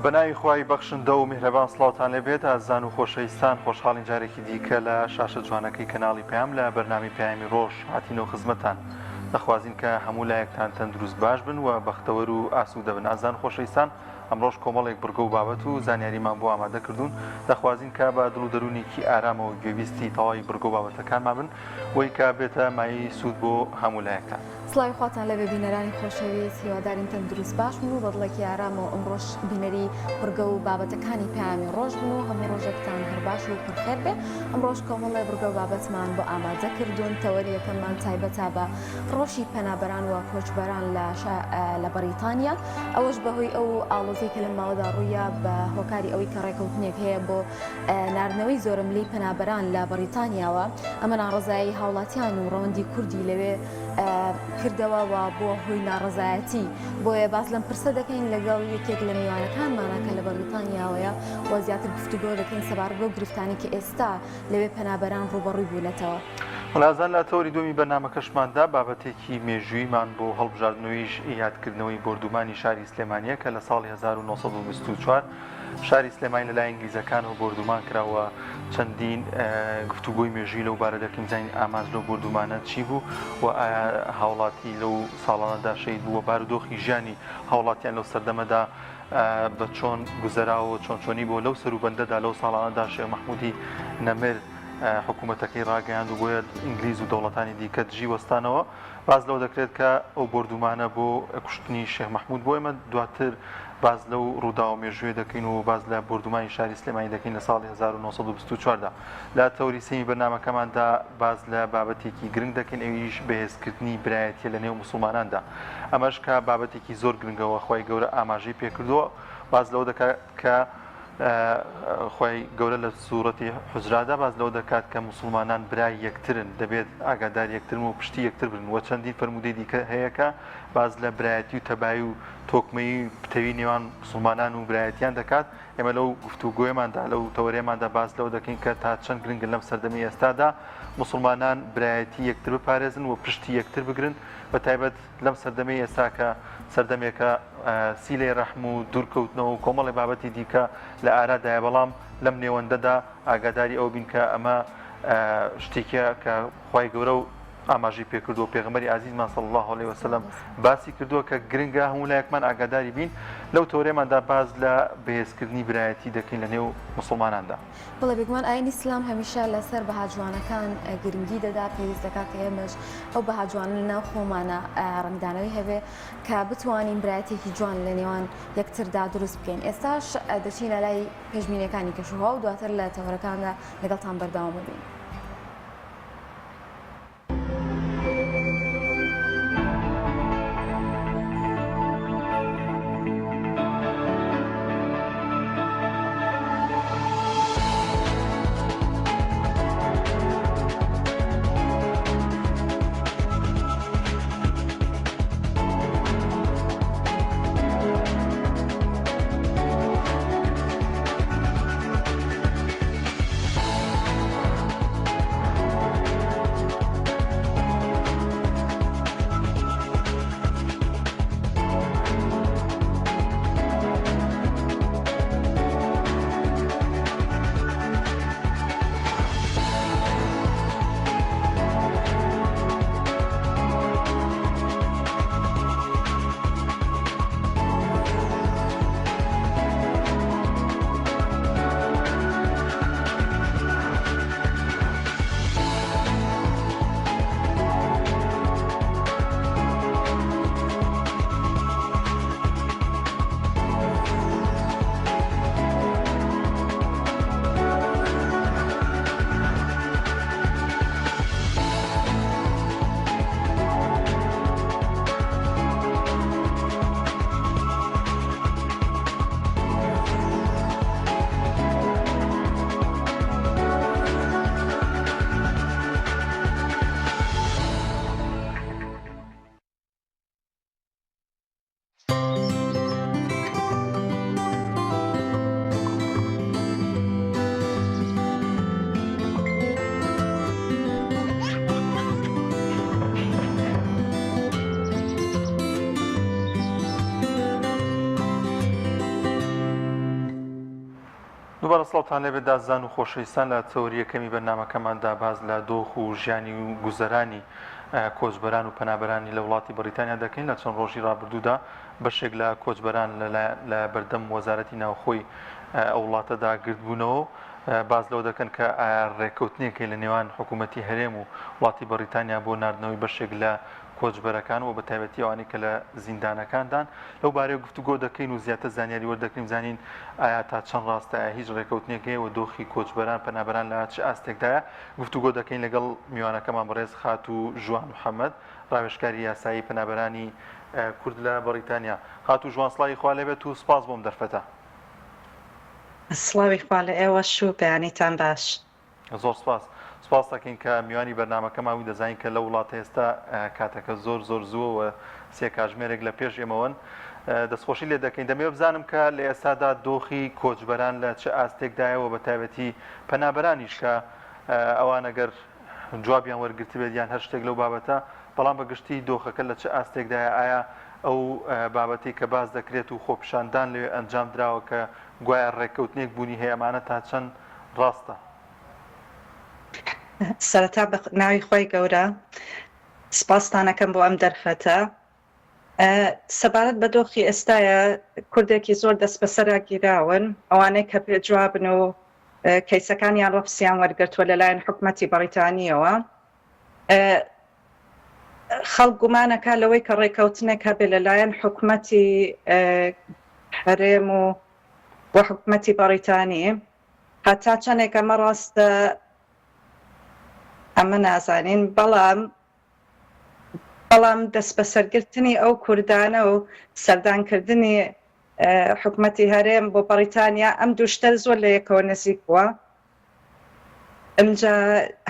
بەناوی خوای بەخشندە و میهرەبان سڵاوتان لێبێت ئازیزان و خۆشەویستان، خۆشحاڵین جارێکی دیکە لە شاشە جوانەکەی کەناڵی پەیام لە بەرنامەی پەیامی ڕۆژ هاتینەوە خزمەتتان. دەخوازین کە هەموو لایەکتان تەندروست باش بن و بەختەوەر و ئاسوودە بن. ئازیزان و خۆشەویستان ئەمڕۆش کۆمەڵێک بڕگە و بابەت و زانیاریمان بۆ ئامادە کردوون، دەخوازین کە بە دڵ و دەروونێکی ئارامەوە گوێبیستی تەواوی بڕگە و بابەتەکانمان بن وەی کە بێتە مایەی سوود بۆ هەموو لایەکتان. سڵاوی خواتان لێبێ بینەرانی خۆشەویست هیوادارین تەندروست باش بن و بە دڵێکی ئارامەوە ئەمڕۆش بینەری بڕگە و بابەتەکانی پەیامی ڕۆژ بن و هەموو ڕۆژێکتان هەر باش و پڕ خێر بێ ئەمڕۆش کۆمەڵێ بڕگە و بابەتمان بۆ ئامادە کردوون تەوەری یەکەممان تایبەتە بە ڕۆژی پەنابەران و کۆچبەران لە لە بەریتانیا ئەوەش بەهۆی ئەو ئاڵۆزیەی کە لەم ماوەدا ڕوویا بە هۆکاری ئەوەی کە ڕێکەوتنێک هەیە بۆ ناردنەوەی زۆرەملێی پەنابەران لە بەڕیتانیاوە، ئەمە ناڕەزایی هاوڵاتیان و ڕەوەندی کوردی لەوێ کردەوە و بووە هۆی ناڕەزایەتی. بۆیە باس لەم پرسە دەکەین لەگەڵ یەکێک لە میوانەکانمانە کە لە بەڕیتانیاوەیە و زیاتر گفتوگۆ دەکەین سەبارەت بەو گرفتانەی کە ئێستا لەوێ پەنابەران ڕووبەڕووی بوونەتەوە. ملازان لە تەوەری دووەمی بەرنامەکەشماندا بابەتێکی مێژووییمان بۆ هەڵبژاردنەوەیش یادکردنەوەی بۆردومانی شاری سلێمانییە کە لە ساڵی 1924 شاری سلێمانی لەلایەن ئینگلیزەکانەوە بۆردومان کرا و چەندین گفتوگۆی مێژووی لەو بارە دەکەین بزانین ئامانج لەو بۆردومانە چی بوو و ئایا هاوڵاتی لەو ساڵانەدا شەهید بوو و بارودۆخی ژیانی هاوڵاتیان لەو سەردەمەدا بە چۆن گوزەراوە و چۆن چۆنی بۆ لەو سەروبەندەدا لەو ساڵانەدا شێخ مەحمودی نەمر حکوومەتەکەی ڕاگەیاند و بۆیە ئینگلیز و دەوڵەتانی دیکە دژی وەستانەوە. باس لەوە دەکرێت کە ئەو بۆردومانە بۆ کوشتنی شێخ مەحمود بۆ ئێمە دواتر باس لەو ڕووداوە مێژوویە دەکەین و باس لە بۆردومانی شاری سلێمانی دەکەین لە ساڵی 1924 دا. لە تەوەری سێیەمی بەرنامەکەماندا باس لە بابەتێکی گرنگ دەکەین ئەویش بەهێزکردنی برایەتیە لە نێو موسڵماناندا ئەمەش کە بابەتێکی زۆر گرنگە و خوای گەورە ئاماژەی پێکردووە باس لەوە دەکات کە خوای گەورە لە سوڕەتی حوجرادا باس لەوە دەکات کە موسڵمانان برای یەکترن دەبێت ئاگادار یەکترن و پشتی یەکتر بن و چەندین فەرموودەی دیکە هەیە کە باس لە برایەتی و تەبایی و تۆکمەیی و پتەوی نێوان موسڵمانان و برایەتیان دەکات ئێمە لەو گفتوگۆیەماندا لەو تەوەرەیەماندا باس لەوە دەکەین کە تا چەند گرنگن لەم سەردەمی ئێستادا موسڵمانان برایەتی یەکتر بپارێزن و پشتی یەکتر بگرن بە تایبەت لەم سەردەمەی ئێستا کە سەردەمێکە سیلەی ڕەحم و دوورکەوتنەوە و کۆمەڵی بابەتی دیکە لە ئارادایە، بەڵام لەم نێوەندەدا ئاگاداری ئەوە بین کە ئەمە شتێکە کە خوای گەورە و ئاماژەی پێکردووە پێغەمبەری ئازیزمان صلی الله علیه وسلم باسی کردووە کە گرنگە هەموو لایەکمان ئاگاداری بین لەو تەوەرەماندا باس لە بەهێزکردنی برایەتی دەکەین لە نێو موسڵماناندا. بەڵێ بێگومان ئاینی ئیسلام هەمیشە لەسەر بەها جوانەکان گرنگی دەدا، پێویست دەکات کە ئێمەش ئەو بەها جوانە لە ناو خۆمانە ڕەنگدانەوەی هەبێ کە بتوانین برایەتێکی جوان لە نێوان یەکتردا دروست بکەین. ئێستاش دەچینە لای پێشبینیەکانی کەشوهەوا و دواتر لە تەوەرەکاندا لەگەڵتان بەردەوام دەبین. دووبارە سڵاوتان لێبێت ئازیزان و خۆشەویستان لە تەوەری یەکەمی بەرنامەکەماندا باس لە دۆخ و ژیانی و گوزەرانی کۆچبەران و پەنابەرانی لە وڵاتی بەڕیتانیا دەکەین لە چەند ڕۆژی ڕابردوودا بەشێک لە کۆچبەران لە بەردەم وەزارەتی ناوخۆی ئەو وڵاتەدا گردبوونەوە و باس لەوە دەکەن کە ئایا ڕێککەوتنێک هەیە لە نێوان حکوومەتی هەرێم و وڵاتی بەڕیتانیا بۆ ناردنەوەی بەشێک لە کۆچبەرەکان و بەتایبەتی ئەوانەی کە لە زیندانەکاندان لەو بارەیەوە گفتوگۆ دەکەین و زیاتر زانیاری وەردەگرین بزانین ئایا تا چەند ڕاستە ئایا هیچ ڕێکەوتنێک هەیە و دۆخی کۆچبەران پەنابەران لە چ ئاستێکدایە گفتوگۆ دەکەین لەگەڵ میوانەکەمان بەڕێز خاتوو ژوان محەممەد ڕاوێژکاری یاسایی پەنابەرانی کورد لە بەڕیتانیا خاتوو ژوان سڵاوی خوا لێبێت و سپاس بۆم دەرفەتە. سڵاوی خوا لە ئێوەش و بەیانیتان باش. زۆر سپاس. سپاست دەکەین کە میوانی بەرنامەکەمان بووی دەزانین کە لەو وڵاتە ئێستا کاتەکە زۆر زۆر زووە و سێ کاژمێرێک لە پێش ئێمەوەن. دەستخۆشی لێ دەکەین. دەمەوێت بزانم کە لە ئێستادا دۆخی کۆچبەران لە چ ئاستێکدایە و بە تایبەتی پەنابەرانیش کە ئەوان ئەگەر جوابیان وەرگرتبێت یان هەر شتێک لەو بابەتە بەڵام بە گشتی دۆخەکە لە چ ئاستێکدایە ئایا ئەو بابەتەی کە باس دەکرێت و خۆپیشاندان لەوێ ئەنجام دراوە کە گوایە ڕێککەوتنێک بوونی هەیە ئەمانە تا چەند ڕاستە؟ سەرەتا بە ناوی خوای گەورە سپاستان ئەکەم بۆ ئەم دەرفەتە. سەبارەت بە دۆخی ئێستایە کوردێکی زۆر دەستبەسەرا گیراون ئەوانەی کە پێجوابن و کەیسەکانیان ڕەفسیان وەرگرتووە لەلایەن حکومەتی بەڕیتانییەوە خەڵک گومانەکا لەوەی کە ڕێکەوتنێک هەبێ لەلایەن حکومەتی هەرێم و و حکومەتی بەڕیتانی هەتا چەندێک ئەمە ڕاستە ئەمە نازانین بەڵام بەڵام دەستبەسەرگرتنی ئەو کوردانە و سەردانکردنی حکومەتی هەرێم بۆ بەڕیتانیا ئەم دوو شتە زۆر لە یەکەوە نزیک بووە. ئمجا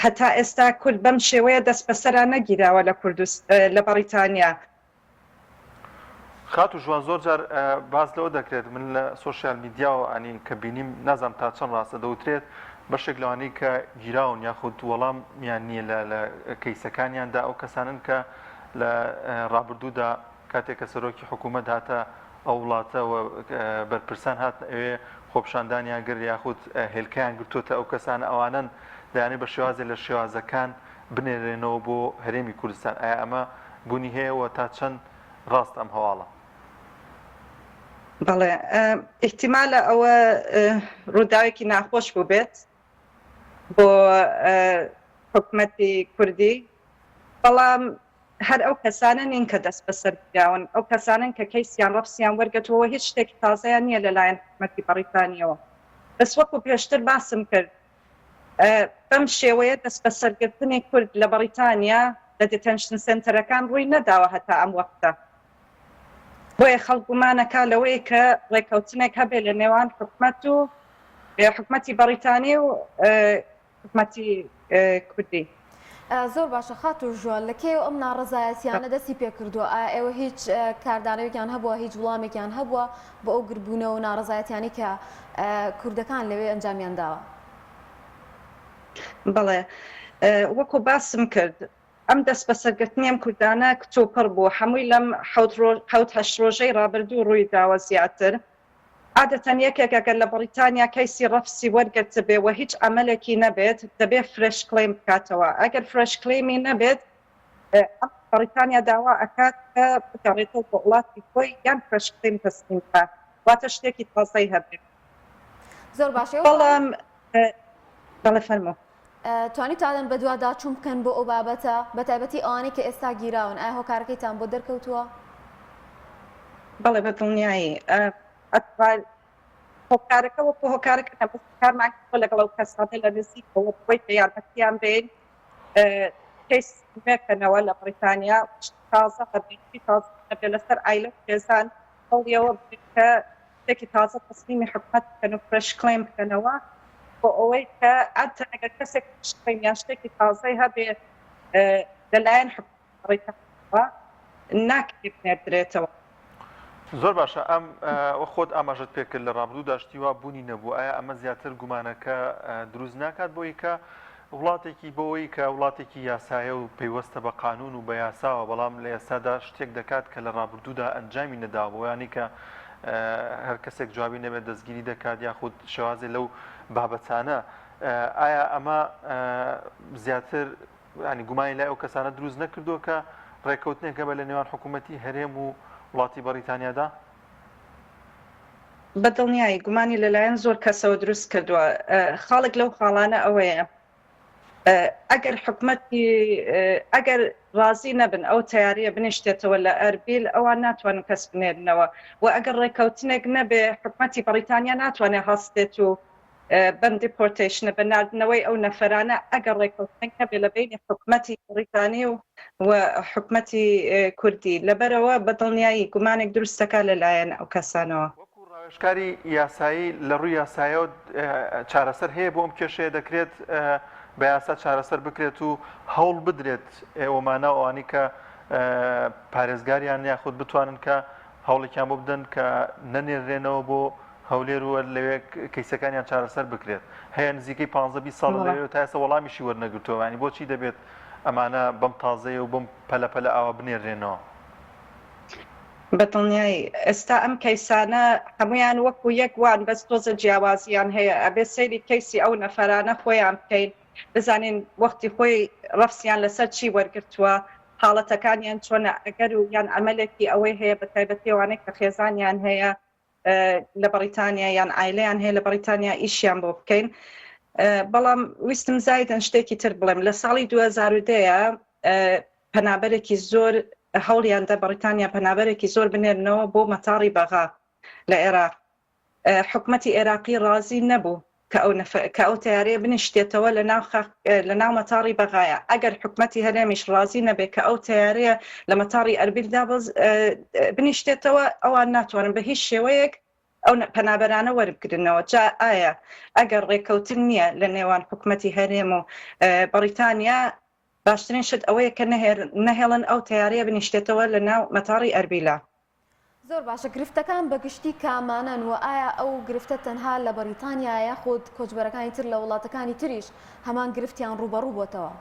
هەتا ئێستا کورد بەم شێوەیە دەستبەسەرا نەگیراوە لە کوردست لە بەڕیتانیا. خاتوو ژوان زۆر جار باس لەوە دەکرێت من لە سۆشیال میدیاوە ئەنی کە بینیم نازانم تا چەند ڕاستە دەوترێت بەشێک لەوانەی کە گیراون یاخود وەڵامیان نییە لە لە کەیسەکانیاندا ئەو کەسانن کە لە ڕابردوودا کاتێک کە سەرۆکی حکوومەت هاتە ئەو وڵاتە و بەرپرسان هاتنە ئەوێ خۆپیشاندانیان کرد یاخود هێلکەیان گرتووەتە ئەو کەسانە ئەوانەن دەیانەوێت بە شێوازێ لە شێوازەکان بنێرێنەوە بۆ هەرێمی کوردستان ئایا ئەمە بوونی هەیە و تا چەند ڕاستە ئەم هەواڵە؟ بەڵێ ئیحتیمالە ئەوە ڕووداوێکی ناخۆش بووبێت بۆ حکومەتی کوردی بەڵام هەر ئەو کەسانە نین کە دەستبەسەر گیراون، ئەو کەسانەن کە کەیسیان ڕەفسیان وەرگرتووە و هیچ شتێکی تازەیان نییە لەلایەن حکومەتی بەڕیتانییەوە. بەس وەکو پێشتر باسم کرد بەم شێوەیە دەستبەسەرگرتنی کورد لە بەڕیتانیا لە detention center ەکان ڕووی نەداوە هەتا ئەم وەختە. بۆیە خەڵک گومان ئەکا لەوەی کە ڕێکەوتنێک هەبێ لە نێوان حکومەت و حکومەتی بەڕیتانی و حکومەتی کوردی. زۆر باشە خاتوو ژوان لە کەیەوە ئەم ناڕەزایەتیانە دەستی پێکردووە؟ ئایا ئێوە هیچ کاردانەوەیەکیان هەبووە، هیچ وڵامێکیان هەبووە بۆ ئەو گربوونەوە و ناڕەزایەتیانەی کە کوردەکان لەوێ ئەنجامیان داوە؟ بەڵێ وەکو باسم کرد ئەم دەستبەسەرگرتنی ئەم کوردانە کتوپڕ بوو، هەمووی لەم حەوت هەشت ڕۆژەی ڕابردوو ڕووی داوە زیاتر. عادەتەن یەکێک ئەگەر لە بەڕیتانیا کەیسی ڕەفسی وەرگرتبێ و هیچ عەمەلێکی نەبێت دەبێ fresh claim بکاتەوە، ئەگەر fresh claim ی نەبێت ئەم بەڕیتانیا داوا ئەکات کە بگەڕێتەوە بۆ وڵاتی خۆی یان fresh claim تەسلیم بکا واتە شتێکی تازەی هەبێت. زۆر باشە بەڵام بەڵێ فەرموو. توانیتانن بەدواداچوون بکەن بۆ ئەو بابەتە بەتایبەتی ئەوانەی کە ئێستا گیراون ئایا هۆکارەکەیتان بۆ دەرکەوتووە؟ بەڵێ بە دڵنیایی هۆکارەکە وەکو هۆکارەکە نە بەس کارمان کردووە لەگەڵ ئەو کەسانە لە نزیکەوە بۆی کە یارمەتیان بێین کەیس نوێکەنەوە لە بەڕیتانیا شتی تازە هەبێت شتی تازە هەبێت لەسەر عایلە و خێزان هەوڵیەوە بدەین کە شتێکی تازە تەسلیمی حکومەت بکەن و fresh claim بکەنەوە بۆ ئەوەی کە عادەتەن ئەگەر کەسێک fresh claim یان شتێکی تازەی هەبێ لەلایەن حکومەت ناکرێ بنێردرێتەوە. زۆر باشە ئەم وەک خۆت ئاماژەت پێکرد لە ڕابردوودا شتی وا بوونی نەبوو ئایا ئەمە زیاتر گومانەکە دروست ناکات بۆی کە وڵاتێکی بەوەی کە وڵاتێکی یاسایە و پەیوەستە بە قانون و بە یاساوە بەڵام لە ئێستادا شتێک دەکات کە لە ڕابردوودا ئەنجامی نەداوە بۆیانی کە هەر کەسێک جوابی نەبێت دەستگیری دەکات یاخود شێوازێ لەو بابەتانە ئایا ئەمە زیاتر ینی گومانی لای ئەو کەسانە دروست نەکردووە کە ڕێککەوتنێک هەبێت لە نێوان حکوومەتی هەرێم و وڵاتی بەڕیتانیادا؟ بە دڵنیایی گومانی لەلایەن زۆر کەسەوە دروست کردووە. خاڵێک لەو خاڵانە ئەوەیە ئەگەر حکومەتی ئەگەر ڕازی نەبن ئەو تەیارەیە بنیشتێتەوە لە ئەربیل ئەوان ناتوانن کەس بنێرنەوە و ئەگەر ڕێکەوتنێک نەبێ حکومەتی بەڕیتانیا ناتوانێت هەستێت و بەم deportation ە بە ناردنەوەی ئەو نەفەرانە ئەگەر ڕێکەوتنێک نەبێ لە بەینی حکومەتی بەڕیتانی و و حکومەتی کوردی لەبەرەوە بە دڵنیایی گومانێک دروست دەکات لەلایەن ئەو کەسانەوە. وەکو ڕاوێژکاری یاسایی لە ڕووی یاسایەوە چارەسەر هەیە بۆ ئەم کێشەیە دەکرێت بە یاسا چارەسەر بکرێت و هەوڵ بدرێت ئێوەمانە ئەوانی کە پارێزگاریان یاخود بتوانن کە هەوڵێکیان بۆ بدەن کە نەنێررێنەوە بۆ هەولێر و لەوێ کەیسەکانیان چارەسەر بکرێت هەیە نزیکەی 15 20 ساڵ لەوێ تا ئێستا وەڵامیشی وەرنەگرتووە ینی بۆچی دەبێت ئەمانە بەم تازەیە و بەم پەلە پەلە ئاوا بنێررێنەوە؟ بە دڵنیایی ئێستا ئەم کەیسانە هەموویان وەکو یەک وان بەس تۆزە جیاوازیان هەیە ئەبێ سەیری کەیسی ئەو نەفەرانە خۆیان بکەین بزانین وەختی خۆی ڕەفسیان لەسەر چی وەرگرتووە حاڵەتەکانیان چۆنە ئەگەر و یان عەمەلێکی ئەوەی هەیە بە تایبەتی ئەوانەی کە خێزانیان هەیە لە بەڕیتانیا یان عایلەیان هەیە لە بەڕیتانیا ئیشیان بۆ بکەین بەڵام ویستم زایدن شتێکی تر بڵێم لە ساڵی 2010 پەنابەرێکی زۆر هەوڵیاندا بەڕیتانیا پەنابەرێکی زۆر بنێرنەوە بۆ مەتاڕی بەغا لە عێراق حکومەتی عێراقی ڕازی نەبوو کە ئەو نەفە کە ئەو تەیارەیە بنیشتێتەوە لە ناو خاک لە ناو مەتاڕی بەغایە ئەگەر حکومەتی هەرێمیش ڕازی نەبێ کە ئەو تەیارەیە لە مەتاڕی ئەربیل دابەز بنیشتێتەوە ئەوان ناتوانن بە هیچ شێوەیەک ئەو پەنابەرانە وەربگرنەوە جا ئایا ئەگەر ڕێکەوتن نییە لە نێوان حکومەتی هەرێم و بەڕیتانیا باشترین شت ئەوەیە کە نەهێڵن ئەو تەیارەیە بنیشتێتەوە لە ناو مەتاڕی ئەربیلا. زۆر باشە گرفتەکان بە گشتی کامانەن و ئایا ئەو گرفتە تەنها لە بەڕیتانیایە یاخود کۆچبەرەکانی تر لە وڵاتەکانی تریش هەمان گرفتیان ڕووبەڕوو بۆتەوە؟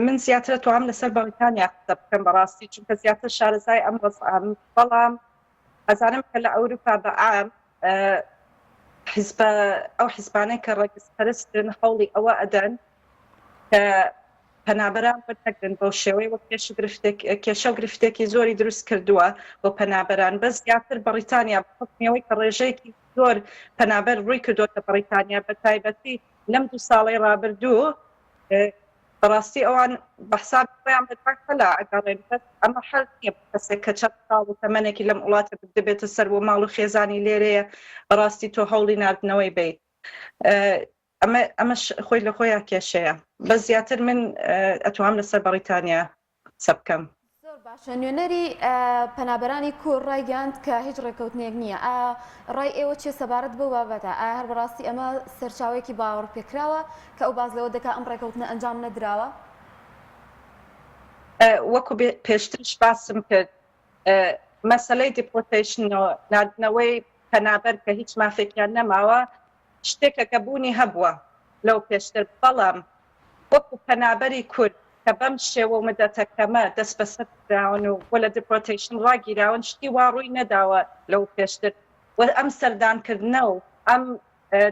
من زیاتر ئەتوانم لەسەر بەڕیتانیا قسە بکەم بەڕاستی چونکە زیاتر شارەزای ئەم وەزعەم بەڵام ئەزانم کە لە ئەوروپا بە عام حیزبە ئەو حیزبانەی کە ڕەگەزپەرستن هەوڵی ئەوە ئەدەن کە پەنابەران وەرنەگرن بەو شێوەی وەک کێش و گرفتێک کێشە و گرفتێکی زۆری دروست کردووە بۆ پەنابەران بەس زیاتر بەڕیتانیا بە حوکمی ئەوەی کە ڕێژەیەکی زۆر پەنابەر ڕووی کردۆتە بەڕیتانیا بە تایبەتی لەم دوو ساڵەی ڕابردوو بەڕاستی ئەوان بە حسابی خۆیان بە دوای حەلا ئەگەڕێن بەس ئەمە حەل نییە بۆ کەسێک کە چەند ساڵ و تەمەنێکی لەم وڵاتە بردبێتە سەر و ماڵ و خێزانی لێرەیە بەڕاستی تۆ هەوڵی ناردنەوەی بیت ئەمە ئەمەش خۆی لە خۆیان کێشەیە بەس زیاتر من ئەتوام لەسەر بەڕیتانیا قسە بکەم. زۆر باشە نوێنەری پەنابەرانی کورد ڕایگەیاند کە هیچ ڕێککەوتنێک نییە ئایا ڕای ئێوە چیە سەبارەت بەو بابەتە ئایا هەر بەڕاستی ئەمە سەرچاوەیەکی باوەڕپێکراوە کە ئەو باس لەوە دەکات ئەم ڕێککەوتنە ئەنجام نەدراوە؟ وەکو پێشترش باسم کرد مەسەلەی deportation و ناردنەوەی پەنابەر کە هیچ مافێکیان نەماوە شتێکە کە بوونی هەبووە لەو پێشتر، بەڵام وەکو پەنابەری کورد کە بەم شێوە و مدەتە کەمە دەستبەسەر کراون و و لە deportation ڕاگیراون شتی وا ڕووی نەداوە لەو پێشتر و ئەم سەردانکردنە و ئەم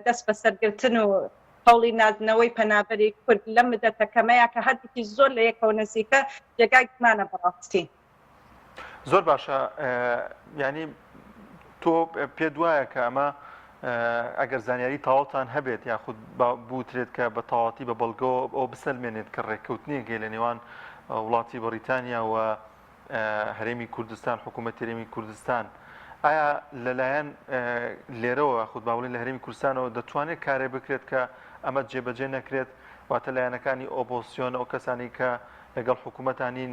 دەستبەسەرگرتن و هەوڵی ناردنەوەی پەنابەری کورد لەم مدەتە کەمەیە کە هەردووکی زۆر لە یەکەوە نزیکە جێگای گومانە بەڕاستی. زۆر باشە یانی تۆ پێت وایە کە ئەمە ئەگەر زانیاری تەواوتان هەبێت یاخود بوترێت کە بە تەواتی بە بەڵگەوە ئەو بسەلمێنێت کە ڕێککەوتنێک هەیە لە نێوان وڵاتی بەڕیتانیا و هەرێمی کوردستان حکوومەت هەرێمی کوردستان ئایا لەلایەن لێرەوە خود باوڵین لە هەرێمی کوردستانەوە دەتوانێت کارێ بکرێت کە ئەمە جێبەجێ نەکرێت واتە لایەنەکانی ئۆپۆسیۆن ئەو کەسانی کە لەگەڵ حکوومەتا نین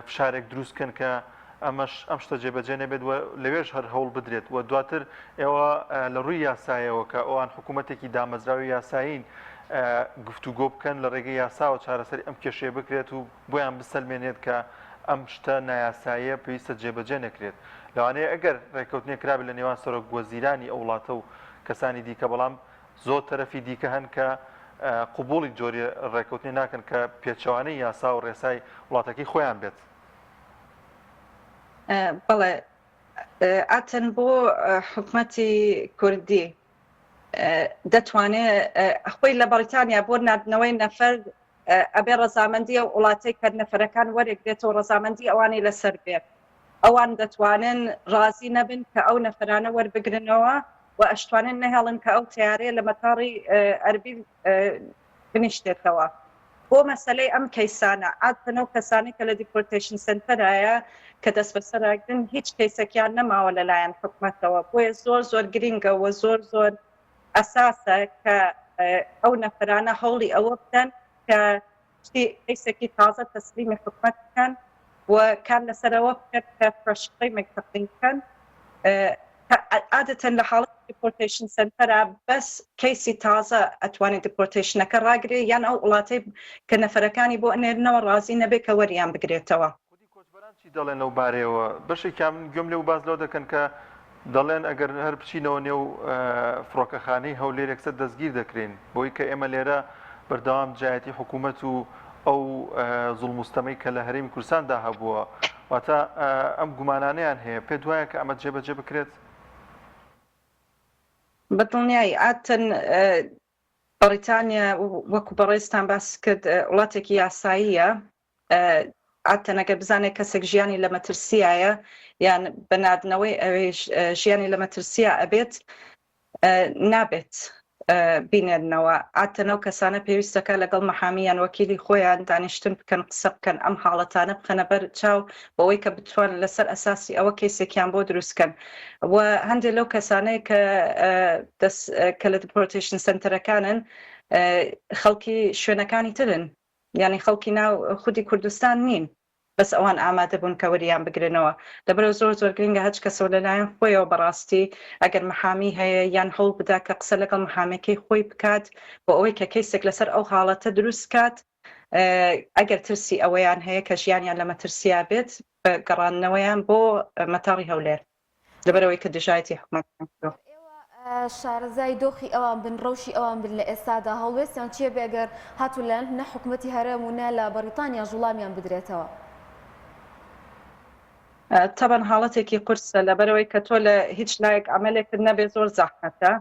فشارێک دروست بکەن کە ئەمەش ئەم شتە جێبەجێ نەبێت و لەوێش هەر هەوڵ بدرێت و دواتر ئێوە لە ڕووی یاسایەوە کە ئەوان حکوومەتێکی دامەزراوی یاسایین گفتوگۆ بکەن لە ڕێگەی یاساوە چارەسەری ئەم کێشەیە بکرێت و بۆیان بسەلمێنێت کە ئەم شتە نایاساییە پێویستە جێبەجێ نەکرێت لەوانەیە ئەگەر ڕێککەوتنێک کرابێت لە نێوان سەرۆک وەزیرانی ئەو وڵاتە و کەسانی دیکە بەڵام زۆر تەرەفی دیکە هەن کە قبوڵی جۆری ڕێکەوتنێ ناکەن کە پێچەوانەی یاسا و ڕێسای وڵاتەکەی خۆیان بێت. بەڵێ. ئەتن بۆ حکومەتی کوردی دەتوانێ خۆی لە بەڕیتانیا بۆ ناردنەوەی نەفەر ئەبێ ڕەزامەندی ئەو وڵاتەی کە نەفەرەکان وەرەگرێتەوە ڕەزامەندی ئەوانەی لەسەر بێت ئەوان دەتوانن ڕازی نەبن کە ئەو نەفەرانە وەربگرنەوە و ئەشتوانن نەهێڵن کە ئەو تیارەیە لە مەتاڕی ئەربیل بنیشتێتەوە. بۆ مەسەلەی ئەم کەیسانە، عادەتەن ئەو کەسانەی کە لە deportation center ایە کە دەستبەسەراگرن هیچ کەیسەکیان نەماوە لەلایەن حکومەتەوە، بۆیە زۆر زۆر گرینگە و زۆر زۆر ئەساسە کە ئەو نەفەرانە هەوڵی ئەوە بدەن کە شتی کەیسێکی تازە تەسلیمی حکومەت بکەن و کار لەسەر ئەوە بکەن کە fresh claim ێک تەقدیم بکەن. عادەتەن لە حاڵەتی deportation center ا بەس کەیسی تازە ئەتوانێت deportation ەکە ڕاگرێ یان ئەو وڵاتەی کە نەفەرەکانی بۆ ئەنێرنەوە ڕازی نەبێ کە وەریان بگرێتەوە. خودی کۆچبەران چی دەڵێن لەو بارەیەوە؟ بەشێکیان من گوێم لێ بوو باس لەوە دەکەن کە دەڵێن ئەگەر هەر بچینەوە نێو فڕۆکەخانەی هەولێر یەکسەر دەستگیر دەکرێین بەوەی کە ئێمە لێرە بەردەوام دژایەتی حکوومەت و ئەو زوڵم و ستەمەی کە لە هەرێمی کوردستاندا هەبووە واتە ئەم گومانانەیان هەیە پێت وایە کە ئەمە جێبەجێ بکرێت؟ بە دڵنیایی عادەتەن بەڕیتانیا وەکو بەڕێزتان باس کرد وڵاتێکی یاساییە عادەتەن ئەگەر بزانێت کەسێک ژیانی لە مەترسیایە یان بە ناردنەوەی ئەوێش ژیانی لە مەترسیا ئەبێت نابێت بینێرنەوە. عادەتەن ئەو کەسانە پێویستەکە لەگەڵ مەحامی یان وەکیلی خۆیان دانیشتن بکەن قسە بکەن ئەم حاڵەتانە بخەنە بەر چاو بۆ ئەوەی کە بتوان لەسەر ئەساسی ئەوە کەیسێکیان بۆ دروست کەن و هەندێک لەو کەسانەی کە دەست کە لە deportation center ەکانن خەڵکی شوێنەکانی ترن یانی خەڵکی ناو خودی کوردستان نین بەس ئەوان ئامادە بوون کە وەریان بگرنەوە لەبەرئەوە زۆر زۆر گرنگە هەچ کەسەوە لەلایەن خۆیەوە بەڕاستی ئەگەر محامی هەیە یان هەوڵ بدا کە قسە لەگەڵ محامێکەی خۆی بکات بۆ ئەوەی کە کەیسێک لەسەر ئەو حاڵەتە دروست کات ئەگەر ترسی ئەوەیان هەیە کە ژیانیان لە مەترسیا بێت بە گەڕاندنەوەیان بۆ مەتاڕی هەولێر. لەبەرئەوەی کە دژایەتی حکومەتیان کردووە. ئێوە شارەزای دۆخی ئەوان بن، ڕەوشی ئەوان بن لە ئێستادا، هەڵوێستیان چییە بێ ئەگەر هاتوو لە نە حکومەتی هەرێم و نە لە بەڕیتانیاش وڵامیان بدرێتەوە؟ تەبەن حاڵەتێکی قورسە لەبەرئەوەی کە تۆ لە هیچ لایەک عەمەلێکت نەبێ زۆر زەحمەتە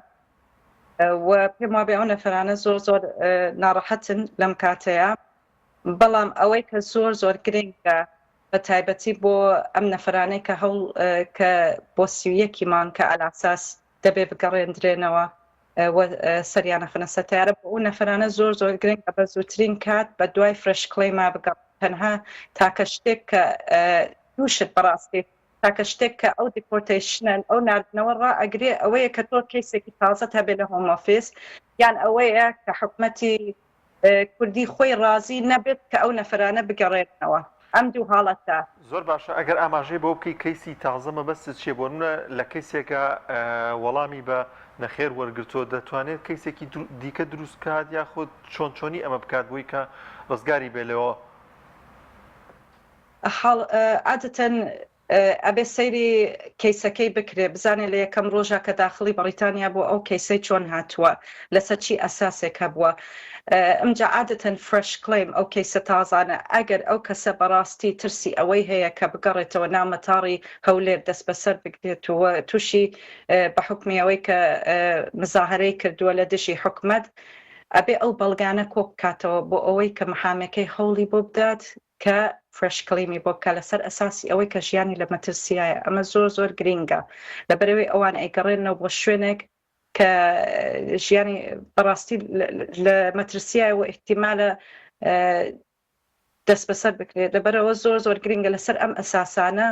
و پێم وابێ ئەو نەفەرانە زۆر زۆر ناڕەحەتن لەم کاتەیە بەڵام ئەوەی کە زۆر زۆر گرنگە بە تایبەتی بۆ ئەم نەفەرانەی کە هەوڵ کە بۆ 31 ی مانگ کە ئەلاساس دەبێ بگەڕێندرێنەوە و سەریان ئەخەنە سەر تەیارە بۆ ئەو نەفەرانە زۆر زۆر گرنگە بە زووترین کات بە دوای fresh claim ا بگەڕ تەنها تاکە شتێک کە دوو شت بەڕاستی تاکە شتێک کە ئەو deportation ە ئەو ناردنەوە ڕائەگرێ ئەوەیە کە تۆ کەیسێکی تازەت هەبێ لە Home Office یان ئەوەیە کە حکومەتی کوردی خۆی ڕازی نەبێت کە ئەو نەفەرانە بگەڕێنەوە ئەم دوو حاڵەتە. زۆر باشە ئەگەر ئاماژەی بەوە بکەی کەیسی تازە مەبەستت چیە بۆ نمونە لە کەیسێکا وەڵامی بە نەخێر وەرگرتووە دەتوانێت کەیسێکی دیکە دروست بکات یاخود چۆن چۆنی ئەمە بکات بۆی کە ڕزگاری بێ لەوە؟ حاڵ عادەتەن ئەبێ سەیری کەیسەکەی بکرێ بزانێ لە یەکەم ڕۆژا کە داخڵی بەڕیتانیا بووە ئەو کەیسەی چۆن هاتووە لەسەر چی ئەساسێک هەبووە ئمجا عادەتەن fresh claim ئەو کەیسە تازانە ئەگەر ئەو کەسە بەڕاستی ترسی ئەوەی هەیە کە بگەڕێتەوە ناو مەتاڕی هەولێر دەستبەسەر بکرێت و تووشی بە حوکمی ئەوەی کە مزاهرەی کردووە لە دژی حکومەت ئەبێ ئەو بەڵگانە کۆ بکاتەوە بۆ ئەوەی کە محامێکەی هەوڵی بۆ بدات کە fresh claim ی بۆ بکا لەسەر ئەساسی ئەوەی کە ژیانی لە مەترسیایە ئەمە زۆر زۆر گرینگە لەبەرئەوەی ئەوان ئەیگەڕێننەوە بۆ شوێنێک کە ژیانی بەڕاستی لە مەترسیایە و ئیحتیمالە دەستبەسەر بکرێت لەبەرئەوە زۆر زۆر گرینگە لەسەر ئەم ئەساسانە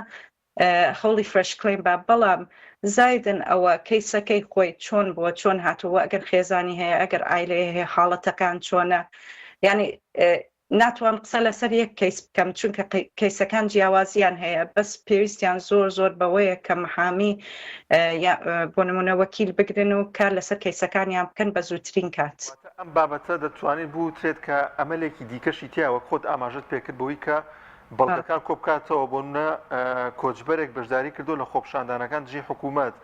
هەوڵی fresh claim با بەڵام زایدن ئەوە کەیسەکەی خۆی چۆن بووە چۆن هاتووە ئەگەر خێزانی هەیە ئەگەر عایلەی هەیە حاڵەتەکان چۆنە یعنی ناتوانم قسە لەسەر یەک کەیس بکەم چونکە کەیسەکان جیاوازیان هەیە بەس پێویستیان زۆر زۆر بەوەیە کە محامی بۆ نمونە وەکیل بگرن و کار لەسەر کەیسەکانیان بکەن بە زووترین کات. واتە ئەم بابەتە دەتوانێت بوترێت کە ئەمەلێکی دیکەشی تیا وەک خۆت ئاماژەت پێکرد بەوەی کە بەڵگەکان کۆبکاتەوە بۆ نمونە کۆچبەرێک بەشداری کردو لە خۆپیشاندانەکان دژی حکوومەت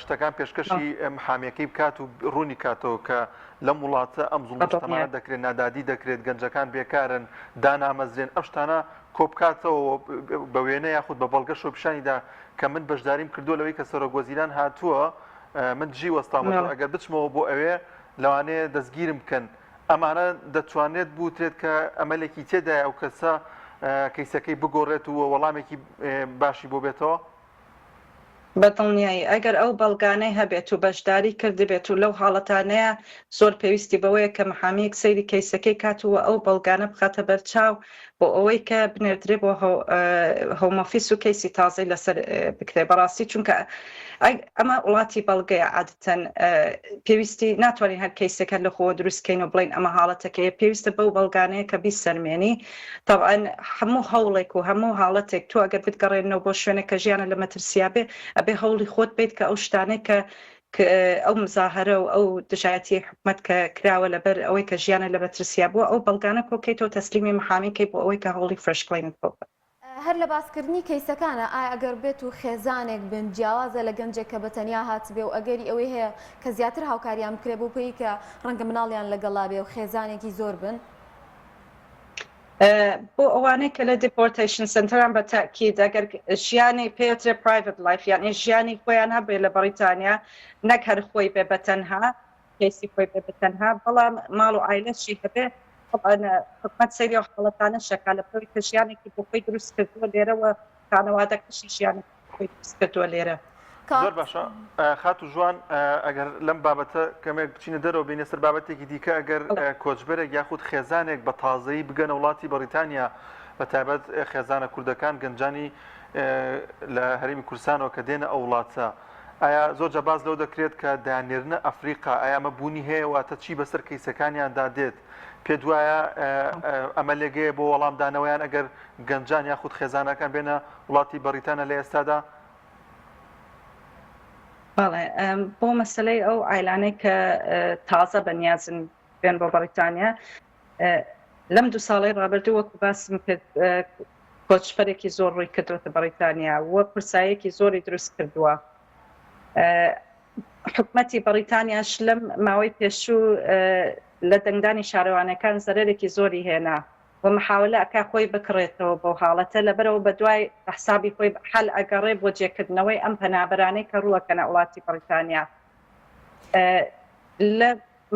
شتەکان پێشکەشی محامیەکەی بکات و ڕوونی کاتەوە کە لەم وڵاتە ئەم زوڵم و ستەمانە دەکرێت نادادی دەکرێت گەنجەکان بێکارن دانامەزرێن ئەم شتانە. کۆبکاتەوە بە وێنە یاخود بە بەڵگەشەوە پیشانی دا کە من بەشداریم کردووە لەوەی کە سەرۆک وەزیران هاتووە من دژی وەستاومەتەوە ئەگەر بچمەوە بۆ ئەوێ لەوانەیە دەستگیرم بکەن ئەمانە دەتوانرێت بوترێت کە ئەمەلێکی تێدایە ئەو کەسە کەیسەکەی بگۆڕێت و وەڵامێکی باشی بۆ بێتەوە؟ بە دڵنیایی ئەگەر ئەو بەڵگانەی هەبێت و بەشداری کردبێت و لەو حاڵەتانەیە زۆر پێویستی بەوەیە کە محامیەک سەیری کەیسەکەی کات و ئەو بەڵگانە بخاتە بەرچاو بۆ ئەوەی کە بنێردرێ بۆ Home Office و کەیسی تازەی لەسەر بکرێ بەڕاستی چونکە ئەمە وڵاتی بەڵگەیە عادەتەن پێویستی ناتوانین هەر کەیسێک هەر لە خۆوە دروست کەین و بڵێین ئەمە حاڵەتەکەیە پێویستە بەو بەڵگانەیە کە بیسەلمێنی تەبعەن هەموو هەوڵێک و هەموو حاڵەتێک تۆ ئەگەر بتگەڕێننەوە بۆ شوێنێک کە ژیانە لە مەترسیا بێ ئەبێ هەوڵی خۆت بیت کە ئەو شتانەی کە ئەو مزاهەرە و ئەو دژایەتی حکومەت کە کراوە لەبەر ئەوەی کە ژیانە لە مەترسیا بووە ئەو بەڵگانە کۆکەیتەوە تەسلیمی محامی کەی بۆ ئەوەی کە هەوڵی fresh claim ت بۆ بکات. هەر لە باسکردنی کەیسەکانە ئایا ئەگەر بێت و خێزانێک بن جیاوازە لە گەنجێک کە بە تەنیا هاتبێ و ئەگەری ئەوەی هەیە کە زیاتر هاوکاریان بکرێ بەو پێی کە ڕەنگە مناڵیان لەگەڵا بێ و خێزانێکی زۆر بن؟ بۆ ئەوانەی کە لە deportation center ان بە تاکید ئەگەر ژیانی پێوترێ private life یعنی ژیانی خۆیان هەبێ لە بەڕیتانیا نەک هەر خۆی بێ بە تەنها کەیسی خۆی بێ بە تەنها بەڵام ماڵ و عایلەشی هەبێ طبعا حکومەت سەیری ئەو حاڵەتانە شەکا لە پێوی کە ژیانێکی بۆ خۆی دروست کردووە لێرەوە خانەوادەکەشی ژیانێکی بۆ خۆی دروست کردووە لێرە. زۆر باشە خاتوو ژوان ئەگەر لەم بابەتە کەمێک بچینە دەرەوە بینە سەر بابەتێکی دیکە ئەگەر کۆچبەرێک یاخود خێزانێک بە تازەیی بگەنە وڵاتی بەڕیتانیا بە تایبەت خێزانە کوردەکان گەنجانی لە هەرێمی کوردستانەوە کە دێنە ئەو وڵاتە ئایا زۆر جا باس لەوە دەکرێت کە دەیاننێرنە ئەفریقا ئایا ئەمە بوونی هەیە واتە چی بەسەر کەیسەکانیاندا دێت پێت وایە ئەمە لێگەیە بۆ وەڵامدانەوەیان ئەگەر گەنجان یاخود خێزانەکان بێنە وڵاتی بەڕیتانیا لە ئێستادا؟ بەڵێ بۆ مەسەلەی ئەو عایلانەی کە تازە بەنیازن بێن بۆ بەڕیتانیا لەم دوو ساڵەی ڕابردوو وەکو باسم کرد کۆچبەرێکی زۆر ڕووی کردووەتە بەڕیتانیا و قورساییەکی زۆری دروست کردووە. حکومەتی بەڕیتانیاش لەم ماوەی پێشوو لە دەنگدانی شارەوانەکان زەرەرێکی زۆری هێنا و محاولە ئەکا خۆی بکڕێتەوە بەو حاڵەتە، لەبەرئەوە بەدوای بە حسابی خۆی حەل ئەگەڕێ بۆ جێکردنەوەی ئەم پەنابەرانەی کە ڕووەکەنە وڵاتی بەڕیتانیا. لە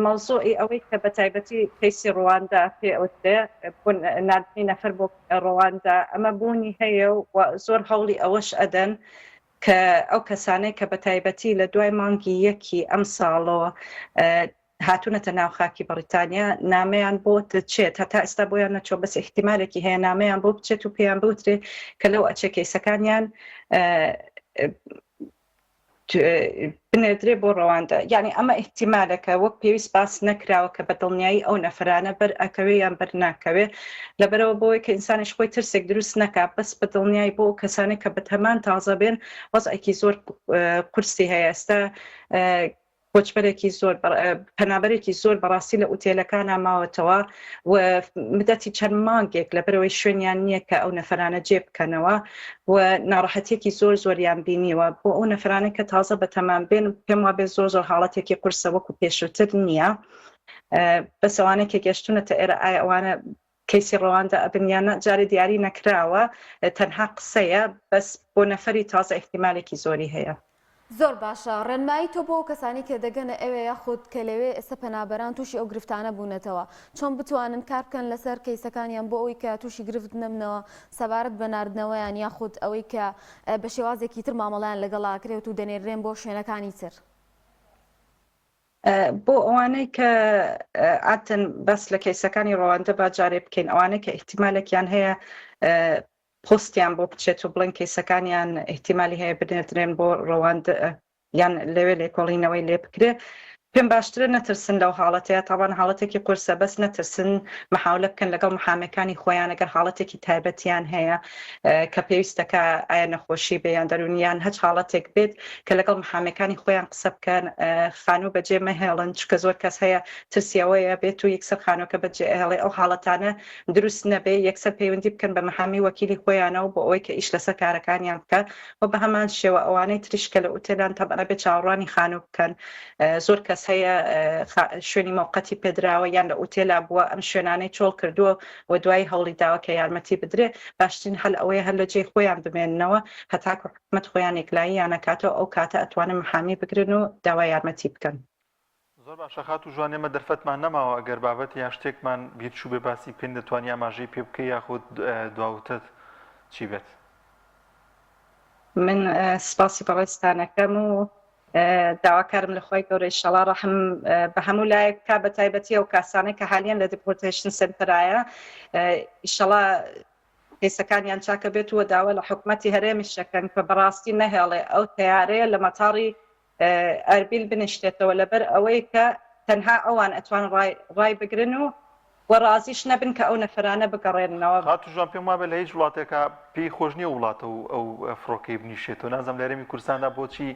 مەوزوعی ئەوەی کە بە تایبەتی کەیسی ڕواندا پێ ئەوترێ بۆ ناردنی نەفەر بۆ ڕواندا ئەمە بوونی هەیە و زۆر هەوڵی ئەوەش ئەدەن کە ئەو کەسانەی کە بە تایبەتی لە دوای مانگی یەکی ئەم ساڵەوە هاتوونەتە ناو خاکی بەڕیتانیا نامەیان بۆ دەچێت هەتا ئێستا بۆیان نەچووە بەس ئیحتیمالێکی هەیە نامەیان بۆ بچێت و پێیان بوترێ کە لەو ئەچێ کەیسەکانیان بنێردرێ بۆ ڕەواندا یعنی ئەمە ئیحتیمالەکە وەک پێویست باس نەکراوە کە بە دڵنیایی ئەو نەفرانە بەر ئەکەوێ یان بەر ناکەوێ لەبەرەوە بۆی کە ئینسانیش خۆی ترسێک دروست نەکا بەس بە دڵنیایی بۆ ئەو کەسانێک کە بەتەمان تازە بێن وەزعێکی زۆر قورسی هەیە ئێستا کۆچبەرێکی زۆر پەنابەرێکی زۆر بەڕاستی لە ئوتێلەکانا ماوەتەوە و مدەتی چەند مانگێک لەبەرەوەی شوێنیان نییە کە ئەو نەفرانە جێ بکەنەوە و ناڕەحەتێکی زۆر زۆریان بینیوە بۆ ئەو نەفرانە کە تازە بە تەمام بێن پێم وابێ زۆر زۆر حاڵەتێکی قورسە وەکو پێشووتر نییە بەس ئەوانەی کە گەشتونەتە ئێرە ئایا ئەوانە کەیسی ڕەواندا ئەبن یان نا جارێ دیاری نەکراوە تەنها قسەیە بەس بۆ نەفەری تازە ئیحتیمالێکی زۆری هەیە. زۆر باشە ڕێنمایی تۆ بۆ ئەو کەسانەی کە دەگەنە ئەوێ یاخود کە لەوێ ئێستا پەنابەران تووشی ئەو گرفتانە بوونەتەوە چۆن بتوانن کار بکەن لەسەر کەیسەکانیان بۆ ئەوەی کە تووشی گرفت نەبنەوە سەبارەت بە ناردنەوەیان یاخود ئەوەی کە بە شێوازێکی تر مامەڵەیان لەگەڵا کرێت و دەنێررێن بۆ شوێنەکانی تر؟ بۆ ئەوانەی کە عادەتەن باس لە کەیسەکانی ڕەواندە با جارێ بکەین ئەوانەی کە ئیحتیمالێکیان هەیە پۆستیان بۆ بچێت و بڵێن کەیسەکانیان ئیحتیمالی هەیە بنێردرێن بۆ ڕەواند یان لەوێ لێکۆڵینەوەی لێ بکرێ پێم باشترە نەترسن لەو حاڵەتەیە تاوان حاڵەتێکی قورسە بەس نەترسن محاولە بکەن لەگەڵ محامەکانی خۆیان ئەگەر حاڵەتێکی تایبەتیان هەیە کە پێویستەکە ئایا نەخۆشی بێ یان دەروونی یان هەچ حاڵەتێک بێت کە لەگەڵ محامێکانی خۆیان قسە بکەن خانوو بەجێ مەهێڵن چونکە زۆر کەس هەیە ترسی ئەوەیە بێت و یەکسەر خانووەکە بەجێ ئەهێڵێ ئەو حاڵەتانە دروست نەبێ یەکسەر پەیوەندی بکەن بە محامی وەکیلی خۆیانەوە بۆ ئەوەی کە ئیش لەسەر کارەکانیان بکات و بە هەمان شێوە ئەوانەی تریش کە لە ئوتێلان تەبعەن ئەبێ چاوەڕوانی خانوو بکەن زۆر کەس. کەس هەیە شوێنی مەوقەتی پێدراوە یان لە ئوتێلا بووە ئەم شوێنانەی چۆڵ کردووە و دوایی هەوڵی داوە کە یارمەتی بدرێ باشترین هەل ئەوەیە هەر لە جێی خۆیان بمێننەوە هەتاکو حکومەت خۆیان یەکلاییان ئەکاتەوە ئەو کاتە ئەتوانن محامی بگرن و داوای یارمەتی بکەن. زۆر باشە خاتوو ژوان ئێمە دەرفەتمان نەماوە ئەگەر بابەت یان شتێکمان بیر چووبێ باسی بکەین دەتوانی ئاماژەی پێ بکەی یاخود دوا وتەت چی بێت؟ من سپاسی بەڕێزتان ئەکەم و داواکارم لە خوای گەورە ئیشەڵا ڕەحم بە هەموو لایەک بکا بە تایبەتی ئەو کاسانەی کە حالیان لە deportation center ایە ئیشەڵا کەیسەکانیان چاکە بێت و داوا لە حکومەتی هەرێمیش ئەکەن کە بەڕاستی نەهێڵێ ئەو تەیارەیە لە مەتاڕی ئەربیل بنیشتێتەوە لەبەر ئەوەی کە تەنها ئەوان ئەتوان ڕای بگرن و وە ڕازیش نەبن کە ئەو نەفەرانە بگەڕێننەوە. خاتوو ژوان پێم وابێ لە هیچ وڵاتێکا پێی خۆش نیە وڵاتە و ئەو فڕۆکەی بنیشێتەوە نازانم لە هەرێمی کوردستاندا بۆچی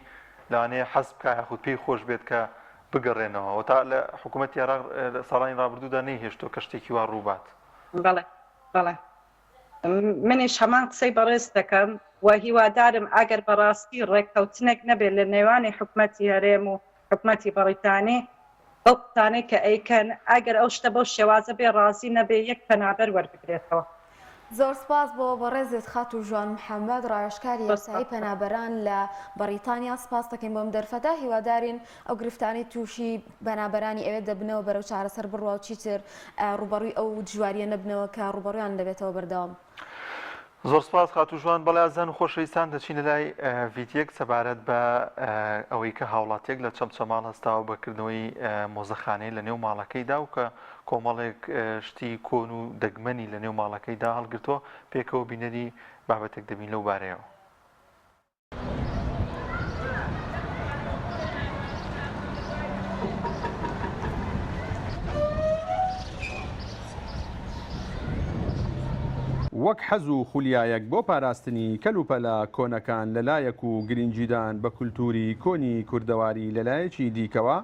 لەوانەیە حەز بکا یاخود پێی خۆش بێت کە بگەڕێنەوە و تا لە حکوومەتی عێراق لە ساڵانی ڕابردوودا نەیهێشتووە کە شتێکی وا ڕووبات. بەڵێ بەڵێ منیش هەمان قسەی بەڕێز دەکەم و هیوادارم ئەگەر بەڕاستی ڕێککەوتنێک نەبێت لە نێوانی حکومەتی هەرێم و حکومەتی بەڕیتانی بەو قسانەی کە ئەیکەن ئەگەر ئەو شتە بەو شێوازە بێ ڕازی نەبێ یەک پەنابەر وەربگرێتەوە. زۆر سپاس بۆ بەڕێزت خاتوو ژوان محەمەد ڕاوێژکاری یاسایی پەنابەران لە بەڕیتانیا سپاست دەکەین بۆ ئەم دەرفەتە هیوادارین ئەو گرفتانەی تووشی پەنابەرانی ئەوێ دەبنەوە بەرەو چارەسەر بڕوا و چیتر ڕووبەڕووی ئەو دژوارییە نەبنەوە کە ڕووبەڕوویان دەبێتەوە بەردەوام. زۆر سپاس خاتوو ژوان. بەڵێ ئازیزان و خۆشەویستان دەچینە لای ڤیدیەک سەبارەت بە ئەوەی کە هاوڵاتیەک لە چەمچەماڵ هەستاوە بە کردنەوەی مۆزەخانەی لە نێو ماڵەکەیدا و کە کۆمەڵێک شتی کۆن و دەگمەنی لە نێو ماڵەکەیدا هەڵگرتووە پێکەوە بینەری بابەتێک دەبین لەو بارەیەوە. وەک حەز و خولیایەک بۆ پاراستنی کەلوپەلە کۆنەکان لە لایەک و گرنگیدان بە کولتووری کۆنی کوردەواری لە لایەکی دیکەوە،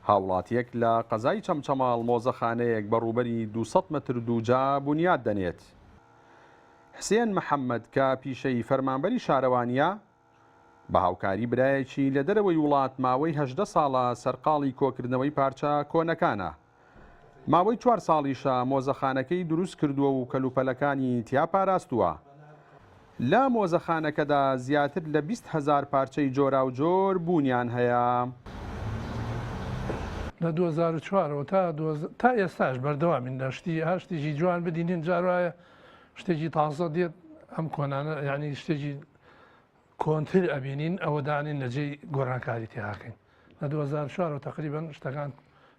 هاوڵاتییەک لە قەزای چەمچەماڵ مۆزەخانەیەک بە ڕووبەری 200 مەتر دووجا بونیاد دەنێت. حسێن محەمەد کە پیشەی فەرمانبەری شارەوانییە، بە هاوکاری برایەکی لە دەرەوەی وڵات ماوەی 18 ساڵە سەرقاڵی کۆکردنەوەی پارچە کۆنەکانە. ماوەی چوار ساڵیشە مۆزەخانەکەی دروست کردووە و کەلوپەلەکانی تیا پاراستووە. لە مۆزەخانەکەدا زیاتر لە 20 هەزار پارچەی جۆراوجۆر بوونیان هەیە. لە 2004 ەوە تا تا ئێستاش بەردەوامین لە شتی هەر شتێکی جوان بدینین جار وایە شتێکی تازە دێت ئەم کۆنانە یعنی شتێکی کۆنتر ئەبینین ئەوە دانین لە جێی گۆڕانکاری تێهاکەین لە 2004 ەوە تقریبا شتەکان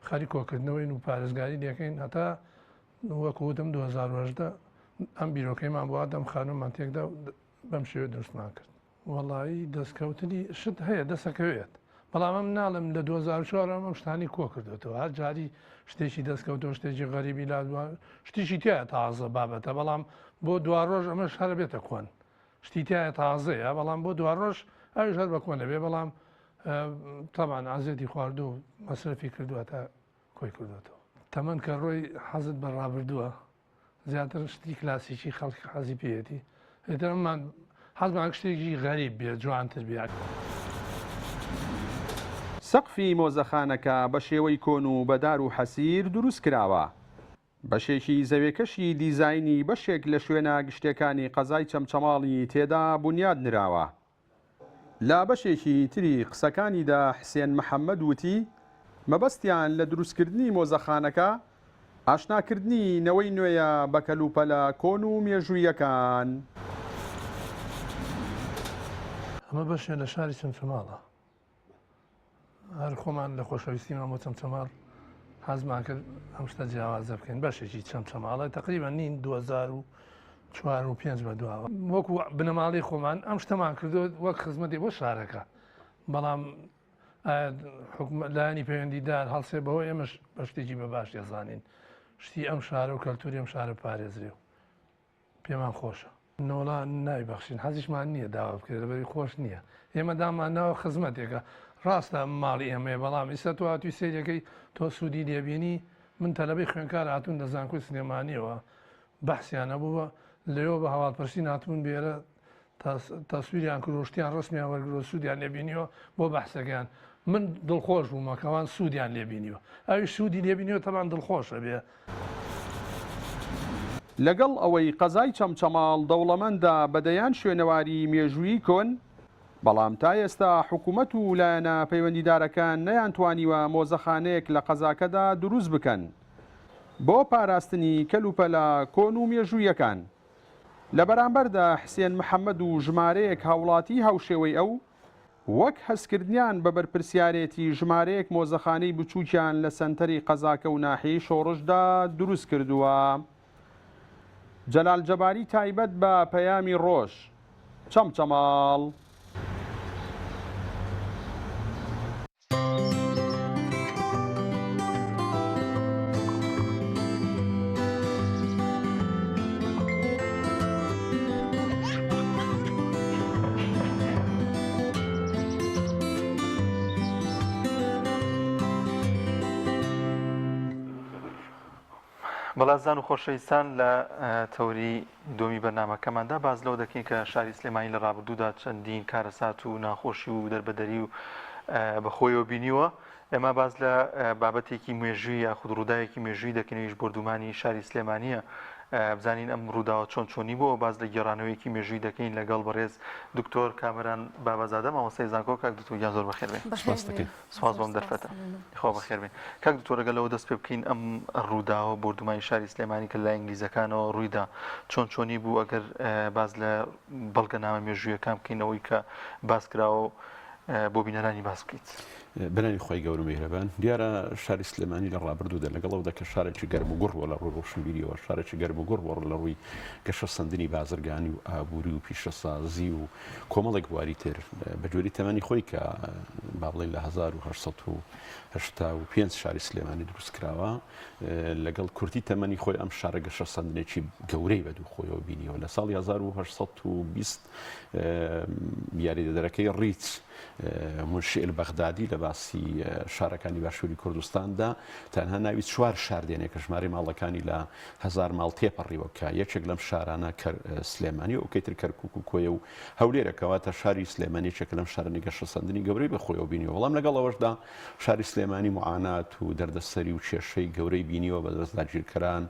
خەریک کۆکردنەوەین و پارێزگاری لەکەین هەتا وەکو وتم 2018 ئەم بیرۆکەیمان بۆ ئەم خانوومان تێکدا بەم شێوە دروستمان کرد. وەڵایی دەستکەوتنی شت هەیە دەسەکەوێت بەڵام ئەم ناڵم لە 2004 ئەم شتانی کۆ کردوێتەوە هەر جاری شتێکی دەستکەوتەوە شتێکی غەریبی لا شتیشی تایە تازە بابەتە بەڵام بۆ دواڕۆژ ئەمەش هەر بێتە کۆن شتی تایە تازەیە بەڵام بۆ دواڕۆژ ئەویش هەر بە کۆن دەبێ بەڵام تەبان ئازێتی خواردو و مەسرەفی کردووە تا کۆی کردوێتەوە تەمەن کە ڕۆی حەزت بە ڕابردووە زیاتر شتی کلاسیکی خەڵک حەزی پێیەتی ئیتر ئەممان حەزمان شتێکی غەریب بێ جوانتر بێ. سەقفی مۆزەخانەکە بە شێوەی کۆن و بە دار و حەسیر دروست کراوە. بەشێکی زەوێکەشی دیزاینی بەشێک لە شوێنە گشتێکانی قەزای چەمچەماڵی تێدا بونیاد نراوە. لە بەشێکی تری قسەکانیدا حسێن محەمەد وتی، مەبەستیان لە دروستکردنی مۆزەخانەکە ئاشناکردنی نەوەی نوێیە بە کەلوپەلە کۆن و مێژووییەکان. ئەمە بەشێ لە شاری چەمچەماڵە. هەر خۆمان لە خۆشەویستیمان بۆ چەمچەماڵ حەزمان کرد ئەم شتە جیاوازە بکەین بەشێکی چەمچەماڵە تقریبا نین 2004 و 5 بە دواوە وەکو بنەماڵی خۆمان ئەم شتەمان کردو وەک خزمەتی بۆ شارەکە بەڵام لایەنی پەیوەندیدار هەڵسێ بەوە ئێمەش بە شتێکی بە باش دەزانین شتی ئەم شارە و کەلتوری ئەم شارە پارێزرێ و پێمان خۆشە. نۆڵا نایبەخشین حەزیشمان نییە داوا بکرێت لەبەری خۆش نییە ئێمە دامان ناوە خزمەتێکە ڕاستە ئەم ماڵی ئێمەیە بەڵام ئیستا تۆ هاتووی سەیرەکەی تۆ سوودی لێبینی من تەلەبەی خوێنکار هاتوون لە زانکۆی سلێمانیەوە بەحسیان هەبوو لەوێوە بە هەواڵپرسین هاتبوون بێرە. تەسویریان کردو شتیان ڕسمیان وەرگرو سوودیان لێ بینیوە بۆ بەحسەکەیان من دڵخۆش بوومە کەوان سوودیان لێ بینیوە ئەویش سوودی لێ بینیوە تەبان دڵخۆشە بێ. لەگەڵ ئەوەی قەزای چەمچەماڵ دەوڵەمەندە بە دەیان شوێنەواری مێژوویی کۆن، بەڵام تا ئێستا حکومەت و لایەنە پەیوەندیدارەکان نەیانتوانیوە مۆزەخانەیەک لە قەزاکەدا دروست بکەن بۆ پاراستنی کەلوپەلە کۆن و مێژوویەکان. لە بەرامبەردا حسێن محەمەد و ژمارەیەک هاوڵاتی هاوشێوەی ئەو، وەک هەستکردنیان بە بەرپرسیارێتی ژمارەیەک مۆزەخانەی بچووکیان لە سەنتەری قەزاکە و ناحیەی شۆڕشدا دروستکردووە. جەلال جەباری تایبەت بە پەیامی ڕۆژ، چەمچەماڵ. بەڵازان و خۆشەویستان لە تەوری دۆمی بەرنمەکەماندا باز لەوە دەکەین کە شاری سلێمانی لە ڕابردوودا چەندین کارەسات و ناخۆشی و دەربەدەری و بەخۆیەوە بینیوە ئێمە باس لە بابەتێکی مێژووی یاخود ڕووداوێکی مێژووی دەکەین ئەویش بۆردومانی شاری سلێمانییە بزانین ئەم ڕووداوە چۆن چۆنی بووە باس لە گێڕانەوەیەکی مێژووی دەکەین لەگەڵ بەڕێز دکتۆر کامەران بابازادە مامۆستای زانکۆ کاک دکتۆر گیان زۆر بەخێر بێن سپاس دەکەین سپاس بۆم دەرفەتە خوا بەخێر بێن کاک دکتۆر ئەگەر لەوە دەست پێ بکەین ئەم ڕووداوە بۆردومانی شاری سلێمانی کە لای ئینگلیزەکانەوە ڕوویدا چۆن چۆنی بوو ئەگەر باس لە بەڵگەنامە مێژوویەکان بکەین ئەوەی کە باس کراوە بۆ بینەرانی باس بکەیت. بەناوی خوای گەورە و میهرەبان. دیارە شاری سلێمانی لە ڕابردوودا لەگەڵ ئەودا کە شارێکی گەرم و گوڕ بووە لە ڕووی ڕۆشنبیریەوە، شارێکی گەرم و گوڕ بووە لە ڕووی گەشەسەندنی بازرگانی و ئابووری و پیشەسازی و کۆمەڵێک بواری تر بە گوێرەی تەمەنی خۆی کە با بڵێین لە 1885 شاری سلێمانی دروست کراوە لەگەڵ کورتی تەمەنی خۆی ئەم شارە گەشەسەندنێکی گەورەی بەدوو خۆیەوە بینیەوە لە ساڵی 1820 یاریدەدەرەکەی ڕیچ مونشی البەغدادی لە باسی شارەکانی باشووری کوردستاندا تەنها ناوی چوار شار دێنێ کە ژمارەی ماڵەکانی لە هەزار ماڵ تێپەڕیوە کە یەکێک لەم شارانە سلێمانی و ئەوکەی تر کەرکوک و کۆیە و هەولێرە کەواتە شاری سلێمانی یەکێکە لەم شارانەی گەشەسەندنی گەورەی بە خۆیەوە بینیوە بەڵام لەگەڵ ئەوەشدا شاری سلێمانی موعانات و دەردەسەری و کێشەی گەورەی بینیوە بەدەست داگیرکەران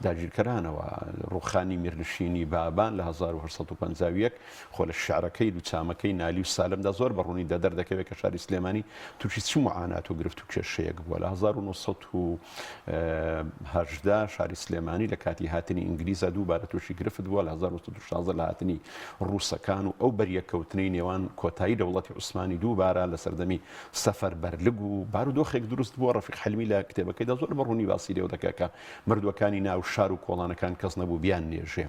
داگیرکەرانەوە. ڕووخانی میرنشینی بابان لە 1851 خۆ لە شیعرەکەی دووچامەکەی نالی و سالمدا زۆر بە ڕوونی دەردەکەوێت کە شاری سلێمانی تووشی چ موعانات و گرفت و کێشەیەک بووە. لە 1918 شاری سلێمانی لە کاتی هاتنی ئینگلیزا دووبارە تووشی گرفت بووە. لە 1916 لە هاتنی ڕووسەکان و ئەو بەریەککەوتنەی نێوان کۆتایی دەوڵەتی عوسمانی دووبارە لە سەردەمی سەفەربەرلگ و بارودۆخێک دروست بووە، ڕەفیق حیلمی لە کتێبەکەیدا زۆر بە ڕوونی باسی لێوە دەکات کە مردووەکانی ناو شار و کۆڵانەکان کەس نەبوو بیاننێژێ.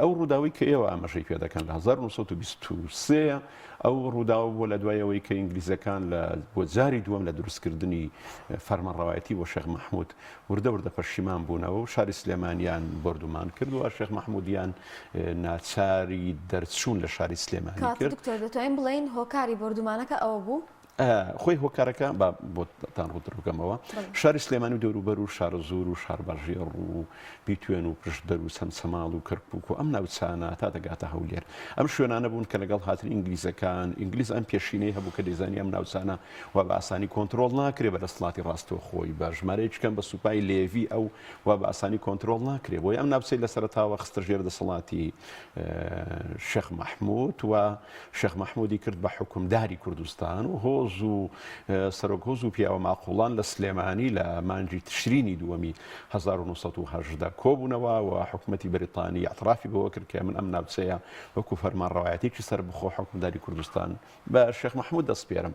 ئەو ڕووداوەی کە ئێوە ئاماژەی پێ دەکەن لە 1923 ئەو ڕووداوە بووە لە دوای ئەوەی کە ئینگلیزەکان لە بۆ جاری دووەم لە دروستکردنی فەرمانڕەوایەتی بۆ شێخ مەحموود وردە وردە پەشیمان بوونەوە و شاری سلێمانیان بۆردومان کرد و شێخ مەحموودیان ناچاری دەرچوون لە شاری سلێمانی کاک کرد. دکتۆر دەتوانین بڵێین هۆکاری بۆردومانەکە ئەوە بوو؟ خۆی هۆکارەکە با بۆتان ڕوونتر بکەمەوە. شاری سلێمانی و دەوروبەر و شارەزوور و شارباژێڕ و بیتوێن و پشدەر و چەمچەماڵ و کەرکووک و ئەم ناوچانە تا دەگاتە هەولێر ئەم شوێنانە بوون کە لەگەڵ هاتنی ئینگلیزەکان ئینگلیز ئەم پێشینەی هەبوو کە دەیزانی ئەم ناوچانە وا بە ئاسانی کۆنترۆڵ ناکرێ بە دەسەڵاتی ڕاستەوخۆی بە ژمارەیەکی کەم بە سوپای لێڤی ئەو وا بە ئاسانی کۆنترۆڵ ناکرێ بۆیە ئەم ناوچەی لە سەرەتاوە خستە ژێر دەسەڵاتی شێخ مەحموود و شێخ مەحموودی کرد بە حوکمداری کوردستان و هۆز و سەرۆک هۆز و پیاوە ماقوڵان لە سلێمانی لە مانگی تشرینی دووەمی 1918 کۆبوونەوە و حکومەتی بەریتانی ئیعترافی بەوە کرد کە من ئەم ناوچەیە وەکو فەرمانڕەوایەتێکی سەربەخۆ حوکمداری کوردستان بە شێخ مەحمود دەسپێرم.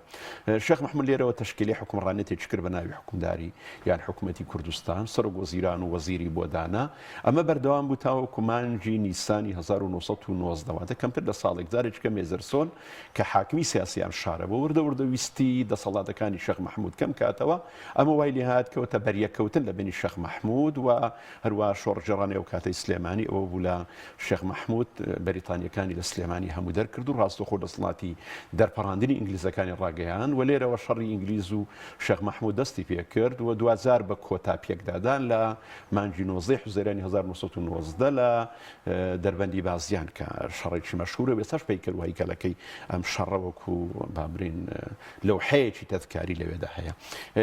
شێخ مەحمود لێرەوە تەشکیلی حوکمڕانێتێکی کرد بە ناوی حوکمداری یان حکومەتی کوردستان، سەرۆک وەزیران و وەزیری بۆ دانا. ئەمە بەردەوام بوو تاوەکو مانگی نیسانی 1919، واتە کەمتر لە ساڵێک، جارێکی کە مێزەرسۆن کە حاکمی سیاسی ئەم شارە بوو، وردە وردە ویستی. ویستی دەسەڵاتەکانی شێخ مەحموود کەم کاتەوە، ئەمە وای لێهات کەوتە بەریەککەوتن لە بەینی شێخ مەحموود و هەروا شۆڕشگێڕانی ئەو کاتەی سلێمانی ئەوە بوو لە شێخ مەحموود بەریتانییەکانی لە سلێمانی هەموو دەرکرد و ڕاستەوخۆ دەسەڵاتی دەرپەڕاندنی ئینگلیزەکانی ڕاگەیاند و لێرەوە شەڕی ئینگلیز و شێخ مەحموود دەستی پێکرد و دواجار بە کۆتا پێکدادان لە مانگی نۆزدەی حوزەیرانی 1919 لە دەربەندی بازیان کە شەڕێکی مەشهورە و ئێستاش پەیکەر و هەیکەلەکەی ئەم شەڕە وەکو با برین لەوحەیەکی تەذکاری لەوێدا هەیە.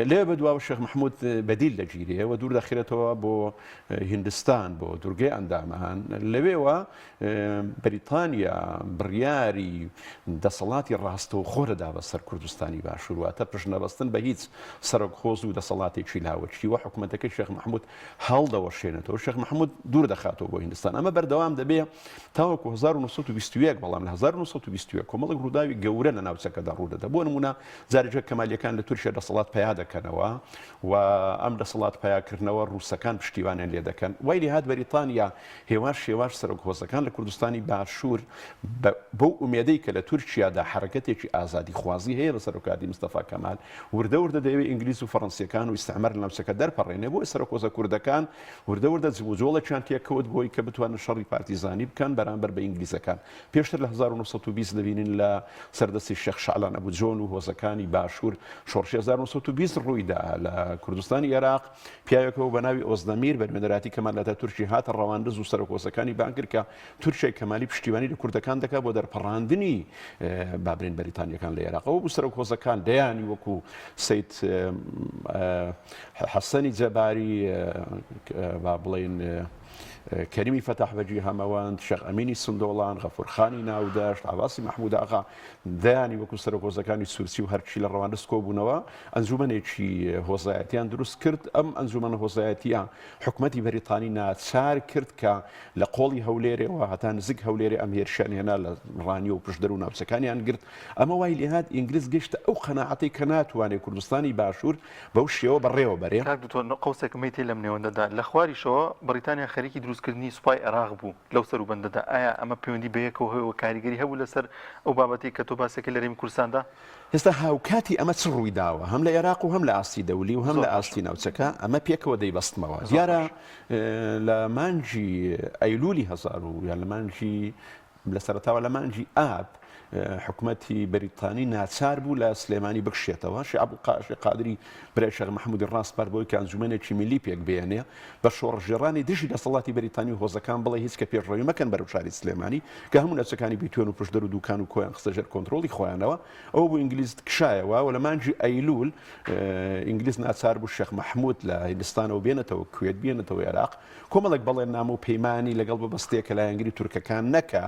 لەوێ بەدواوە شێخ مەحمود بەدیل دەگیرێ و دوور دەخرێتەوە بۆ هیندستان بۆ دوورگەی ئەندامان. لەوێوە بەریتانیا بڕیاری دەسەڵاتی ڕاستەوخۆ دەدا بەسەر کوردستانی باشوور، واتە پشتنەبەستن بە هیچ سەرۆک هۆز و دەسەڵاتێکی لاوەکی و حکومەتەکەی شێخ مەحمود هەڵدەوەشێنێتەوە، شێخ مەحمود دوور دەخاتەوە بۆ هیندستان. ئەمە بەردەوام دەبێ تاوەکو 1921، بەڵام لە 1921 کۆمەڵێک ڕووداوی گەورە لە ناوچەکەدا ڕوودەدا. بۆ نموونە جارێکە کەمالیەکان لە تورکیا دەسەڵات پەیا دەکەنەوە و ئەم دەسەڵات پەیاکردنەوە ڕووسەکان پشتیوانیان لێ دەکەن. وای لێهات بەریتانیا هێواش هێواش سەرۆک هۆزەکان لە کوردستانی باشوور بەو ئومێدەی کە لە تورکیادا حەرەکەتێکی ئازادیخوازی هەیە بە سەرۆکایەتی مستەفا کەمال وردە وردە دەیەوێ ئینگلیز و فەڕەنسییەکان و ئیستعمار لە ناوچەکە دەرپەڕێنێ، بۆیە سەرۆک هۆزە کوردەکان وردە وردە جموجۆڵێکیان تێکەوت بۆی کە بتوانن شەڕی پارتیزانی بکەن بەرامبەر بە ئینگلیزەکان. پێشتر لە 1920 دەبینین لە سەر دەستی شێخ شەعلان ئەبو جۆن و هۆزەکانی باشوور شۆڕشی 1920 ڕوویدا لە کوردستانی ئێراق، پیاوێک هەبوو بە ناوی ئۆزدەمیر بە نوێنەرایەتی کەمال ئەتاتورکی هاتە ڕەواندز و سەرۆک هۆزەکانی بانگ کرد کە تورکیای کەمالی پشتیوانی لە کوردەکان دەکات بۆ دەرپەڕاندنی با بڵێین بەریتانیەکان لە ئێراق. ئەوە بوو سەرۆک هۆزەکان دەیانی وەکو سەید حەسەنی جەباری با بڵێین کەریمی فەتاح بەگی هەمەوەند، شێخ ئەمینی سندۆڵان، غەفور خانی ناودەشت، عەباسی مەحموود ئاغا، دەیانی وەکو سەرۆک هۆزەکانی سورچی و هەرچی لە ڕەواندز کۆبوونەوە، ئەنجومەنێکی هۆزایەتیان دروست کرد. ئەم ئەنجومەنە هۆزایەتییە حکومەتی بەریتانی ناچار کرد کە لە قۆڵی هەولێرێوە هەتا نزیک هەولێرێ ئەم هێرشیان هێنا لە ڕانیە و پشدەر و ناوچەکانیان گرت. ئەمە وای لێهات ئینگلیز گەیشتە ئەو قەناعەتەی کە ناتوانێ کوردستانی باشوور بەو شێوە بەڕێوە بەرێ. کاک دکتۆر قەوسێکم هەیە لەم نێوەندەدا، لە خواریشەوە بەڕیتانیا خەریکی دروستکردنی سوپای عێراق بوو لەو سەروبەندەدا، ئایا ئەمە پەیوەندی بەیەکەوە هەیە و کاریگەری هەبوو لەسەر ئەو بابەتەی کە تۆ باسەکەی لە هەرێمی کوردستاندا؟ ئێستا هاوکاتی ئەمە چ ڕووی داوە هەم لە ئێراق و هەم لە ئاستی دەولی و هەم لە ئاستی ناوچەکە ئەمە پێکەوە دەیبەستمەوە. دیارە لە مانگی ئەیلولی هەزار و یان لە مانگی لە سەرەتاوە لە مانگی ئاب حکومەتی بەریتانی ناچار بوو لە سلێمانی بکشێتەوە. شێخ عەبدولقادر قادری برای شێخ مەحموودی ڕاسپارد بۆی کە ئەنجومەنێکی میللی پێک بێنێ بە شۆڕشگێڕانی دژی دەسەڵاتی بەریتانی و هۆزەکان بڵێ هیچ کە پێشڕەوی مەکەن بەرەو شاری سلێمانی کە هەموو ناوچەکانی بیتوێن و پشدەر و دوکان و کۆیان خستە ژێر کۆنترۆڵی خۆیانەوە. ئەوە بوو ئینگلیز کشایەوە و لە مانگی ئەیلول ئینگلیز ناچار بوو شێخ مەحموود لە هیندستانەوە بێنێتەوە کوێت، بێنێتەوە ئێراق، کۆمەڵێک بەڵێننامە و پەیمانی لەگەڵ ببەستێ کە لایەنگری تورکەکان نەکا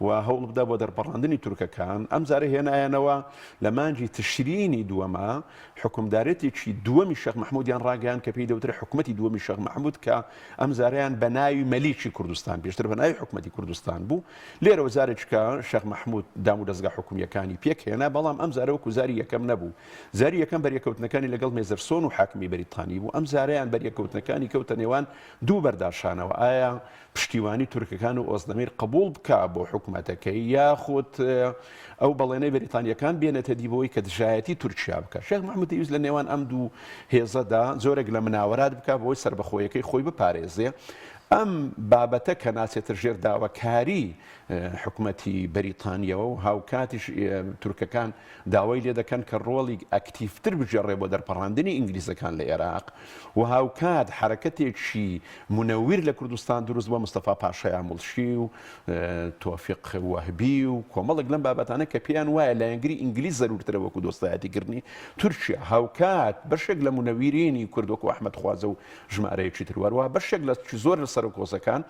و هەوڵ بدا بۆ دەرپەڕاندنی تورکەکان. ئەمجارە هێنایانەوە لە مانگی تشرینی دووەما حوکمدارێتێکی دووەمی شێخ مەحموودیان ڕاگەیاند کە پێی دەوترێ حکومەتی دووەمی شێخ مەحموود کە ئەمجارەیان بە ناوی مەلیکی کوردستان پێشتر بە ناوی حکومەتی کوردستان بوو. لێرەوە جارێکیکە شێخ مەحموود دامودەزگا حکومییەکانی پێکهێنا، بەڵام ئەمجارە وەکو جاری یەکەم نەبوو. جاری یەکەم بەریەکەوتنەکانی لەگەڵ مێزەرسۆن و حاکمی بەریتانی بوو، ئەمجارەیان بەریەکەوتنەکانی کەوتە نێوان دوو بەرداشانەوە، ئایا پشتیوانی تورکەکان و ئۆزدەمیر قبوڵ بکا بۆ حکومەتەکەی یاخود ئەو بەڵێنەی بەریتانیەکان بێنێتە دی بۆی کە دژایەتی تورکیا بکا. شێخ مەحمود دەیویست لە نێوان ئەم دوو هێزەدا جۆرێک لە مناوەرات بکا بۆی سەربەخۆیەکەی خۆی بپارێزێ. ئەم بابەتە کە ناچێتە ژێر داواکاری حکومەتی بەریتانیەوە و هاوکاتیش تورکەکان داوای لێ دەکەن کە ڕۆڵی ئەکتیڤتر بگێڕێ بۆ دەرپەڕاندنی ئینگلیزەکان لە ئێراق و هاوکات حەرەکەتێکی مونەویر لە کوردستان دروست بووە مستەفا پاشای ئاموڵشی و تۆفیق وەهبی و کۆمەڵێک لەم بابەتانە کە پێیان وایە لایەنگری ئینگلیز زەرورترە وەکو دۆستایەتی کردنی تورکیا هاوکات بەشێک لە مونەویرینی کورد وەکو ئەحمەد خوازە و ژمارەیەکی تر وەروەها بەشێک لە زۆر لە سەرۆک هۆزەکان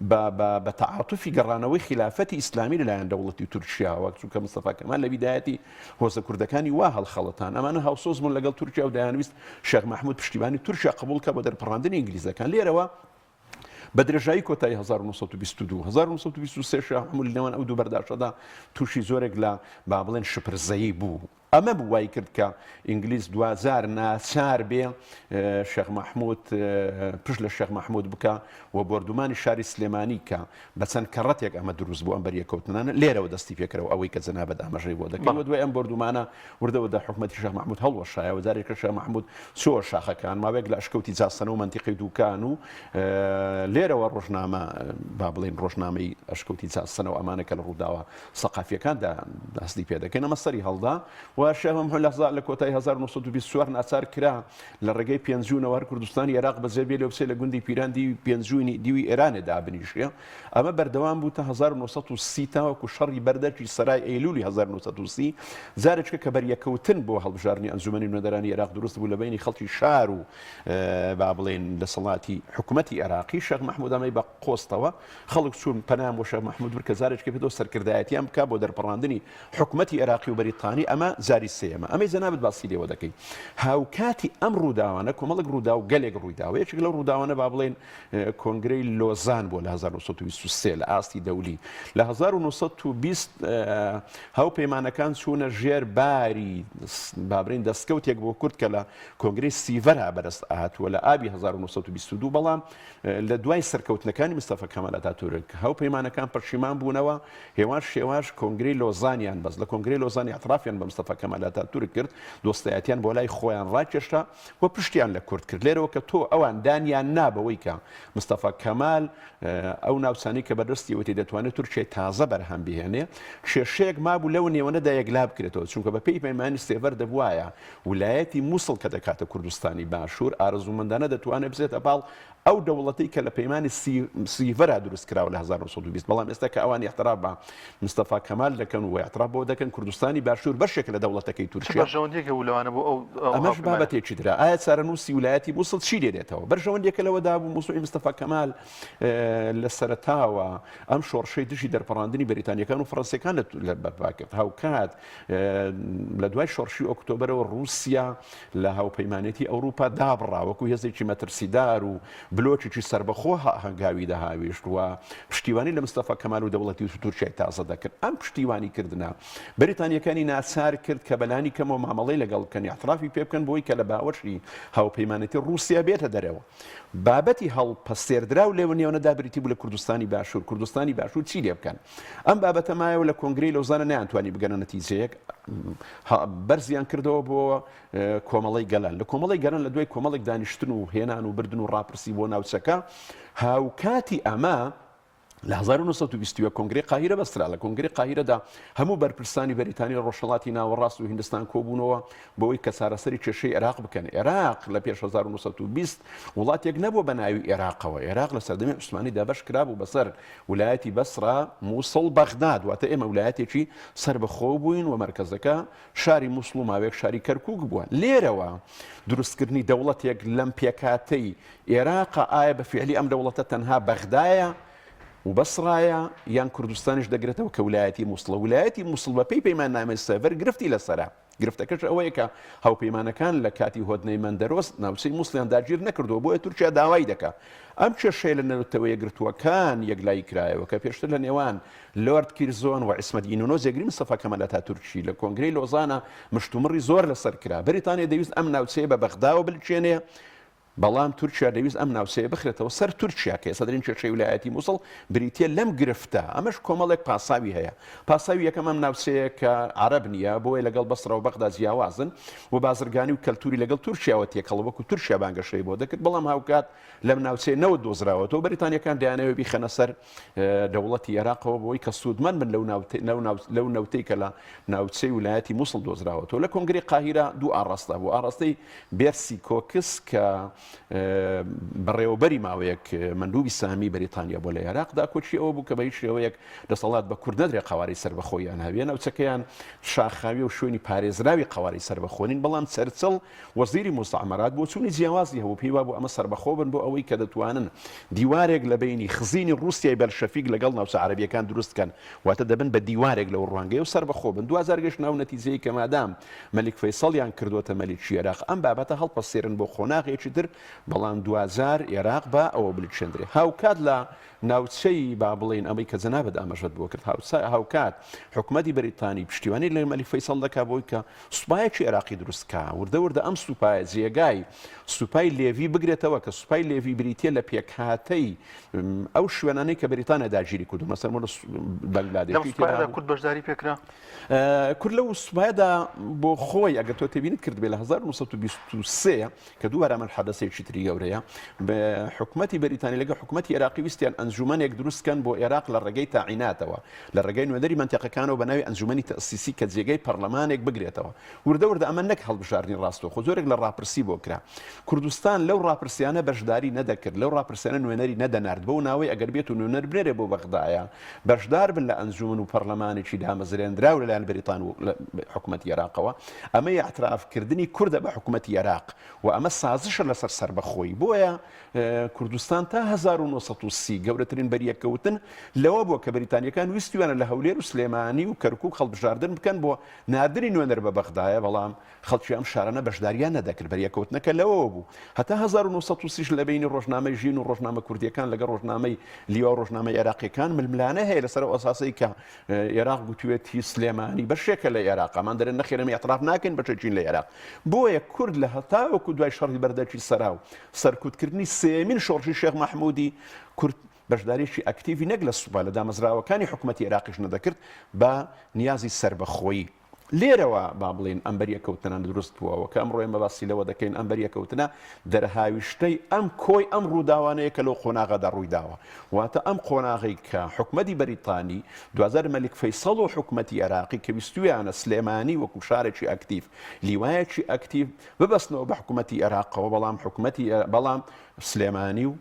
بە بە بە تەعاتوفی گەڕانەوەی خیلافەتی ئیسلامی لەلایەن دەوڵەتی تورکیاوە چونکە مستەفا کەمال لە بیدایەتی هۆزە کوردەکانی وا هەڵخەڵەتان ئەمانە هاوسۆز بوون لەگەڵ تورکیا و دەیانویست شێخ مەحمود پشتیوانی تورکیا قبوڵ کە بۆ دەرپەڕاندنی ئینگلیزەکان لێرەوە بە درێژایی کۆتایی 1922 1923 شێخ مەحمود لە نێوان ئەو دوو بەرداشەدا تووشی زۆرێک لە با بڵێن شپرزەیی بوو. ئەمە بوو وای کرد کە ئینگلیز دواجار ناچار بێ شێخ مەحمود پشت لە شێخ مەحمود بکا و بۆردومانی شاری سلێمانی کە بە چەند کەڕەتێک ئەمە دروست بوو ئەم بەریەکەوتنانە لێرەوە دەستی پێکرەوە ئەوەی کە جەنابت ئاماژەی بۆ دەکەی و دوای ئەم بۆردومانە وردە وردە حکومەتی شێخ مەحمود هەڵوەشایەوە جارێکە شێخ مەحمود چووە شاخەکان ماوەیەک لە ئەشکەوتی جاسەنە و مەنتیقەی دوکان و لێرەوە ڕۆژنامە با بڵێین ڕۆژنامەی ئەشکەوتی جاسەنە و ئەمانە کە لە ڕووداوە سەقافیەکاندا دەستی پێ دەکەین ئەمە سەری هەڵدا و شێخ مەحمود لە لە کۆتایی 1924 ناچار کرا لە ڕێگەی پێنجوونەوە هەر کوردستانی عێراق بەجێ بێلێ و بچێ لە گوندی پیران دیوی پێنجوینی دیوی ئێرانێ دابنیشێ. ئەمە بەردەوام بوو تا 1930 تاوەکو شەڕی بەردەرکی سەرای ئەیلولی 1930 جارێکە کە بەریەکەوتن بۆ هەڵبژاردنی ئەنجومەنی نوێنەرانی عێراق دروست بوو لە بەینی خەڵکی شار و با بڵێین دەسەڵاتی حکومەتی عێراقی شێخ مەحمود ئەمەی بە قۆستەوە خەڵک چوون پەنایان بۆ شێخ مەحمود برد کە جارێکی پێدەوە سەرکردایەتیان بکا بۆ دەرپەڕاندنی حکومەتی عێراقی و بەریتانی ئەمە جاری سێیەمە ئەمەی جەنابت باسی لێوە دەکەی هاوکاتی ئەم ڕووداوانە کۆمەڵێک ڕووداو گەلێک ڕوویداوە یەکێک لەو ڕووداوانە با بڵێن کۆنگرەی لۆزان بووە لە 1923 لە ئاستی دەولی لە 1920 هاوپەیمانەکان چوونە ژێر باری بابرین دەستکەوتێک بۆ کورد کە لە کۆنگرەی سیڤەرا بەدەست هاتووە لە ئابی 1922 بەڵام لە دوای سەرکەوتنەکانی مستەفا کەمال ئەتاتورک، هاوپەیمانەکان پەشیمان بوونەوە، هێواش هێواش کۆنگرەی لۆزانیان بەست، لە کۆنگرەی لۆزان ئیعترافیان بە مستەفا کەمال ئەتاتورک کرد، دۆستایەتیان بۆ لای خۆیان ڕاکێشا و پشتیان لە کورد کرد. لێرەوە کە تۆ ئەوان دانیان نا بەوەی کە مستەفا کەمال ئەو ناوچانەی کە بەردەستیەوەتی دەتوانێت تورکیای تازە بەرهەم بهێنێ، کێشەیەک مابوو لەو نێوەنەدا یەکلا بکرێتەوە، چونکە بەپێی پەیمانی سێڤەر دەبوایە ولایەتی موسڵ کە دەکاتە کوردستانی باشوور ئارەزوومەندانە دەتوانێت بچێتە پاڵ ئەو دەوڵەتەی کە لە پەیمانی سیڤەرا دروست کراوە لە 1920 بەڵام ئێستا کە ئەوان ئیعتراف بە مستەفا کەمال دەکەن و ئیعتراف بەوە دەکەن کوردستانی باشوور بەشێکە لە دەوڵەتەکەی چ تورکیا بەرژەوەندیەک هەبوو لەوانە بۆ ئەو ئەو ئەمەش هاوپەیمانە؟ بابەتێکی ترە ئایا چارەنووسی ولایەتی موسڵ چی لێ دێتەوە بەرژەوەندیەکە لەوەدا بوو موسوعی مستەفا کەمال لە سەرەتاوە ئەم شۆڕشەی دژی دەرپەڕاندنی بەریتانیەکان و فەرەنسیەکان لە بەرپا کرد هاوکات لە دوای شۆڕشی ئۆکتۆبەرەوە ڕووسیا لە هاوپەیمانێتی ئەوروپا دابڕا وەکو هێزێکی مەترسیدار و بلۆکێکی سەربەخۆ هەنگاوی دەهاویشت و پشتیوانی لە مستەفا کەمال و دەوڵەتی و تورکیای تازە دەکرد. ئەم پشتیوانی کردنە بەریتانییەکانی ناچار کرد کە بەلانی کەمەوە مامەڵەی لەگەڵ بکەن، ئیعترافی پێ بکەن بۆی کە لە باوەشی هاوپەیمانێتی ڕووسیا بێتە دەرەوە. بابەتی هەڵپەسێردراو لەو نێوەنەدا بریتی بوو لە کوردستانی باشوور، کوردستانی باشوور چی لێ بکەن؟ ئەم بابەتە مایەوە لە کۆنگرەی لۆزانە نەیانتوانی بگەنە نەتیجەیەک، بەرزیان کردەوە بۆ کۆمەڵەی گەلان. لە کۆمەڵەی گەلان لە دوای کۆمەڵێک دانیشتن و هێنان و بردن و ڕاپرسی بۆ ناوچەکە، هاوکاتی ئەمە لە 1921 کۆنگرەی قاهیرە بەسترا. لە کۆنگرەی قاهیرەدا هەموو بەرپرسانی بەریتانی لە ڕۆژهەڵاتی ناوەڕاست و هیندستان کۆبوونەوە بۆوەی کە چارەسەری کێشەی عێراق بکەن. عێراق لە پێش 1920 وڵاتێک نەبووە بە ناوی عێراقەوە. عێراق لە سەردەمی عوسمانی دابەش کرابوو بەسەر ولایەتی بەسرە، موسڵ، بەغداد. واتە ئێمە ولایەتێکی سەربەخۆ بووین و مەرکەزەکە شاری موسڵ و ماوەیەک شاری کەرکوک بووە. لێرەوە دروستکردنی دەوڵەتێک لەم پێکهاتەی ئێراقە ئایا بە فیعلی ئەم دەوڵەتە تەنها بەغدایە و بەسڕایە یان کوردستانیش دەگرێتەوە کە ولایەتی موسڵە؟ ولایەتی موسڵ بە پێی پەیماننامەی سێڤەر گرفتی لەسەرە. گرفتەکەش ئەوەیە کە هاوپەیمانەکان لە کاتی هۆدنەی مەندەرۆس ناوچەی موسڵیان داگیر نەکردووە بۆیە تورکیا داوای دەکا. ئەم کێشەیە لە نەتەوە یەکگرتووەکان یەکلایی کرایەوە کە پێشتر لە نێوان لۆرد کیرزۆن و عیسمەت ئینۆنۆ جێگری مستەفا کەمال ئەتاتورکی لە کۆنگرەی لۆزانا مشتومڕی زۆر لەسەر کرا. بەریتانیا دەیویست ئەم ناوچەیە بە بەغداوە بلکێنێ، بەڵام تورکیا دەیویست ئەم ناوچەیە بخرێتەوە سەر تورکیا کە ئێستا دەرین کێشەی ولایەتی موسڵ بریتییە لەم گرفتە. ئەمەش کۆمەڵێک پاساوی هەیە. پاساوی یەکەم ئەم ناوچەیە کە عەرەب نییە، بۆیە لەگەڵ بەسرە و بەغدا جیاوازن و بازرگانی و کەلتوری لەگەڵ تورکیاوە تێکەڵە وەکو تورکیا بانگەشەی بۆ دەکرد، بەڵام هاوکات لەم ناوچەیە نەوت دۆزراوەتەوە، بەریتانییەکان دەیانەوێت بیخەنە سەر دەوڵەتی ئێراقەوە بۆی کە سوودمەند بن لەو نەوتەی کە لە ناوچەی ولایەتی موسڵ دۆزراوەتەوە. لە کۆنگرەی قاهیرە دوو ئاڕاستە بوو، ئاڕاستەی بێرسی کۆکس کە بەڕێوەبەری ماوەیەک مەندوبی سامی بەریتانیا بووە لە ئێراق، داکۆکی ئەوە بوو کە بە هیچ شێوەیەک دەسەڵات بە کورد نەدرێت قەوارەی سەربەخۆیان هەبێ، ناوچەکەیان شاخاوی و شوێنی پارێزراوی قەوارەی سەربەخۆ نین، بەڵام چەرچڵ وەزیری موستەعمەرات بۆچوونی جیاوازی هەبوو، پێی وابوو ئەمە سەربەخۆ بن بۆ ئەوەی کە دەتوانن دیوارێک لە بەینی خزینی ڕووسیای بەلشەفیک لەگەڵ ناوچە عەرەبییەکان دروست بکەن، واتە دەبن بە دیوارێک لەو ڕوانگەیە و سەربەخۆ بن. دواجار گەیشتنە ئەو نەتیجەیەی کە مادام مەلیک فەیسەڵیان کردۆتە مەلیکی ئێراق، ئەم بابەتە هەڵپەسێرن بۆ قۆناغێکی تر. بەڵام دواجار ئێراق بە ئەوە بلکێندرێ. هاوکات لە ناوچەی با بڵێین ئەمەی کە جەنابت ئاماژەت بۆ کرد هاوکات حکومەتی بەریتانی پشتیوانی لە مەلیک فەیسەڵ دەکا بۆی کە سوپایەکی عێراقی دروست کا وردە وردە ئەم سوپایە جێگای سوپای لێڤی بگرێتەوە کە سوپای لێڤی بریتە لە پێکهاتەی ئەو شوێنانەی کە بەریتانیا داگیری کردو مەسەر لە بەنگلادێش کورد بەشداری پێکرا کورد لەو سوپایەدا بۆ خۆی ئەگەر تۆ تێبینیت کردبێ لە 1923 کە دووبارە ئەمە حەدەسێکی تری گەورەیە حکومەتی بەریتانی لەگە حکومەتی عێراقی ویستیان ئەنجومەنێک دروست کەن بۆ عێراق لە ڕێگەی تاعیناتەوە لە ڕێگەی نوێنەری مەنتیقەکانەوە بە ناوی ئەنجومەنی تەئسیسی کە جێگەی پەرلەمانێک بگرێتەوە وردە وردە ئەمە نەک هەڵبژاردنی ڕاستەوخۆ جۆرێک لە ڕاپرسی بۆ کرا کوردستان لەو ڕاپرسیانە بەشداری نەدەکرد لەو ڕاپرسیانە نوێنەری نەدەنارد بەو ناوەی ئەگەر بێت و نوێنەر بنێرێ بۆ بەغدایە بەشدار بن لە ئەنجومەن و پەرلەمانێکی دامەزرێندراو لەلایەن بەریتان و حکومەتی عێراقەوە، ئەمە ئیعتراف کردنی کوردە بە حکومەتی عێراق و ئەمە سازشە لەسەر سەربەخۆیی، بۆیە کوردستان تا 1930 گەورەترین بەریەککەوتن لەوە بووە کە بەریتانیەکان ویستویانە لە هەولێر و سلێمانی و کەرکوک هەڵبژاردن بکەن بۆ ناردنی نوێنەر بە بەغدایە، بەڵام خەڵکی ئەم شارانە بەشداریان نەدەکرد، بەریەکەوتنەکە لەوەوە بوو هەتا 1930 ش لە بەینی ڕۆژنامەی ژین و ڕۆژنامە کوردییەکان لەگەڵ ڕۆژنامەی لیوا و ڕۆژنامە ئێراقییەکان ململانێ هەیە لەسەر ئەو ئەساسەی کە ئێراق گوتوێتی سلێمانی بەشێکە لە ئێراق، ئەمان دەرێن نەخێر ئێمە ئیعتراف ناکەین بەشێکین لە ئێراق. بۆیە کورد لە هەتاوەکو دوای شەڕی بەردەکی سەرا و سەرکوتکردنی سێیەمین شۆڕشی شێخ مەحموودی کورد بەشداریی ئەکتیڤی نەک لە سوپا لە دامەزراوەکانی حکومەتی ئێراقیش نەدەکرد بە نیازی سەربەخۆیی. لێرەوە با بڵێین ئەم بەریەکەوتنانە دروست بووە و کە ئەمڕۆ ئێمە باسی لەوە دەکەین ئەم بەریەکەوتنە دەرهاویشتەی ئەم کۆی ئەم ڕووداوانەیە کە لەو قۆناغەدا ڕوویداوە واتە ئەم قۆناغەی کە حکومەتی بەریتانی دواجار مەلیک فەیسەڵ و حکومەتی عێراقی کە ویستویانە سلێمانی وەکو شارێکی ئەکتیڤ لیوایەکی ئەکتیڤ ببەستنەوە بە حکومەتی عێراقەوە بەڵام حکومەتی بەڵام سلێمانی و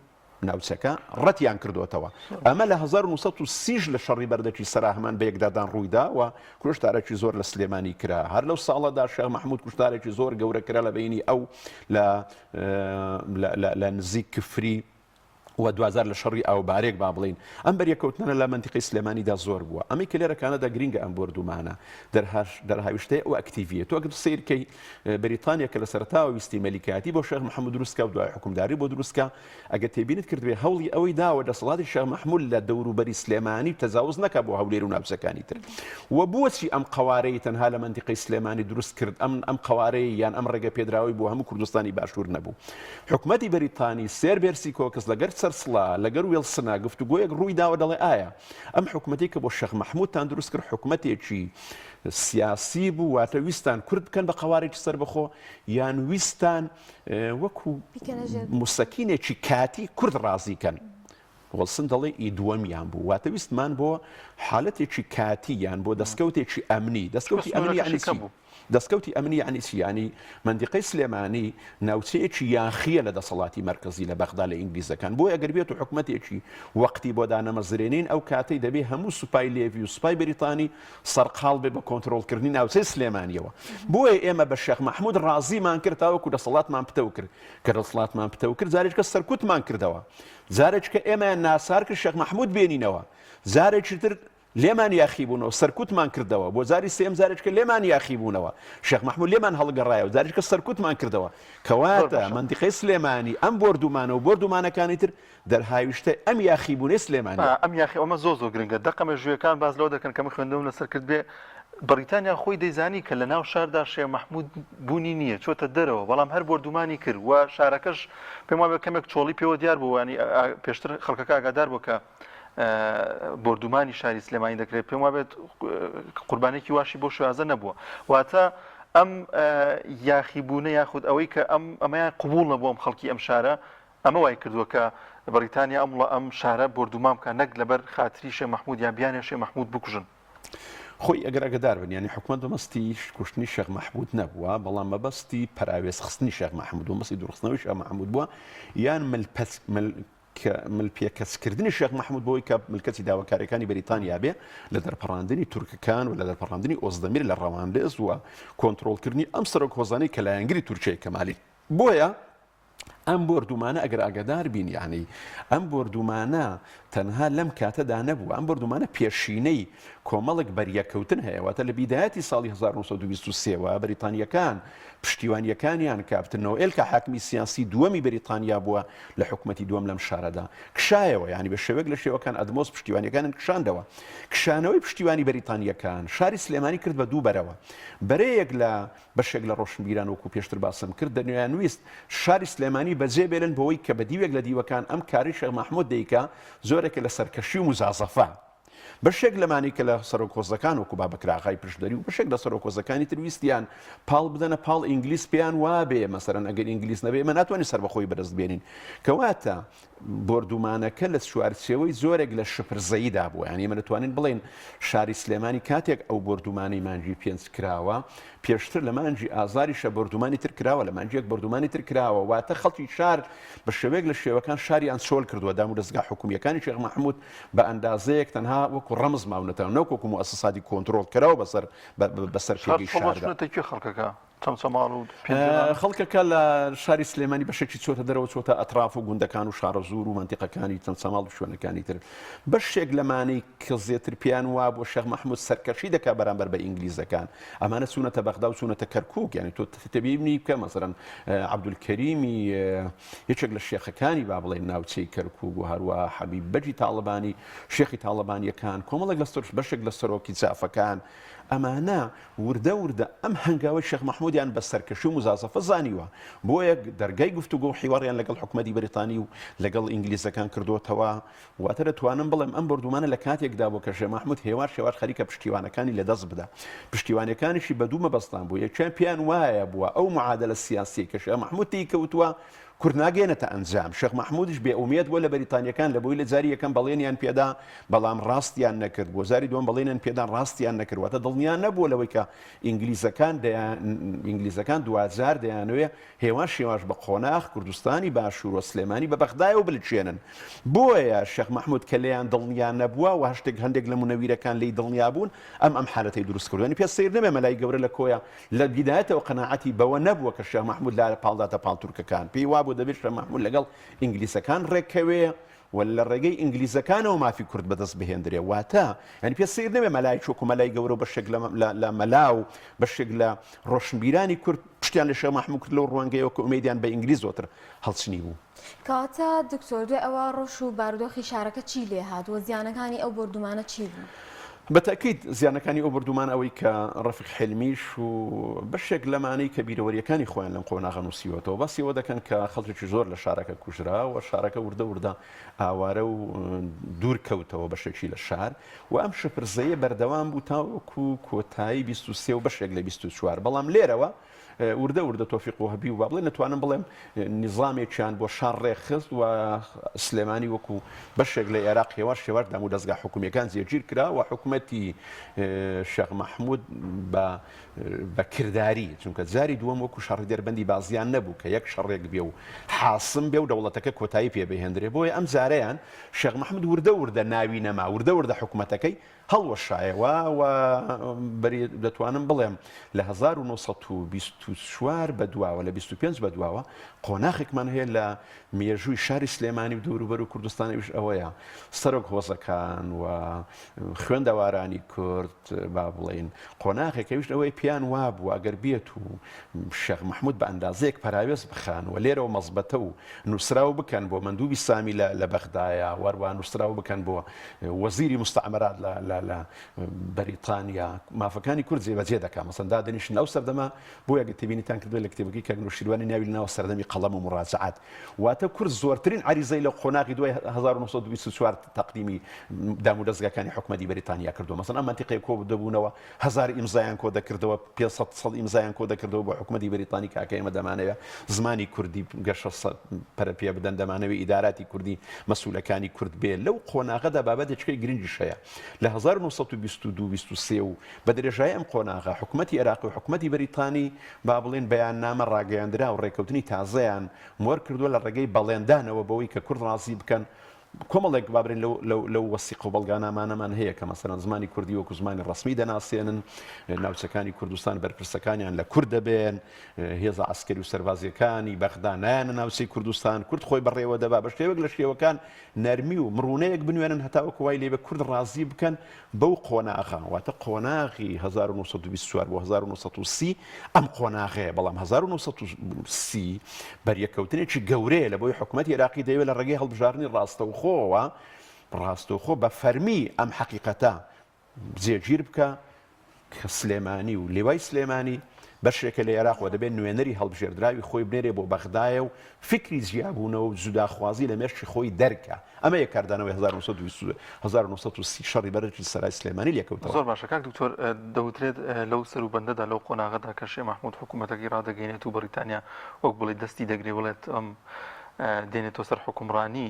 ناوچەکە ڕەتیان کردۆتەوە. ئەمە لە 1930 لە شەڕی بەردەکی سەرا هەمان بەیەکدادان ڕوویدا و کوشتارێکی زۆر لە سلێمانی کرا. هەر لەو ساڵەدا شێخ مەحموود کوشتارێکی زۆر گەورە کرا لە بەینی ئەو لە لە نزیک کفری و دواجار لە شەڕی ئاوبارێک با بڵێین ئەم بەریەکەوتنانە لە مەنتیقەی سلێمانیدا زۆر بووە. ئەمەی کە لێرە کانەدا گرینگە ئەم بۆردومانە دەرهاویشتەی ئەو ئەکتیڤیە. تۆ ئەگەر سەیر کەی بەریتانیا کە لە سەرەتاوە ویستی مەلیکایەتی بۆ شێخ محەممود دروست کا و دوای حوکمداری بۆ دروست کا، ئەگەر تێبینیت کردبێ هەوڵی ئەوەی داوە دەسەڵاتی شێخ مەحموود لە دەوروبەری سلێمانی تەجاوز نەکا بۆ هەولێر و ناوچەکانی تر و بۆچی ئەم قەوارەی تەنها لە مەنتیقەی سلێمانی دروست کرد ئەم ئەم قەوارەی یان ئەم ڕێگە پێدراوەی بۆ هەموو کوردستانی باشوور نەبوو حکومەتی بەریتانی سێر بێرسی کۆکس لەگەر چەرچڵا لەگەر وێڵسنا گفتوگۆیەک ڕووی داوە دەڵێ ئایا ئەم حکومەتی کە بۆ شێخ مەحموودتان دروست کرد حکومەتێکی سیاسی بوو واتە ویستان کورد بکەن بە قەوارێکی سەربەخۆ یان ویستان وەکو موسەکینێکی کاتی کورد ڕازی کەن وڵسن دەڵێ ئی دووەمیان بوو واتە ویستمان بۆ حالەتێکی کاتی یان بۆ دەستکەوتێکی ئەمنی دەستکەوتی ئەمنی یعنی چی بوو دەستکەوتی ئەمنی یعنی چی یعنی مەنتیقەی سلێمانی ناوچەیەکی یاخییە لە دەسەڵاتی مەرکەزی لە بەغدا لە ئینگلیزەکان بۆیە ئەگەر بێت و حکومەتێکی وەقتی بۆ دانەمەزرێنین ئەو کاتەی دەبێ هەموو سوپای لێڤی و سوپای بەریتانی سەرقاڵ بێ بە کۆنترۆڵکردنی ناوچەی سلێمانیەوە بۆیە ئێمە بە شێخ مەحمود ڕازیمان کرد تاوەکو دەسەڵاتمان پتەو کرد کە دەسەڵاتمان پتەو کرد جارێکە سەرکوتمان کردەوە جارێکە ئێمەیان ناسار کرد شێخ مەحمود بێنینەوە جارێکی تر لێمان یاخی بوونەوە سەرکوتمان کردەوە بۆ جاری سێیەم جارێکە لێمان یاخی بوونەوە شێخ مەحمود لێمان هەڵگەڕایەوە جارێکە سەرکوتمان کردەوە کەواتە مەنتیقەی سلێمانی ئەم بۆردومانە و بۆردومانەکانی تر دەرهاویشتەی ئەم یاخیبوونەی سلێمانیە. ئەم یاخی ئەمە زۆر زۆر گرنگە دەقە مێژوویەکان باس لەوە دەکەن کە من خوێندنەوەم لەسەر کرد بێ بەڕیتانیا خۆی دەیزانی کە لە ناو شاردا شێخ مەحمود بوونی نییە چۆتە دەرەوە بەڵام هەر بۆردومانی کرد و شارەکەش پێم وابێ کەمێک چۆڵی پێوە دیار بوو ینی پێشتر خەڵکەکە ئاگادار بوو کە بۆردومانی شاری سلێمانی دەکرێت پێم وابێت قوربانێکی واشی بۆ شێوازە نەبووە واتە ئەم یاخیبوونە یاخود ئەوەی کە ئەم ئەمەیان قبول نەبوو ئەم خەڵکی ئەم شارە ئەمە وای کردووە کە بەڕیتانیا ئەم ئەم شارە بۆردومان بکات نەک لەبەر خاتری شێخ مەحمود یان بیانێ شێخ مەحمود بکوژن. خۆی ئەگەر ئاگەدار بن یانی حکومەت مەبەستی کوشتنی شێخ مەحمود نەبووە بەڵام مەبەستی پەراوێز خستنی شێخ مەحمود و مەبەستی دوورخستنەوەی شێخ مەحمود بووە یان مل پەس مل کە مل پێکەچکردنی شێخ مەحمود بۆی کە ملکەچی داواکاریەکانی بەریتانیا بێ لە دەرپەڕاندنی تورکەکان و لە دەرپەڕاندنی ئۆزدەمیر لە ڕەواندز و کۆنترۆڵکردنی ئەم سەرۆک هۆزانەی کە لایەنگری تورکیای کەمالین بۆیە ئەم بۆردومانە ئەگەر ئاگادار بین یانی ئەم بۆردومانە. تەنها لەم کاتەدا نەبووە، ئەم بۆردومانە پێشینەی کۆمەڵێک بەریەککەوتن هەیە، واتە لە بیدایەتی ساڵی 1923 وە بەریتانییەکان پشتیوانییەکانیان کاپتن نۆئێل کە حاکمی سیاسی دووەمی بەریتانیا بووە لە حکومەتی دووەم لەم شارەدا کشایەوە، یانی بە شێوەیەک لە شێوەکان ئەدمۆس پشتیوانییەکانیان کشاندەوە. کشانەوەی پشتیوانی بەریتانییەکان شاری سلێمانی کرد بە دوو بەرەوە، بەرەیەک لە بەشێک لە ڕۆشنبیران وەکو پێشتر باسم کرد دەیانویست شاری سلێمانی بەجێ بێلن بۆوەی کە بە دیوێک لە دیوەکان ئەم کارەی شێخ مەحمود دەیکا جۆرێکە لە سەرکەشی و موزازەفە. بەشێک لەمانەی کە لە سەرۆک هۆزەکان وەکو بابەکر ئاغای پشدەری و بەشێک لە سەرۆک هۆزەکانی تر ویستیان پاڵ بدەنە پاڵ ئینگلیز پێیان وابێ مەسەرەن ئەگەر ئینگلیز نەبێ ئێمە ناتوانین سەربەخۆیی بەدەست بێنین کەواتە بۆردومانەکە لە چوارچێوەی جۆرێک لە شپرزەییدا بووە، یانی ئێمە دەتوانین بڵێین شاری سلێمانی کاتێک ئەو بۆردومانەی مانگی پێنج کراوە، پێشتر لە مانگی ئازاریشە بۆردومانی تر کراوە، لە مانگی یەک بۆردومانی تر کراوە، واتە خەڵکی شار بە شێوەیەک لە شێوەکان شاریان چۆل کردووە، دامودەزگا حکومییەکانی شێخ مەحمود بە ئەندازەیەک تەنها وەکو ڕەمز ماونەتەوە نەوەک وەکو موئەسەساتی کۆنترۆڵکراو بەسەر بەسەر شار پێگەی چۆڵ شاردا. چوونەتە کوێ خەڵکەکە؟ چەمچەماڵ و پێنجوێنانە؟ خەڵکەکە لە شاری سلێمانی بەشێکی چۆتە دەرەوە چۆتە ئەتراف و گوندەکان و شارەزوور و مەنتیقەکانی چەمچەماڵ و شوێنەکانی تر. بەشێک لەمانەی کە زێتر پێیان وابووە شێخ مەحموود سەرکەشی دەکا بەرامبەر بە ئینگلیزەکان ئەمانە چوونەتە بەغدا و چوونەتە کەرکووک یانی تۆ تەبینی بکە مەسەلەن عەبدولکەریمی یەکێک لە شێخەکانی با بڵێین ناوچەی کەرکووک و هەروەها حەبیب بەگی تاڵەبانی شێخی تاڵەبانییەکان کۆمەڵێک لە بەشێک لە سەرۆکی جافەکان ئەمانە وردە وردە ئەم هەنگاوەی شێخ مەحمودیان بە سەرکەشی و موزازەفە زانیوە، بۆیە دەرگای گفتوگۆ و حیواریان لەگەڵ حکومەتی بەریتانی و لەگەڵ ئینگلیزەکان کردۆتەوە. واتە دەتوانم بڵێم ئەم بۆردومانە لە کاتێکدا بوو کە شێخ مەحمود هێواش هێواش خەریکە پشتیوانەکانی لەدەست بدا. پشتیوانیەکانیشی بە دوو مەبەستان بوو، یەکیان پێیان وایە بووە ئەو معادلە سیاسیەی کە شێخ مەحمود تێی کەوتووە کورد ناگەیەنێتە ئەنجام. شێخ مەحمودیش بێ ئومێد بووە لە بەریتانییەکان لە بۆی لە جاری یەکەم بەڵێنیان پێدا بەڵام ڕاستیان نەکرد، بۆ جاری دووەم بەڵێنیان پێدان ڕاستیان نەکرد، واتە دڵنیا نەبووە لەوەی کە ئینگلیزەکان دەیان ئینگلیزەکان دواجار دەیانەوێ هێواش هێواش بە قۆناغ کوردستانی باشوور و سلێمانی بە بەغدایەوە بلکێنن. بۆیە شێخ مەحمود کە لێیان دڵنیا نەبووە و هەشتێک هەندێک لە مونەویرەکان لێی دڵنیا بوون ئەم ئەم حالەتەی دروست کردووە. یانی پێت سەیر نەبێ مەلای گەورە لە کۆیە لە بیدایەتەوە قەناعەتی بەوە نەبووە کە شێخ مەحمود لارە پاڵداتە پاڵ تورکەکان، پێی وابوو دەبێت شێخ مەحمود لەگەڵ ئینگلیزەکان ڕێککەوێ و لە ڕێگەی ئینگلیزەکانەوە مافی کورد بەدەست بهێندرێ. واتە یانی پێ سەیر نەبێ مەلایەکی وەکو مەلای گەورە و بەشێک لە مەلا و بەشێک لە ڕۆشنبیرانی کورد پشتیان لە شێخ مەحمود کرد لەو ڕوانگەیەوە کە ئومێدیان بە ئینگلیز زۆتر هەڵچنی بوو. کەواتە دکتۆر دوای ئەوە ڕەوش و بارودۆخی شارەکە چی لێهات و زیانەکانی ئەو بۆردومانە چی بوون؟ بە تەئکید زیانەکانی ئەو بۆردومانە ئەوەی کە ڕەفیق حیلمیش و بەشێک لەمانەی کە بیرەوەرییەکانی خۆیان لەم قۆناغە نووسیوەتەوە باسی ئەوە دەکەن کە خەڵکێکی زۆر لە شارەکە کوژرا و شارەکە وردە وردە ئاوارە و دوور کەوتەوە بەشێکی لە شار و ئەم شپرزەیە بەردەوام بوو تاوەکو کۆتایی 23 و بەشێک لە 24 بەڵام لێرەوە وردە وردە تۆفیق وەهبی و با بڵێن دەتوانم بڵێم نیزامێکیان بۆ شار ڕێکخست و سلێمانی وەکو بەشێک لە ئێراق هێواش هێواش دامودەزگا حکومییەکان جێگیر کرا و حکومەتی شێخ مەحمود بە بە کرداری چونکە جاری دووەم وەکو شەڕی دەربەندی بازیان نەبوو کە یەک شەڕێک بێ و حاسم بێ و دەوڵەتەکە کۆتایی پێ بهێندرێ بۆیە ئەم جارەیان شێخ مەحمود وردە وردە ناوی نەما وردە وردە حکومەتەکەی هەڵوەشایەوە و بەری دەتوانم بڵێم لە 1924 بەدواوە لە 25 بەدواوە قۆناخێکمان هەیە لە مێژووی شاری سلێمانی و دەوروبەر و کوردستان ئەویش ئەوەیە سەرۆک هۆزەکان و خوێندەوارانی کورد با بڵێین قۆناخێک ئەویش ئەوەی پێیان وابوو ئەگەر بێت و شێخ مەحمود بە ئەندازەیەک پەراوێز بخان و لێرەوە مەزبەتە و نووسراو بکەن بۆ مەندوبی سامی لە بەغدایە وەروە نووسراو بکەن بۆ وەزیری مستعمرات لە لە لە بەریتانیا مافەکانی کورد جێبەجێ دەکا مەسەن دادەنیشن ئەو سەردەمە بۆیە گەر تێبینیتان کردبێت لە کتێبەکەی کاک نەوشیروانی ناوی لەناوە سەردەمی قەڵەم و مراجعات واتە کورد زۆرترین عەریزەی لە قۆناغی دوای 1924 تەقدیمی دامودەزگاکانی حکومەتی بەریتانیا کردووە مەسەن ئەم مەنتیقەیە کۆ دەبوونەوە هەزار ئیمزایان کۆ دەکردەوە، 500 سەد ئیمزایان کۆ دەکردەوە بۆ حکومەتی بەریتانی کاکە ئێمە دەمانەوێ زمانی کوردی گەشە پەرە پێ بدەن، دەمانەوێ ئیداراتی کوردی مەسئولەکانی کورد بێ. لەو قۆناغەدا بابەتێکی گرنگیش هەیە. لە 1922 23 و بە درێژایی ئەم قۆناغە حکومەتی عێراقی و حکومەتی بەریتانی با بڵێین بەیاننامە ڕاگەیاندراو ڕێکەوتنی تازەیان مۆر کردووە لە ڕێگەی بەڵێندانەوە بەوەی کە کورد ڕازی بکەن. کۆمەڵێک با بڵێین لەو لەو لەو وەسیقە و بەڵگانامانەمان هەیە کە مەسەلەن زمانی کوردی وەکو زمانی ڕەسمی دەناسێنن، ناوچەکانی کوردستان بەرپرسەکانیان لە کورد دەبێن، هێزە عەسکەری و سەربازییەکانی بەغدا نایەنە ناوچەی کوردستان، کورد خۆی بەڕێوە دەبا، بە شێوەیەک لە شێوەکان نەرمی و مڕوونەیەک بنوێنن هەتاوەکو وای لێبێ کورد ڕازی بکەن بەو قۆناغە، واتە قۆناغی 1924 بۆ 1930 ئەم قۆناغەیە، بەڵام 1930 بەریەککەوتنێکی گەورەیە لە بۆی حکومەتی عێراقی دەیەوێت لە ڕێگەی هەڵبژاردنی ڕاستەوخۆوە ڕاستەوخۆ بە فەرمی ئەم حەقیقەتە جێگیر بکا کە سلێمانی و لیوای سلێمانی بەشێکە لە عێراق و دەبێت نوێنەری هەڵبژێردراوی خۆی بنێرێ بۆ بەغدایە و فیکری جیابوونەوە و جوداخوازی لە مێشکی خۆی دەرکا. ئەمە یەک کاردانەوەی 1930 شەڕی بەرەکی سەرای سلێمانی لێکەوتەوە. زۆر باشە کاک دکتۆر، دەوترێت لەو سەروبەندەدا لەو قۆناغەدا کە شێخ مەحمود حکوومەتەکەی ڕادەگەینێت و بەڕیتانیا وەک بڵێی دەستی دەگرێ بڵێت ئەم دێنێتەوە سەر حوکمڕانی،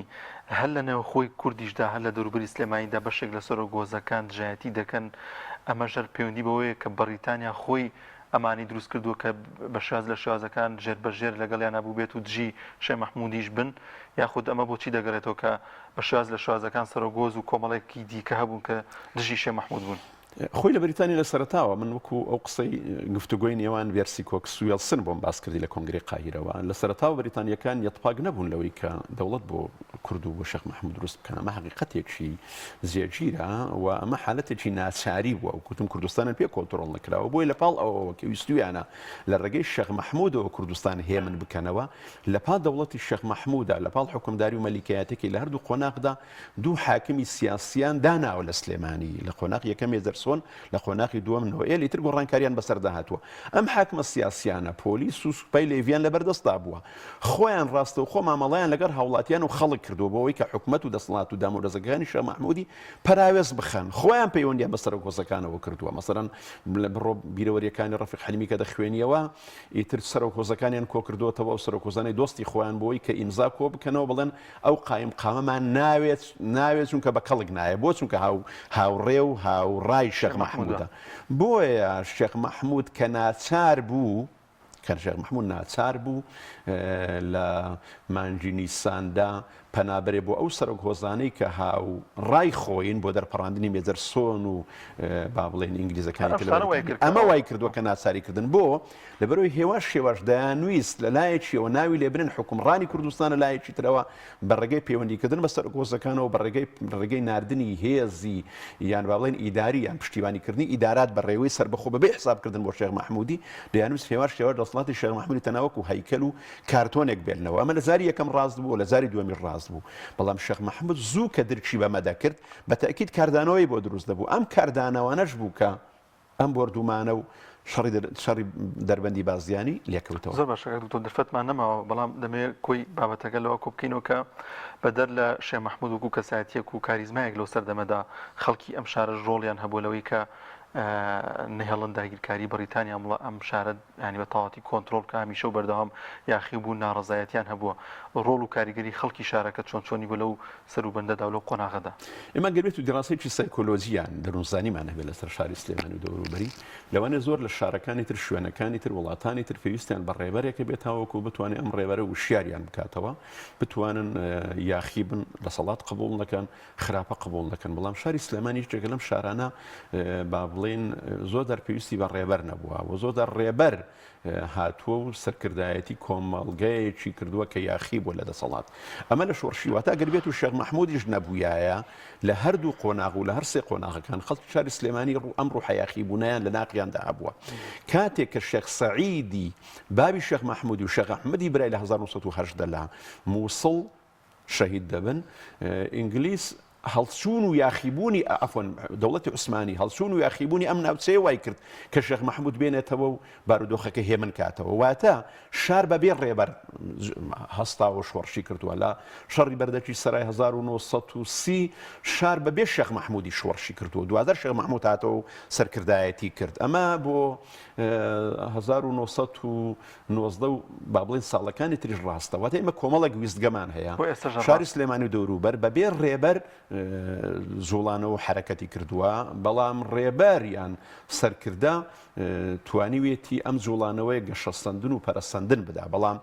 هەر لە نێوخۆی کوردیشدا هەر لە دەوروبەری سلێمانیدا بەشێک لە سەرۆک هۆزەکان دژایەتی دەکەن، ئەمەش هەر پەیوەندی بەوەیە کە بەڕیتانیا خۆی ئەمانی دروست کردووە کە بە شێواز لە شێوازەکان ژێر بە ژێر لەگەڵیانا بووبێت و دژی شێخ مەحموودیش بن، یاخود ئەمە بۆچی دەگەڕێتەوە کە بە شێواز لە شێوازەکان سەرۆک هۆز و کۆمەڵێکی دیکە هەبوون کە دژی شێخ مەحموود بوون؟ خۆی لە بەریتانیا لە سەرەتاوە من وەکو ئەو قسەی گفتوگۆی نێوان وێرسی کۆکس و وێڵسن بۆم باس کردی لە کۆنگرەی قاهیرەوە لە سەرەتاوە بەریتانیەکان یەتپاک نەبوون لەوەی کە دەوڵەت بۆ کورد و بۆ شێخ مەحمود دروست بکەن ئەمە حەقیقەتێکی جێگیرە و ئەمە حالەتێکی ناچاری بووە و کوتم کوردستانە پێ کۆنترۆڵ نەکراوە بۆیە لە پاڵ ئەوەوە کە ویستویانە لە ڕێگەی شێخ مەحمودەوە کوردستان هێمن بکەنەوە لە پاڵ دەوڵەتی شێخ مەحمودا لە پاڵ حوکمداری و مەلیکایەتەکەی لە هەردوو قۆناغدا دوو حاکمی سیاسیان داناوە لە سلێمانی، لە قۆناغی یەکەم مێجەرسۆن، لە قۆناغی دووەم نۆئێل، ئیتر گۆڕانکاریان بەسەردا هاتووە. ئەم حاکمە سیاسیانە پۆلیس و سوپای لێڤیان لەبەردەستدا بووە. خۆیان ڕاستەوخۆ مامەڵەیان لەگەڵ هاوڵاتیان و خەڵک کردووە بۆ ئەوەی کە حکومەت و دەسەڵات و دامودەزگاکانی شا مەحمودی پەراوێز بخەن. خۆیان پەیوەندیان بە سەرۆک هۆزەکانەوە کردووە. مەسەلەن بڕۆ بیرەوەرییەکانی ڕەفیق حەلیمی کە دەخوێنییەوە، ئیتر سەرۆک هۆزەکانیان کۆکردۆتەوە، ئەو سەرۆک هۆزانەی دۆستی خۆیان بۆ ئەوەی کە ئیمزا کۆبکەنەوە بڵێن ئەو قایم قامەمان ناوێت ناوێت چونکە بە کەڵک نایە بۆ چونکە هاو هاوڕێ و هاوڕای شێخ مەحموودە بۆیە شێخ مەحموود کە ناچار بوو کە شێخ مەحموود ناچار بوو لە مانگی نیساندا پەنابرێ بۆ ئەو سەرۆک هۆزانەی کە هاو ڕای خۆین بۆ دەرپەڕاندنی مێجەرسۆن و با بڵێن ئینگلیزەکانی ئەمە وای کردووە کە ناچاری کردن بۆ لەبەرئەوەی هێواش هێواش دەیانویست لە لایەکیەوە ناوی لێبنێن حوکمڕانی کوردستان لە لایەکی ترەوە بە ڕێگەی پەیوەندیکردن بە سەرۆک هۆزەکانەوە بە ڕێگەی ڕێگەی ناردنی هێزی یان با بڵێن ئیداری یان پشتیوانیکردنی ئیدارات بە ڕێوەی سەربەخۆ بەبێ حسابکردن بۆ شێخ مەحمودی دەیانویست هێواش هێواش دەسەڵاتی شێخ مەحمودی تەنها وەکو هەیکەل و کارتۆنێک بێننەوە ئەمە لە جاری یەکەم ڕاست بوو و لە جاری دووەمیش ڕاست بوو بەڵام شێخ مەحمود زوو کە درکی بەمە دەکرد بە تەئکید کاردانەوەی بۆ دروست دەبوو ئەم کاردانەوانەش بوو کە ئەم بۆردومانە و شەڕی شەڕی دەربەندی بازیانی لێکەوتەوە. زۆر باشە کاک دکتۆر دەرفەتمان نەماوە بەڵام دەمەوێت کۆی بابەتەکە لەوە کۆ بکەینەوە کە بەدەر لە شێخ مەحمود وەکو کەسایەتیەک و کاریزمایەک لەو سەردەمەدا خەڵکی ئەم شارەش ڕۆڵیان هەبووە لەوەی کە نەهێڵن داگیرکاری بەڕیتانیا مڵە ئەم شارە ینی بە تەواتی کۆنترۆڵ بکە هەمیشە و بەردەوام یاخی بوون ناڕەزایەتیان هەبووە ڕۆڵ و کاریگەری خەڵکی شارەکە چۆن چۆنی بوو لەو سەروبەندەدا و لەو قۆناغەدا. ئێمە گەر بێت و دیراسەیەکی سایکۆلۆجی یان دەروونزانیمان هەبێت لەسەر شاری سلێمانی و دەوروبەری، لەوانەیە زۆر لە شارەکانی تر، شوێنەکانی تر، وڵاتانی تر پێویستیان بە ڕێبەرێک هەبێت تاوەکو بتوانێت ئەم ڕێبەرە وشیاریان بکاتەوە، بتوانن یاخی بن، دەسەڵات قبوڵ نەکەن، خراپە قبوڵ نەکەن. بەڵام شاری سلێمانی یەکێکە لەم شارانە با بڵێین زۆر جار پێویستی بە ڕێبەر نەبووە و زۆر جار ڕێبەر هاتووە و سەرکردایەتی کۆمەڵگەیەکی کردووە کە یاخی بووە لە دەسەڵات. ئەمە لە شۆڕشی واتە ئەگەر بێت و شێخ مەحموودیش نەبوویایە لە هەردوو قۆناغ و لە هەر سێ قۆناغەکان خەڵکی شاری سلێمانی ڕوو ئەم ڕوحە یاخیبوونەیان لە ناخیاندا هەبووە. کاتێک کە شێخ سەعیدی بابی شێخ مەحموودی و شێخ ئەحمەدی برای لە 1918 لە مووسڵ شەهید دەبن، ئینگلیز هەڵچوون و یاخیبوونی عەفوەن دەوڵەتی عوسمانی هەڵچوون و یاخیبوونی ئەم ناوچەیە وای کرد کە شێخ مەحمود بێنێتەوە و بارودۆخەکە هێمن کاتەوە واتە شار بەبێ ڕێبەر هەستاوە شۆڕشی کردووە لە شەڕی بەردەکی سەرای 1930 شار بەبێ شێخ مەحمودی شۆڕشی کردووە دواتر شێخ مەحمود هاتەوە و سەرکردایەتی کرد ئەمە بۆ 1919 و با بڵێین ساڵەکانی تریش ڕاستە واتە ئێمە کۆمەڵێک ویستگەمان هەیە بۆ ئێستاش شاری ڕاستە. سلێمانی و دەوروبەر بەبێ ڕێبەر جوڵانەوە و حەرەکەتی کردووە بەڵام ڕێبەر یان سەرکردە توانیوێتی ئەم جوڵانەوەیە گەشەسەندن و پەرەسەندن بدا بەڵام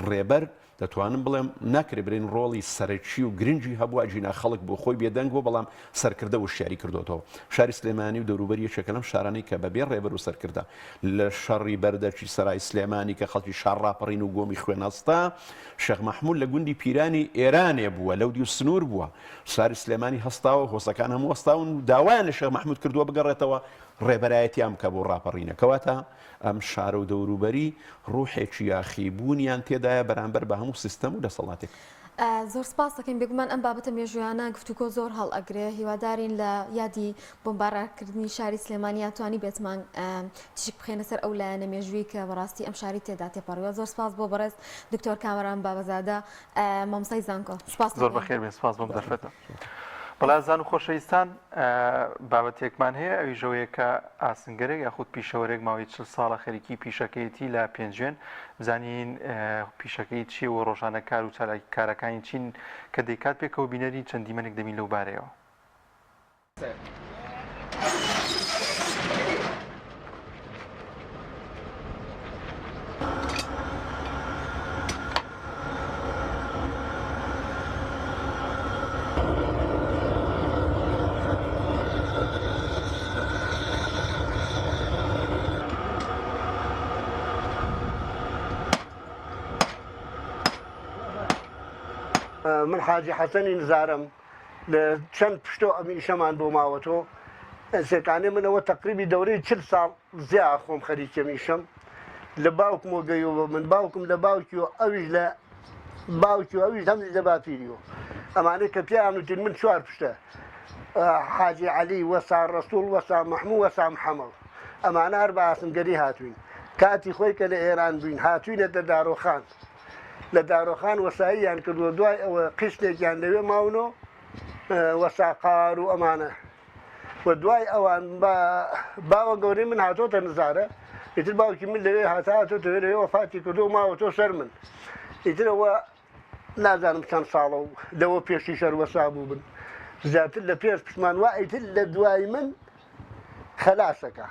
ڕێبەر. دەتوانم بڵێم ناکرێ برێن ڕۆڵی سەرەکی و گرنگی هەبووە ئەگینا خەڵک بۆ خۆی بێدەنگ بووە بەڵام سەرکردە وشیاری کردۆتەوە. شاری سلێمانی و دەوروبەری یەکێکە لەم شارانەی کە بەبێ ڕێبەر و سەرکردە لە شەڕی بەردەرکی سەرای سلێمانی کە خەڵکی شار ڕاپەڕین و گۆمی خوێن هەستا، شێخ مەحموود لە گوندی پیرانی ئێرانێ بووە، لەو دیو سنوور بووە. شاری سلێمانی هەستاوە، هۆزەکان هەموو هەستاون و داوایان لە شێخ مەحموود کردووە بگەڕێتەوە ڕێبەرایەتیان بکا بۆ ڕاپەڕینە. کەواتە ئەم شارە و دەوروبەری ڕوحێکی یاخیبوونیان تێدایە بەرامبەر بە هەموو سیستەم و دەسەڵاتێک. زۆر سپاس دەکەین بێگومان ئەم بابەتە مێژوویانە گفتوگۆ زۆر هەڵئەگرێ هیوادارین لە یادی بۆمبارانکردنی شاری سلێمانیا توانی بێتمان تیشک بخەینە سەر ئەو لایەنە مێژووی کە بەڕاستی ئەم شاری تێدا تێپەڕیوە زۆر سپاس بۆ بەڕێز دکتۆر کامەران بابەزادە مامۆستای زانکۆ سپاس زۆر بەخێر بێن سپاس بۆم دەرفەتە. بەڵێ ئازیزان و خۆشەویستان بابەتێکمان هەیە ئەویش ئەوەیە کە ئاسنگەرێک یاخود پیشەوەرێک ماوەی چل ساڵە خەریکی پیشەکەیەتی لە پێنجوێن بزانین پیشەکەی چییە و ڕۆژانە کار و چالاکی کارەکانی چین کە دەیکات پێکەوە بینەری چەند دیمەنێک دەبین لەو بارەیەوە. من حاجی حەسەنی نزارم لە چەند پشتۆ ئەم ئیشەمان بۆ ماوەتۆ سێکانێ منەوە تەقریبی دەورەی چل ساڵ زیا خۆم خەریکەم ئیشم لە باوکمەوە گەیوە بە من باوکم لە باوکی و ئەویش لە باوکی و ئەویش هەمیش لە باپیری و ئەمانەی کە پێیان وتین من چوار پشتە حاجی عەلی وەسا ڕەسوڵ وەسا مەحموو وەسا محەمەو ئەمانە هەر بە ئاسنگەری هاتوین کاتی خۆی کە لە ئێران بووین هاتوینەتە دارۆخان لە دارۆخان وەساییان کردووە دوای ئەوە قیستێکیان لەوێ ماونۆ وەساقار و ئەمانە و دوای ئەوان باوە گەورەی من هاتۆتە نزارە ئیتر باوکی من لەوێ هاتا هاتۆتە لەوێ وەفاتی کردو ماوەتۆ سەر من ئیتر ئەوە نازانم چەند ساڵە و لەوە پێشی شەروەسا بوو بن زیاتر لە پێش پشمان وا ئیتر لە دوای من خەلاسەکە.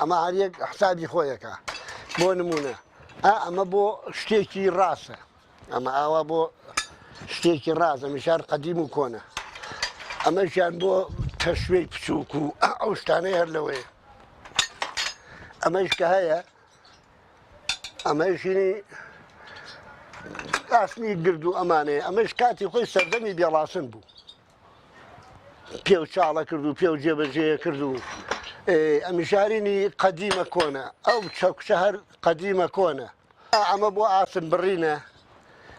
ئەمە هەر یەک حسابی خۆیەکە بۆ نمونە ئا ئەمە بۆ شتێکی ڕاستە ئەمە ئاوا بۆ شتێکی ڕاستە میشار قەدیم و کۆنە ئەمەشیان بۆ تەشوێی بچووک و ئەو شتانەی هەر لەوەیە ئەمەش کە هەیە ئەمەشینی ئاسنی گرد و ئەمانەیە ئەمەش کاتی خۆی سەردەمی بێڵاسن بوو پێو چاڵە کرد و پێو جێبەجێ کرد و ئەمیشارینی قەدیمە کۆنە ئەو چەکوچە هەر قەدیمە کۆنە ئەمە بۆ ئاسن بڕینە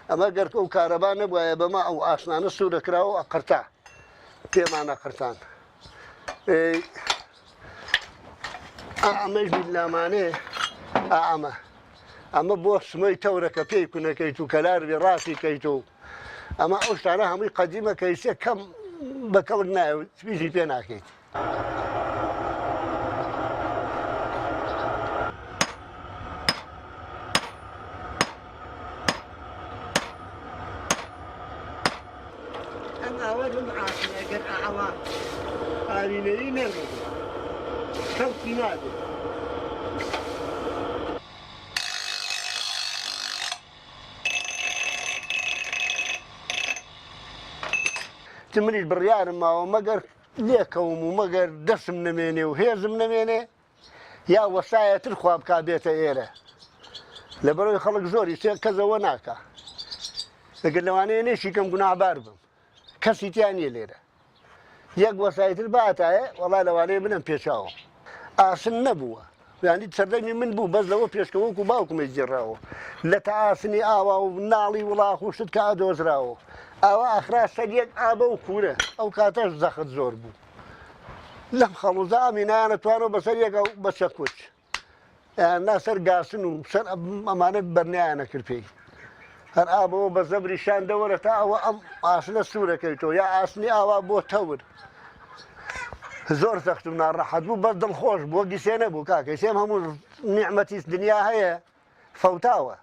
ئەمە گەر ئەو کارەبا نەبوایە بەمە ئەو ئاسنانە سوورەکرا و ئەقرتا پێمانە قرتان ئەمەش بیلامانێ ئەمە ئەمە بۆ سمەی تەورەکە پێی کونەکەیت و کەلار بێ ڕاستی کەیت و ئەمە ئەو شتانە هەمووی قەدیمە کە ئیسێ کەم بە کەڵک نایە و هیچی پێ ناکەیت. ئەم ئاوە لەم ئاسنە ئەگەر ئاوا ئاوینەیی نەرمە بێت کەڵکی نابێت. چ منیش بڕیارم ماوە مەگەر لێکەوم و مەگەر دەسم نەمێنێ و هێزم نەمێنێ یا وەسایەتر خوا بکا بێتە ئێرە لەبەرەوەی خەڵک زۆری سێ کەسەوە ناکا ئەگەر لەوانەیە نێشی کەم گوناهبار بم کەسی تیا نییە لێرە یەک وەسایتر باتایە وەڵا لەوانەیە منم پێچاوە ئاسن نەبووە یانی سەردەمی من بوو بەس لەوە پێشکە وەکو باوکم ئەیگێڕاوە لە تا ئاسنی ئاوا و ناڵی وڵاخ و شت کە ئەدۆزراوە ئاوا ئاخرا سەر یەک ئابە و کوورە ئەو کاتەش زەخت زۆر بوو لەم خەڵوزە ئامی نایانەتوانەوە بەسەر یەک ئەو بە چەکوچ نا سەر گاسن و سەر ئەمانە بەرنیانە کرد پێی. هەر ئابەوە بە زەبری شان دەوەرە تا ئەوە ئەم ئاسنە سوورەکەیتەوە یا ئاسنی ئاوا بۆ تەور زۆر سەخت و ناڕەحەت بوو بەس دڵخۆش بوو گیسێ نەبوو کاکە سێم هەموو نیعمەتی دنیا هەیە فەوتاوە.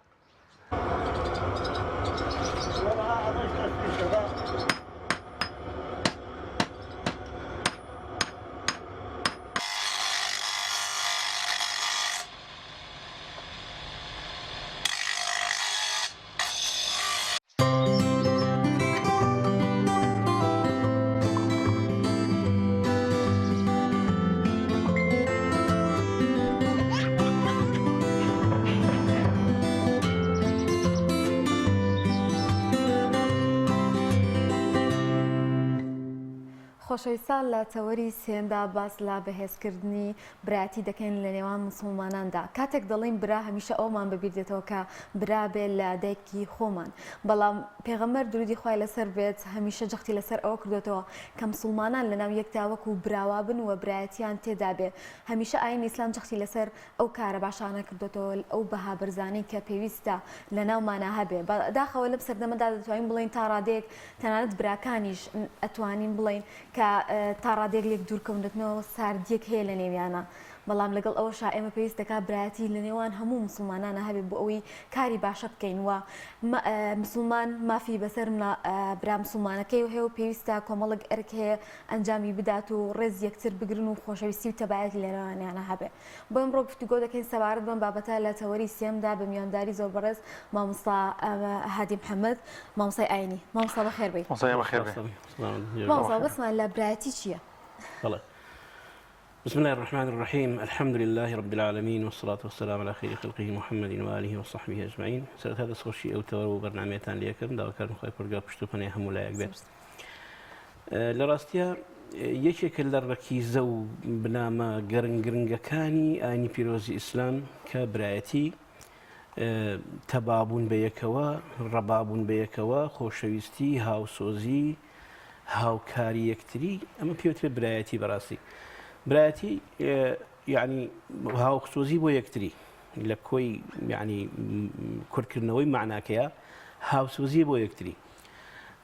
خۆشەویستان لە تەوەری سێیەمدا باس لە بەهێزکردنی برایەتی دەکەین لە نێوان موسڵماناندا کاتێک دەڵێین برا هەمیشە ئەوەمان بەبیر دێتەوە کە برا بێ لە دایکی خۆمان بەڵام پێغەمبەر درودی خوای لەسەر بێت هەمیشە جەختی لەسەر ئەوە کردۆتەوە کە مسوڵمانان لەناو یەکدا وەکو براوا بن و برایەتیان تێدا بێ هەمیشە ئاینی ئیسلام جەختی لەسەر ئەو کارە باشانە کردۆتەوە ئەو بەها بەرزانەی کە پێویستە لەناومانا هەبێ بەداخەوە لەم سەردەمەدا دەتوانین بڵێین تا ڕادەیەک تەنانەت براکانیش ئەتوانین بڵێین کە تا ڕادەیەک لێک دوور کەونەتنەوە ساردیەک هەیە لە نێویانا بەڵام لەگەڵ ئەوەشا ئێمە پێویست دەکات برایەتی لە نێوان هەموو موسڵمانانا هەبێت بۆ ئەوەی کاری باشە بکەین و مسوڵمان مافی بەسەر برا مسوڵمانەکەی هەیە و پێویستە کۆمەڵک ئەرک هەیە ئەنجامی بدات و ڕێز یەکتر بگرن و خۆشەویستی و تەبایەت لە نێوانیانا هەبێ بۆ ئەمڕۆ گفتوگۆ دەکەین سەبارەت بەم بابەتە لە تەوەری سێمدا بە میوانداری زۆر بەڕێز مامۆستا هادی محەممەد مامۆستای ئاینی مامۆستا بەخێر بێی. مامۆستا بەخێر بێی. مامۆستا بەسمان لە برایەتی چییە؟ بەڵێ بسم الله الرحمن الرحیم الحمد لله رب العالمین والصلاة والسلام على خير خلقه محمد وآله وصحبه اجمعین سەرەتا دەستخۆشی ئەو تەوەر و بەرنامەیەتان لێکردم داواکارم خوای پەروەردگار پشت و پەنای هەموو لایەک بێت لە ڕاستیا یەکێکە لە ڕەکیزە و بنامە گەرنگ گرنگەکانی ئاینی پیرۆزی ئیسلام کە برایەتی تەبابوون بە یەکەوە ڕەبابوون بە یەکەوە خۆشەویستی هاوسۆزی هاوکاری یەکتری ئەمە پێوترێت برایەتی بەڕاستی برایەتی یعنی هاوسۆزی بۆ یەکتری لە کۆی یعنی کورتکردنەوەی معناکەیە هاوسۆزی بۆ یەکتری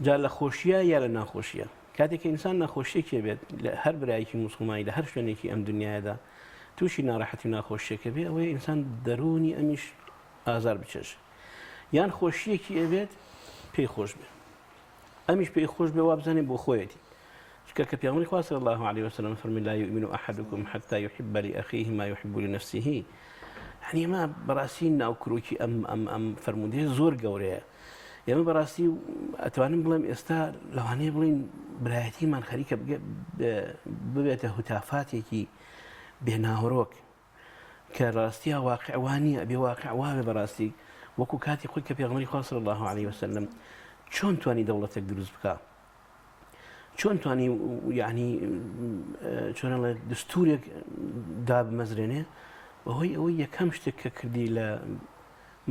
جا لە خۆشیە یا لە ناخۆشیە کاتێک کە ئینسان ناخۆشیەکی بێت لە هەر برایەکی موسڵمانی لە هەر شوێنێکی ئەم دنیادا تووشی ناڕەحەتی و ناخۆشیەکە بێ ئەوەیە ئینسان دەروونی ئەمیش ئازار بچێژ یان خۆشیەکی ئەبێت پێی خۆش بێ ئەمیش پێی خۆش بێ وابزانێ بۆ خۆیەتی چونکە کە پێغەمبەری خوا صلی الله علیه وسلم فەرمی لا یؤمن احدکم حتی یحب لأخیه ما یحب لنفسه یعنی ئێمە بەڕاستی ناوکرۆکی ئەم ئەم ئەم فەرموودەیە زۆر گەورەیە ئێمە بەڕاستی ئەتوانم بڵێم ئێستا لەوانەیە بڵین برایەتیمان خەریکە ببێتە هوتافاتێکی بێناهۆرۆک کە ڕاستیا واقع وا نییە ئەبێ واقع وابێ بەڕاستی وەکو کاتی خۆی کە پێغەمبەری خوا صلی الله علیه وسلم چۆن توانی دەوڵەتێک دروست بکا چۆن توانی یعنی چۆنڵێ دستورێک دابمەزرێنێ بەهۆی ئەوەی یەکەم شتێک کە کردی لە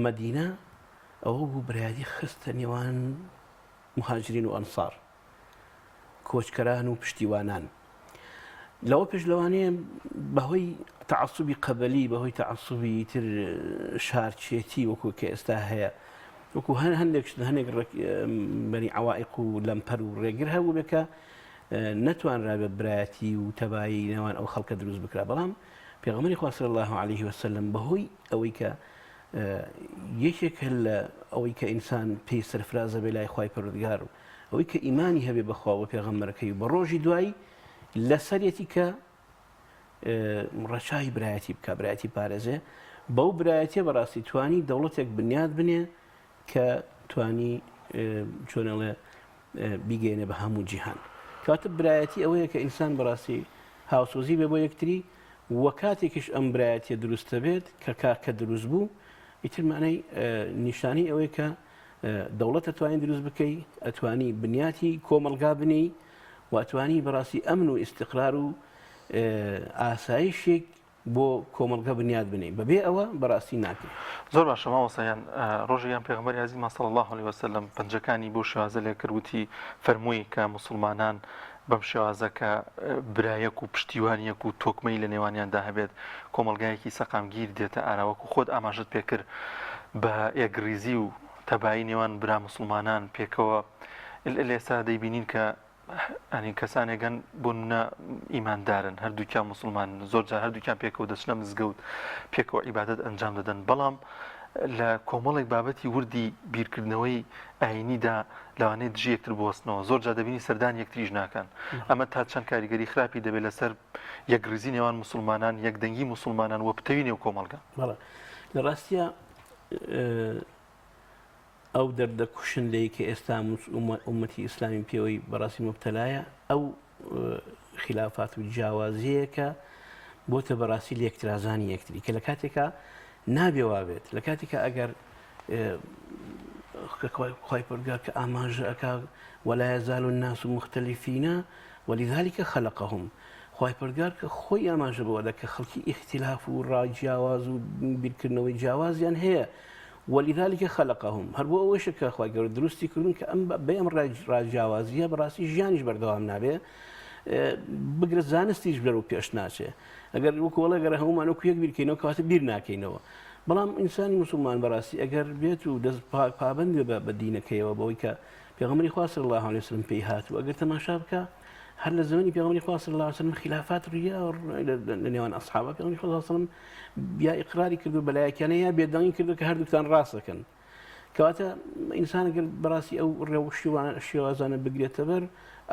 مەدینە ئەوە بوو برایەتی خستە نێوان مهاجرین و ئەنسار کۆچکەران و پشتیوانان لەوە پێش لەوانەیە بەهۆی تەعەسوبی قەبەلی بەهۆی تەعەسوبی تر شارچێتی وەکو کە ئێستا هەیە وەکو هەر هەندێک شت هەندێک بەنی عوائق و لەمپەر و ڕێگر هەبوو بێ کە نەتوانرابێت برایەتی و تەبایی نێوان ئەو خەڵکە دروست بکرا بەڵام پێغەمبەری خوا صلی الله علیه وسلم بەهۆی ئەوەی کە یەکێکە لە ئەوەی کە ئینسان پێی سەرفرازە بێ لای خوای پەروەردگار و ئەوەی کە ئیمانی هەبێ بە خوا و بە پێغەمبەرەکەی و بە ڕۆژی دوایی لەسەرەتی کە ڕەچای برایەتی بکە برایەتی پارێزێ بەو برایەتیە بەڕاستی توانی دەوڵەتێک بنیاد بنێ کە توانی چۆنەڵێ بیگەێنێ بە هەموو جیهان کاتە برایەتی ئەوەیە کە ئینسان بەڕاستی هاوسۆزی بێ بۆ یەکتری و کاتێکیش ئەم برایەتیە دروستە بێت کە کاکە دروست بوو ئیتر معنای نیشانەی ئەوەیە کە دەوڵەت ئەتوانی دروست بکەی ئەتوانی بنیاتی کۆمەڵگا بنێی و ئەتوانی بەڕاستی ئەمن و ئیستقرار و ئاسایشێک بۆ کۆمەڵگە بنیات بنێی بەبێ ئەوە بەڕاستی ناکرێت. زۆر باشە مامۆستا یان ڕۆژێک یان پێغەمبەری ئازیزمان صلی اللە علیه وسلم پەنجەکانی بەو شێوازە لێ کرد وتی فەرمووی کە موسڵمانان بەم شێوازە کە برایەک و پشتیوانیەک و تۆکمەی لە نێوانیاندا هەبێت کۆمەڵگایەکی سەقامگیر دێتە ئارا وەکو خۆت ئاماژەت پێکرد بە یەکڕیزی و. تەبایی نێوان برا موسڵمانان پێکەوە لە ئێستا دەیبینین کە ئەنی کەسانێک هەن بۆ نمونە ئیماندارن هەردووکیان موسڵمانن زۆر جار هەردووکیان پێکەوە دەچنە مزگەوت پێکەوە عیبادەت ئەنجام دەدەن بەڵام لە کۆمەڵێک بابەتی وردی بیرکردنەوەی ئاینیدا لەوانەیە دژی یەکتر بوەستنەوە زۆر جار دەبینی سەردانی یەکتریش ناکەن ئەمە تا چەند کاریگەری خراپی دەبێت لەسەر یەکڕیزی نێوان موسڵمانان یەکدەنگی موسڵمانان و پتەوی نێو کۆمەڵگە. بەڵێ لە ڕاستیا ئەو دەردە کوشندەی کە ئێستا ئومەتی ئیسلامی پێوەی بەڕاستی موبتەلایە ئەو خلافات و جیاوازیەکە بۆتە بەڕاستی لێکترازانی یەکتری کە لە کاتێکا نابێ وابێت لە کاتێکا ئەگەر خوای پەروەردگار کە ئاماژە ئەکا ولا يزال الناس مختلفين ولذلك خلقهم خوای پەروەردگار کە خۆی ئاماژە بەوە دەکا کە خەڵکی ئیختیلاف و ڕای جیاواز و بیرکردنەوەی جیاوازیان هەیە ولذلك خلقهم هەر بۆ ئەوەشە کە خوای گەورە دروستی کردون کە ئەم بێ ئەم ڕای جیاوازیە بەڕاستی ژیانیش بەردەوام نابێ بگرە زانستیش بەرەو پێش ناچێ ئەگەر وەکو وەڵێ گەر هەمومان وەکو یەک بیرکەینەوە کەواتە بیر ناکەینەوە بەڵام ئینسانی موسڵمان بەڕاستی ئەگەر بێت و دەست پابەند بێ بە دینەکەیەوە بەوەی کە پێغەمبەری خوا صلی الله علیه وسلم پێی هاتوو ئەگەر تەماشا بکە هەر لە زمانی پێغەمبەری خوا صلی الله علیه وسلم خلافات ڕیا لە نێوان ئەصحابە پێغەمبەری خوا صلی الله علیه وسلم یا ئیقراری کردو بەلایەکیانە یا بێدەنگی کردو کە هەردووکتان ڕاست دەکەن کەواتە ئینسان گەر بەڕاستی ئەو ڕێو شێوازانە بگرێتە بەر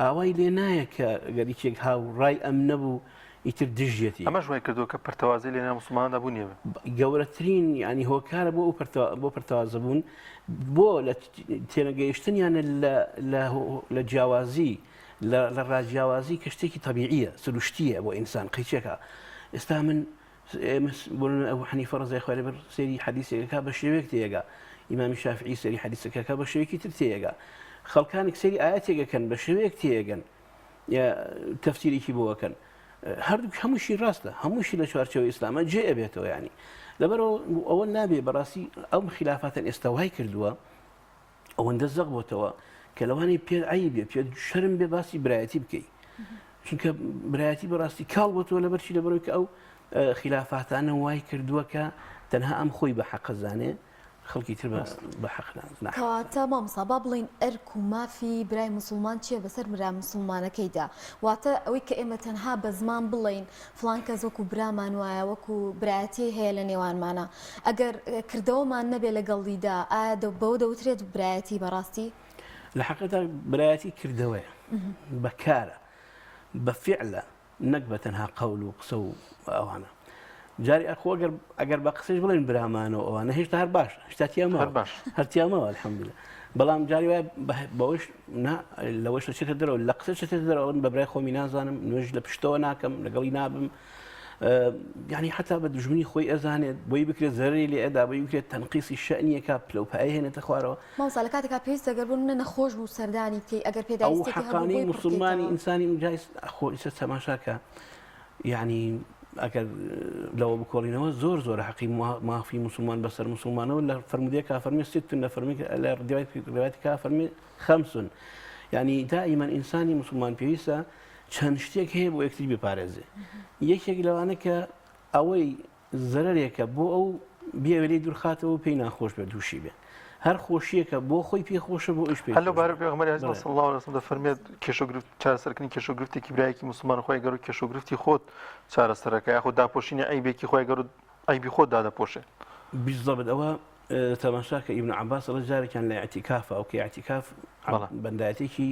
ئاوای لێ نایە کە گەر یەکێک هاوڕای ئەم نەبوو ئیتر دژیەتی. ئەمەش وای کردووە کە پەرتەوازەی لەنێو موسڵماناندا بوونی هەبێت. گەورەترین یانی هۆکارە بۆ ئەو بۆ پەرتەوازەبوون بۆ لە تێنەگەیشتنیانە لە لە لە جیاوازی لە لە ڕاجیاوازی کە شتێکی تەبیعیە سروشتیە بۆ ئینسان قیچێکە ئێستا من ئێمە بۆ نمونە ئەبو حەنیفە ڕەزای خوای لێ بێت سەیری حەدیسێکەکە بە شێوەیەک تێیەگا ئیمامی شافعی سەیری حەدیسەکەکە بە شێوەیەکی تر تێیەگا خەڵکانێک سەیری ئاەتێکەکەن بە شێوەیەک تێیەگەن تەفسیرێکی بۆ ئەکەن هەردووک هەمووشی ڕاستە هەمووشی لە چوارچەوە ئیسلامە جێ ئەبێتەوە ینی لەبەرەوە ئەوە نابێ بەڕاستی ئەم خلافاتن ئێستا وای کردووە ئەوەندە زەق بۆتەوە کە لەوانی پێ عیب بێ پێ شەرم بێ باسی برایەتی بکەی چونکە برایەتی بەڕاستی کاڵ بۆتەوە لەبەرچی لەبەرەوەی کە ئەو خلافاتانە وای کردووە کە تەنها ئەم خۆی بە حەقەزانێ خەڵکی تر بە حەق نازانێت. کەواتە مامۆستا با بڵێین ئەرک و مافی برای موسڵمان چیە بەسەر برا موسڵمانەکەیدا؟ واتە ئەوەی کە ئێمە تەنها بە زمان بڵێین فڵان کەس وەکو برامان وایە وەکو برایەتی هەیە لە نێوانمانا ئەگەر کردەوەمان نەبێ لەگەڵیدا ئایا بەوە دەوترێت برایەتی بەڕاستی؟ لە حەقیقەتا برایەتی کردەوەیە بە کارە بە فیعلە نەک بە تەنها قەول و قسە و ئەوانە جاری ئەخۆ ئەگەر ئەگەر بە قسەش بڵێن برامانە و ئەوانە هێشتا هەر باش هێشتا تیامەوە هەر باش هەر تیامەوە الحمدلله بەڵام جاری وایە بەوەش نا لەوەش دەچێتە دەرەوە لە قسە چێتە دەرەوە بە برای خۆمی نازانم نوێژ لە پشتەوە ناکەم لەگەڵی نابم یعنی حتا بە دژمنی خۆی ئەزانێت بۆی بکرێت زەرری لێ ئەدا بۆی بکرێت تەنقیسی شەنیەکە پلەپایە هێنێتە خوارەوە مامۆستا لە کاتێکا پێویستە گەر بۆ نمونە نەخۆش بوو سەردانی بکەی ئەگەر پێداویستیەکی ئەو هەبوو حەقانەی بۆی پڕ موسڵمانی بکەیتەوە. ئینسانی جایز خۆ ئیستا تەماشاکە یعنی ئەگەر لەوە بکۆڵینەوە زۆر زۆر حەقی مافی موسڵمان بەسەر موسڵمانەوە لە فەرمودەیەکا فەرمی ست لە فەرمی لە ڕوایەتێکا فەرمی خمس یعنی دائما ئینسانی موسڵمان پێویستە چەند شتێک هەیە بۆ یەکتری بپارێزێ یەکێک لەوانە کە ئەوەی زەرەرێکە بۆ ئەو بیەوێ لێی دوورخاتەوە و پێی ناخۆش بێت دووشی بێت هەر خۆشیەکە بۆ خۆی پێ خۆشە بۆ ئەویش پێی هەر لەو خۆش بارەوە بێت. پێغەمبەری عەزیز بەڵێ. صلی اللە علیە وسلم دەفەرموێت کێشە و گرفت چارەسەرکردنی کێشە و گرفتێکی برایەکی موسڵمان خوای گەورە کێشە و گرفتی خۆت چارەسەرەکە یاخود داپۆشینی عەیبێکی خوای گەورە عەیبی خۆت دادەپۆشێ. بالضبط ئەوە تەماشا کە ئیبن عەباس ئەڵێ جارێکیان لە ئیعتیکافا ئەو کە ئیعتیکاف بەڵێ. بەندایەتێکی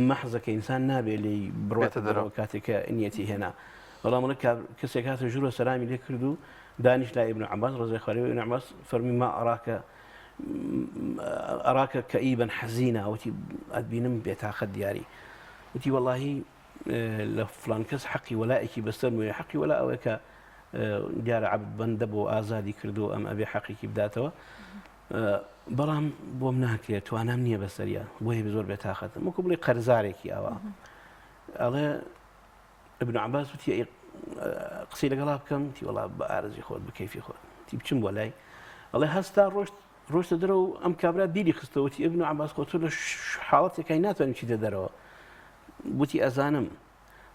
مەحزە کە ئینسان نابێ لێی بڕواتە بێتە دەرەوە. دەرەوە کاتێک کە نیەتی هێنا بەڵام ئەڵێ کەسێک هاتە ژوورە سەلامی لێ کرد و دانیشت لای ئیبن عەباس ڕەزای خوا لێ بێ ئیبن عەباس فەرمی ما ئەراکە ئەراکە کەئیبا حەزینا وتی ئەتبینم بێتاقەت دیاری وتی وەڵاهی لە فلان کەس حەقی وەلایەکی بەسەر وێ حەقی وەلا ئەوەیە کە دیارە عەبد بەندە بۆ ئازادی کردو ئەم ئەبێ حەقێکی بداتەوە بەڵام بۆم ناکرێت توانام نییە بەسەریا بۆیە زۆر بێتاقەتم وەکو بڵێ قەرزارێکی ئەوە ئەڵێ ابن عباس وتی ئەی قسەی لەگەڵا بکەم وتی وەڵا بە ئارەزوی خۆت بە کەیفی خۆت وتی بچم بۆ لای ئەڵێ هەستا ڕۆشت ڕۆشتە دەرەوە و ئەم کابرا بیری خستەوە وتی ابن عباس خۆ تۆ لە حاڵەتێکای ناتوانانی بچیتە دەرەوە وتی ئەزانم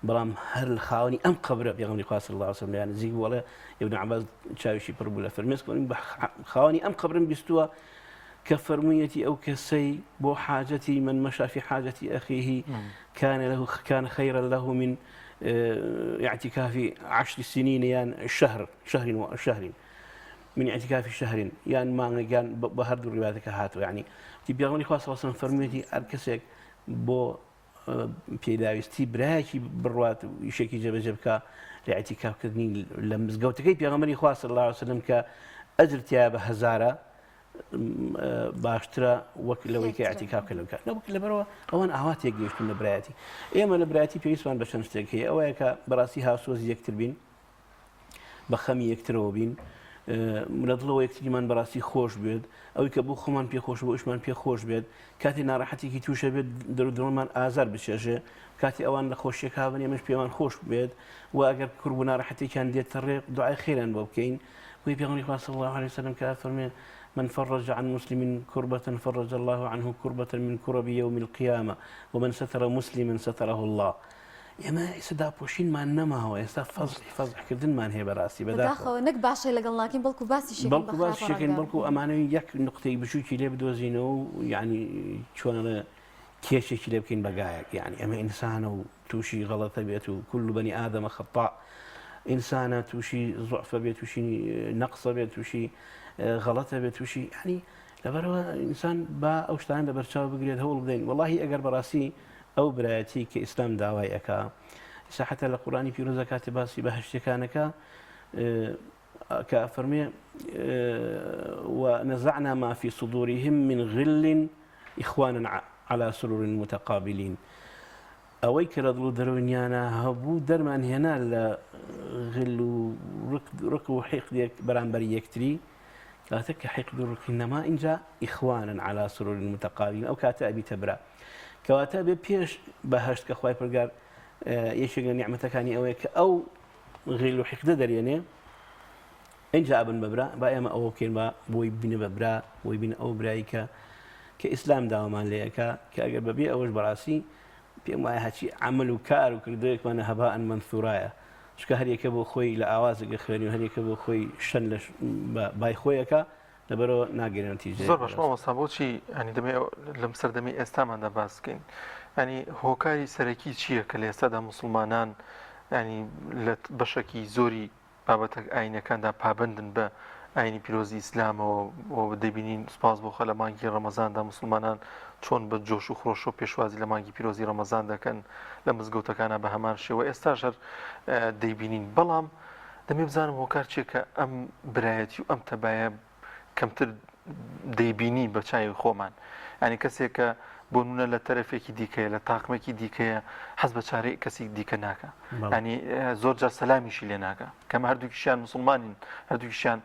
بەڵام هەر لە خاوەنی ئەم قەبرە پێغەمبەری خوا صلی الله علیه و سلم لێیان نزیک بوو ئەڵێ ابن عباس چاویشی پڕ بوو لە فرمێسک خاوەنی ئەم قەبرم بیستووە. کە فەرموویەتی ئەو کەسەی بۆ حاجەتی من مشى في حاجة أخيه كان له كان خيرا له من اعتكاف عشر سنين یان شهر شهر شهر من اعتكاف شهر یان مانگێک یان بە هەردوو ڕیوایەتەکە هاتووە یعنی وتی پێغەمبەری خوا صلی الله علیه و سلم فەرموویەتی هەر کەسێک بۆ پێداویستی برایەکی بڕوات و ئیشێکی جێبەجێ بکا لە ئیعتیکافکردنی لە مزگەوتەکەی پێغەمبەری خوا صلی الله علیه و سلم کە ئەجر تیا بە هەزارە باشترە وەک لەوەی کە ئیعتیکاف کە لەو کات نەوەک لەبەرەوە ئەوان ئاوا تێگەیشتون لە برایەتی ئێمە لە برایەتی پێویستمان بە چەند شتێک هەیە ئەوەیە کە بەڕاستی هاوسۆزی یەکتر بین بە خەمی یەکترەوە بین لە دڵەوە یەکتریمان بەڕاستی خۆش بێت ئەوی کە بۆ خۆمان پێخۆش بۆ ئیشمان پێ خۆش بێت کاتی ناڕەحەتێکی تووشە بێت دەرودرۆمان ئازار بچێژێ کاتی ئەوان لە خۆشیەکە بن ئێمەش پێمان خۆش بێت و ئەگەر کورب و ناڕەحەتێکیان دێتە ڕێ دوعای خێریان بۆ بکەین بۆی پێغەمبەری خوا صلی الله علیه وسلم کە فەرمێ من فرج عن مسلم كربة فرج الله عنه كربة من كرب يوم القيامة ومن ستر مسلما ستره الله ئێمە ئێستا داپۆشینمان نەماوە ئێستا فەزح فەزحکردنمان هەیە بەڕاستی بەداخەوە نەک باشەی لەگەڵ ناکەین بەڵکو باسیشی بەڵکو باسیشەکەین بەڵکو ئەمانەوە یەک نقطەی بچووکی لێ بدۆزینەوە و یعنی چۆنە کێشێکی لێ بکەین بە گایەک یعنی ئەمە ئینسانە و تووشی غەڵەتە بێت و كل بني آدم خطاء ئینسانە تووشی زعفە بێت تووشی نەقسە بێت تووشی غەڵەتە بێت تووشی یعنی لەبەرەوە ئینسان با ئەو شتان لە بەرچاو بگرێت هەوڵ بدەین وەڵاهی ئەگەر بەڕاستی ئەو برایەتیەی کە ئیسلام داوای ئەکا ئیستا حەتا لە قورئانی پیرۆزا کاتێ باسی بەهەشتیەکانەکا کە ئەفەرمێ ونزعنا ما في صدورهم من غل إخوانا على سرر متقابلين ئەوەی کە لە دڵ و دەروونیانە هەبوو دەرمان هێنا لە غل و ڕق و حیقدێک بەرامبەر یەکتری کاتە کە حیقد و ڕقی نەما ئینجا إخوانا على سرر متقابلين ئەو کاتە ئەبیتە برا کەواتە ئەبێ پێش بەهەشت کە خوای پەرگار یەکێک لە نیعمەتەکانی ئەوەیە کە ئەو غیل و حیقدە دەرێنێ ئینجا ئەبن بە برا با ئێمە ئەوە بکەین با بۆی بینە بە برا بۆی بین ئەو برایی کە کە ئیسلام داوامان لێەکە کە ئەگەر بەبێ ئەوەش بەڕاستی پێم وایە هەچی عمل و کار و کردەیەکمانە هەبا ئەن مەنثورایە چونکە هەریەکە بۆ خۆی لە ئاوازێکە خوێنی و هەریەکە بۆ خۆی شەن لە بای خۆیەکە لەبەرئەوە ناگەینە نەتیجەیەک زۆر باش مامۆستا بۆچی ینی دەمێ لەم سەردەمی ئێستاماندا باس بکەین ینی هۆکاری سەرەکی چییە کە لە ئێستادا موسڵمانان ینی لە بەشێکی زۆری بابەتە ئاینەکاندا پابندن بە ئاینی پیرۆزی ئیسلامەوە و دەبینین سوپاس بۆ خوا لە مانگی ڕەمەزاندا موسڵمانان چۆن بە جۆش و خرۆشەوە پێشوازی لە مانگی پیرۆزی ڕەمەزان دەکەن لە مزگەوتەکانە بە هەمان شێوە ئێستاش هەر دەیبینین بەڵام دەمێ بزانم هۆکار چیە کە ئەم برایەتی و ئەم تەبایە کەمتر دەیبینی بە چاوی خۆمان ینی کەسێک کە بۆ نمونە لە تەرەفێکی دیکەیە لە تاقمێکی دیکەیە حەز بە چارەی کەسی دیکە ناکە ینی زۆر جار سەلامیشی لێ ناکە کەمە هەردووکیشیان مسلمانین هەردووکیشیان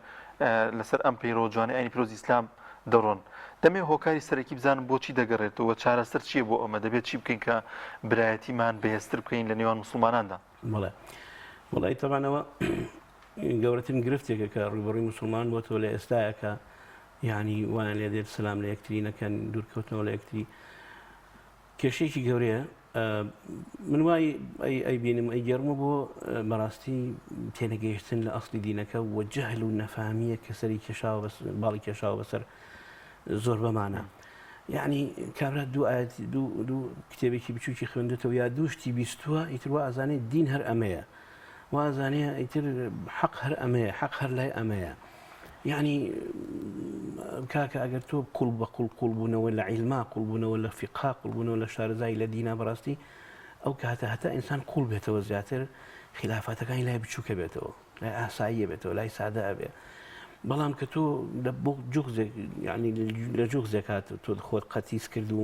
لەسەر ئەم پەیڕەوە جوانەی ئاینی پیرۆزی ئیسلام دەڕۆن دەمێ هۆکاری سەرەکی بزانم بۆچی دەگەڕێتەوە چارەسەر چییە بۆ ئەمە دەبێت چی بکەین کە برایەتیمان بەهێزتر بکەین لە نێوان مسلماناندا بەڵێ وەڵی تەبعەن ئەوە گەورەترین گرفتێکە کە ڕووبەڕووی موسڵمان بۆتەوە لە ئێستایا کە یعنی وایان لێ دێت سلام لە یەکتری نەکەن دوورکەوتنەوە لە یەکتری کێشەیەکی گەورەیە من وای ئەیبینم ئەیگەڕمە بۆ بەڕاستی تێنەگەیشتن لە ئەسلی دینەکە و جەهل و نەفامیە کە سەری کێشاوە بەس باڵی کێشاوە بەسەر زۆر بەمانە یعنی کابرا دوو ئاەت دوو دوو کتێبێکی بچووکی خوێندێتەوە یا دوو شتی بیستووە ئیتر وا ئەزانێت دین هەر ئەمەیە وا ئەزانێ ئیتر حەق هەر ئەمەیە حەق هەر لای ئەمەیە یعنی کاکە ئەگەر تۆ قوڵ بە قوڵ قوڵبوونەوە لە عیلما قوڵبوونەوە لە فیقا قوڵبوونەوە لە شارەزایی لە دینا بەڕاستی ئەو کاتە هەتا ئینسان قوڵ بێتەوە زیاتر خلافاتەکانی لای بچووکە بێتەوە لای ئاساییە بێتەوە لای سادە ئەبێ بەڵام کە تۆ لە بۆ جوغزێک یعنی لە جوغزێک هات تۆ خۆت قەتیس کرد و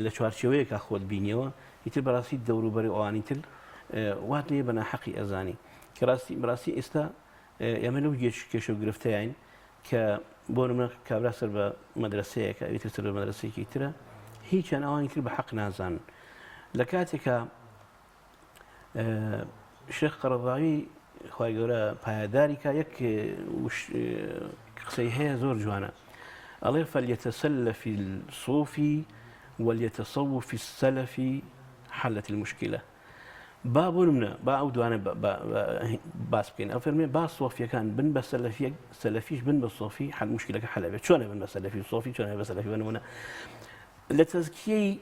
لە چوارچێوەیەکە خۆت بینیەوە ئیتر بەڕاستی دەوروبەری ئەوانی تر وات لێ بە ناحەقی ئەزانی کە ڕاستی بەڕاستی ئێستا ئێمە لەو گێش کێشە و گرفتەین کە بۆ نمونە کابرا سەر بە مەدرسەیەکە ئەوی تر سەر بە مەدرسەیەکی ترە هیچیان ئەوانی تر بە حەق نازانن لە کاتێکا شێخ قەرەضاوی خوای گەورە پایەداری کا یەک قسەی هەیە زۆر جوانە ئەڵێ فلیتسلف الصوفی وليتصوف السلفي حلت المشكلة. با بۆ نمونە با ئەو دوانە باس بکەین ئەو فەرمێ با سۆفیەکان بن بە سەلەفیەک سەلەفیش بن بە سۆفی حل مشکلەکە حەلە بێت چۆنە بن بە سەلەفی و سۆفی چۆنە بە سەلەفی بە نمونە لە تەزکیەی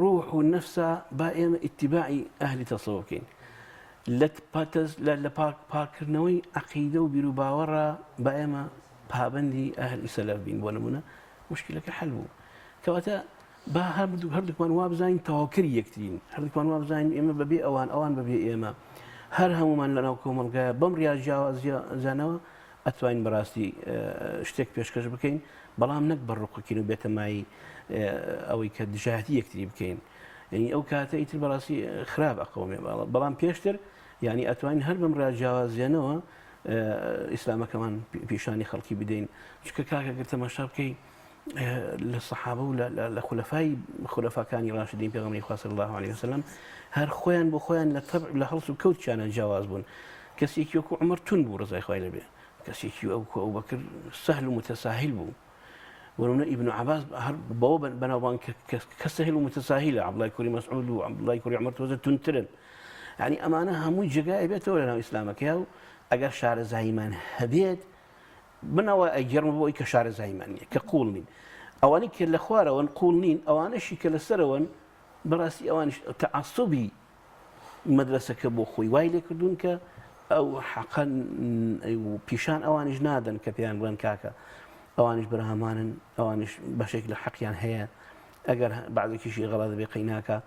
ڕوح و نەفسا با ئێمە ئیتیباعی ئەهلی تەسەوف بکەین لە پاکردنەوەی عەقیدە و بیرو باوەڕە با ئێمە پابەندی ئەهلی سەلەف بین بۆ نمونە مشکلەکە حل بوو کەواتە با هەردوو هەردووکمان وابزانین تەواوکەری یەکترین، هەردووکمان وابزانین ئێمە بەبێ ئەوان، ئەوان بەبێ ئێمە، هەر هەموومان لەناو کۆمەڵگایە بەم ڕیا جیاوازیانەوە ئەتوانین بەڕاستی شتێک پێشکەش بکەین، بەڵام نەک بە ڕقوکین و بێتەمایی ئەوەی کە دژایەتی یەکتری بکەین. یعنی ئەو کاتە ئیتر بەڕاستی خراپ ئەقەومێ، بەڵام پێشتر یعنی ئەتوانین هەر بەم ڕیا جیاوازیانەوە ئیسلامەکەمان پیشانی خەڵکی بدەین، چونکە کاکە گەر تەماشا بکەی لە سەحابە و لە خولەفای خولەفاکانی ڕاشدین پێغەمبەری خوا صلی الله علیه وسلم هەر خۆیان بۆ خۆیان لە تەبع لە هەڵس و کەوتیانە جیاواز بوون کەسێکی وەکو عمر تون بوو ڕزای خوای لەبێ کەسێکی ئەو ئەو بەکر سەهل و متساهل بوو ورونە ئیبن عباس هەر بەوە بەناوبانگ کە سەهل و متساهلە عەبدوڵای کوری مەسعود و عەبدوڵای کوری عمر تۆزە تونترن یعنی ئەمانە هەمووی جێگای بێتەوە لەناو ئیسلامەکەی و ئەگەر شارەزاییمان هەبێت من ئەوە ئەگێڕمەوە بۆ ئەوەی کە شارەزاییمان نییە، کە قووڵ نین. ئەوانەی کە لە خوارەوەن قووڵ نین، ئەوانەشی کە لە سەرەوەن بەڕاستی ئەوانیش تەعەسوبی مەدرەسەکە بۆ خۆی وای لێ کردوون کە ئەو حەقە پیشان ئەوانیش نادەن کە پێیان بڵێن کاکە ئەوانیش برامانن، ئەوانیش بەشێک لە حەقیان هەیە، ئەگەر بەعزێکیشی غەڵەت بێ قەیناکە،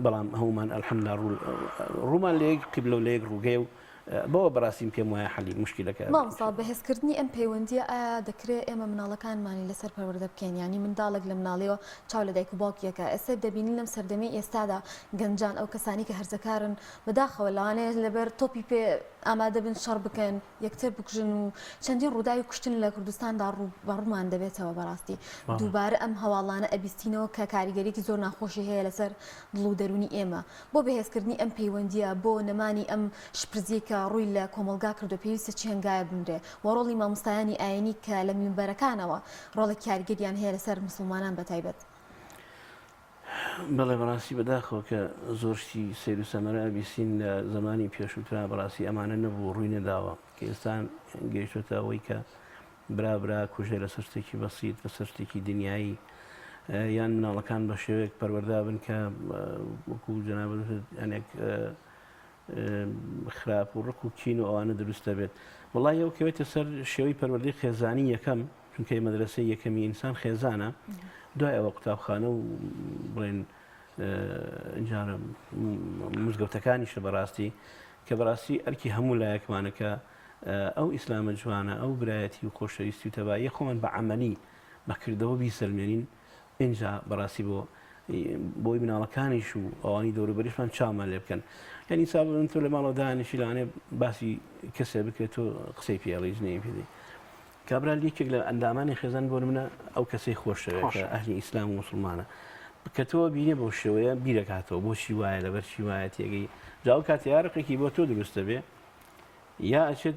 بەڵام هەموومان الحمدللە ڕوومان لە یەک قیبلە و لە یەک ڕووگەیە و بەوە بەڕاستیم پێم وایە حەلی موشکیلەکە ئەبێت. مامۆستا بەهێزکردنی ئەم پەیوەندییە ئایا دەکرێ ئێمە مناڵەکانمانی لەسەر پەروەردە بکەین یانی منداڵێک لە مناڵیەوە چاو لە دایک و باوکی ئەکا ئێستا دەبینین لەم سەردەمەی ئێستادا گەنجان ئەو کەسانی کە هەرزەکارن بەداخەوە لەوانەیە لەبەر تۆپی پێ ئامادە بن شەڕ بکەن یەکتر بکوژن و چەندین ڕووداوی کوشتن لە کوردستاندا ڕوو بە ڕوومان دەبێتەوە بەڕاستی دووبارە ئەم هەواڵانە ئەبیستینەوە کە کاریگەریەکی زۆر ناخۆشی هەیە لەسەر دڵ و دەروونی ئێمە بۆ بەهێزکردنی ئەم پەیوەندییە، بۆ نەمانی ئەم شپرزیەی کە ڕووی لە کۆمەڵگا کردووە پێویستە چ هەنگاوێک بنرێ و ڕۆڵی مامۆستایانی ئایینی کە لە مینبەرەکانەوە ڕۆڵێکی کاریگەریان هەیە لەسەر موسڵمانان بە تایبەت؟ بەڵێ بەڕاستی بەداخەوە کە زۆر شتی سەیر و سەمەرە ئەبیستین لە زەمانی پێشووترا بەڕاستی ئەمانە نەبوو ڕووی نەداوە کە ئێستا گەیشتۆتە ئەوەی کە برا برا کوژێ لەسەر شتێکی بەسیت لەسەر شتێکی دنیایی یان مناڵەکان بە شێوەیەک پەروەردە بن کە وەکو جەنابت یانێک خراپ و ڕق و کین و ئەوانە دروست دەبێت وڵی ئەو کەوێتە سەر شێوەی پەروەردەی خێزانی یەکەم چونکە مەدرسەی یەکەمی ئینسان خێزانە دوای ئەوە قوتابخانە و بڵێن جارە مزگەوتەکانیشە بەڕاستی کە بەڕاستی ئەرکی هەموو لایەکمانە کە ئەو ئیسلامە جوانە، ئەو برایەتی و خۆشەویستی و تەباییە خۆمان بە عەمەلی، بە کردەوە بیسەلمێنین، ئینجا بەڕاستی بۆ بۆی مناڵەکانیش و ئەوانی دەوروبەریشمان چاومان لێ بکەن. یعنی سا بن تۆ لە ماڵەوە دانیشی لەوانەیە باسی کەسێ بکرێت تۆ قسەی پێ ئەڵێی جنێوی پێ دەی. کابرا یەکێک لە ئەندامانی خێزان بۆ نمونە ئەو کەسەی خۆشەوێت کە ئەهلی ئیسلام و موسڵمانە کە تۆ بینێ بەو شێوەیە بیرەکاتەوە بۆچی وایە لەبەر چی وایە تێگەی جا ئەو کاتە یا ڕقێکی بۆ تۆ دروست دەبێ یا ئەچێت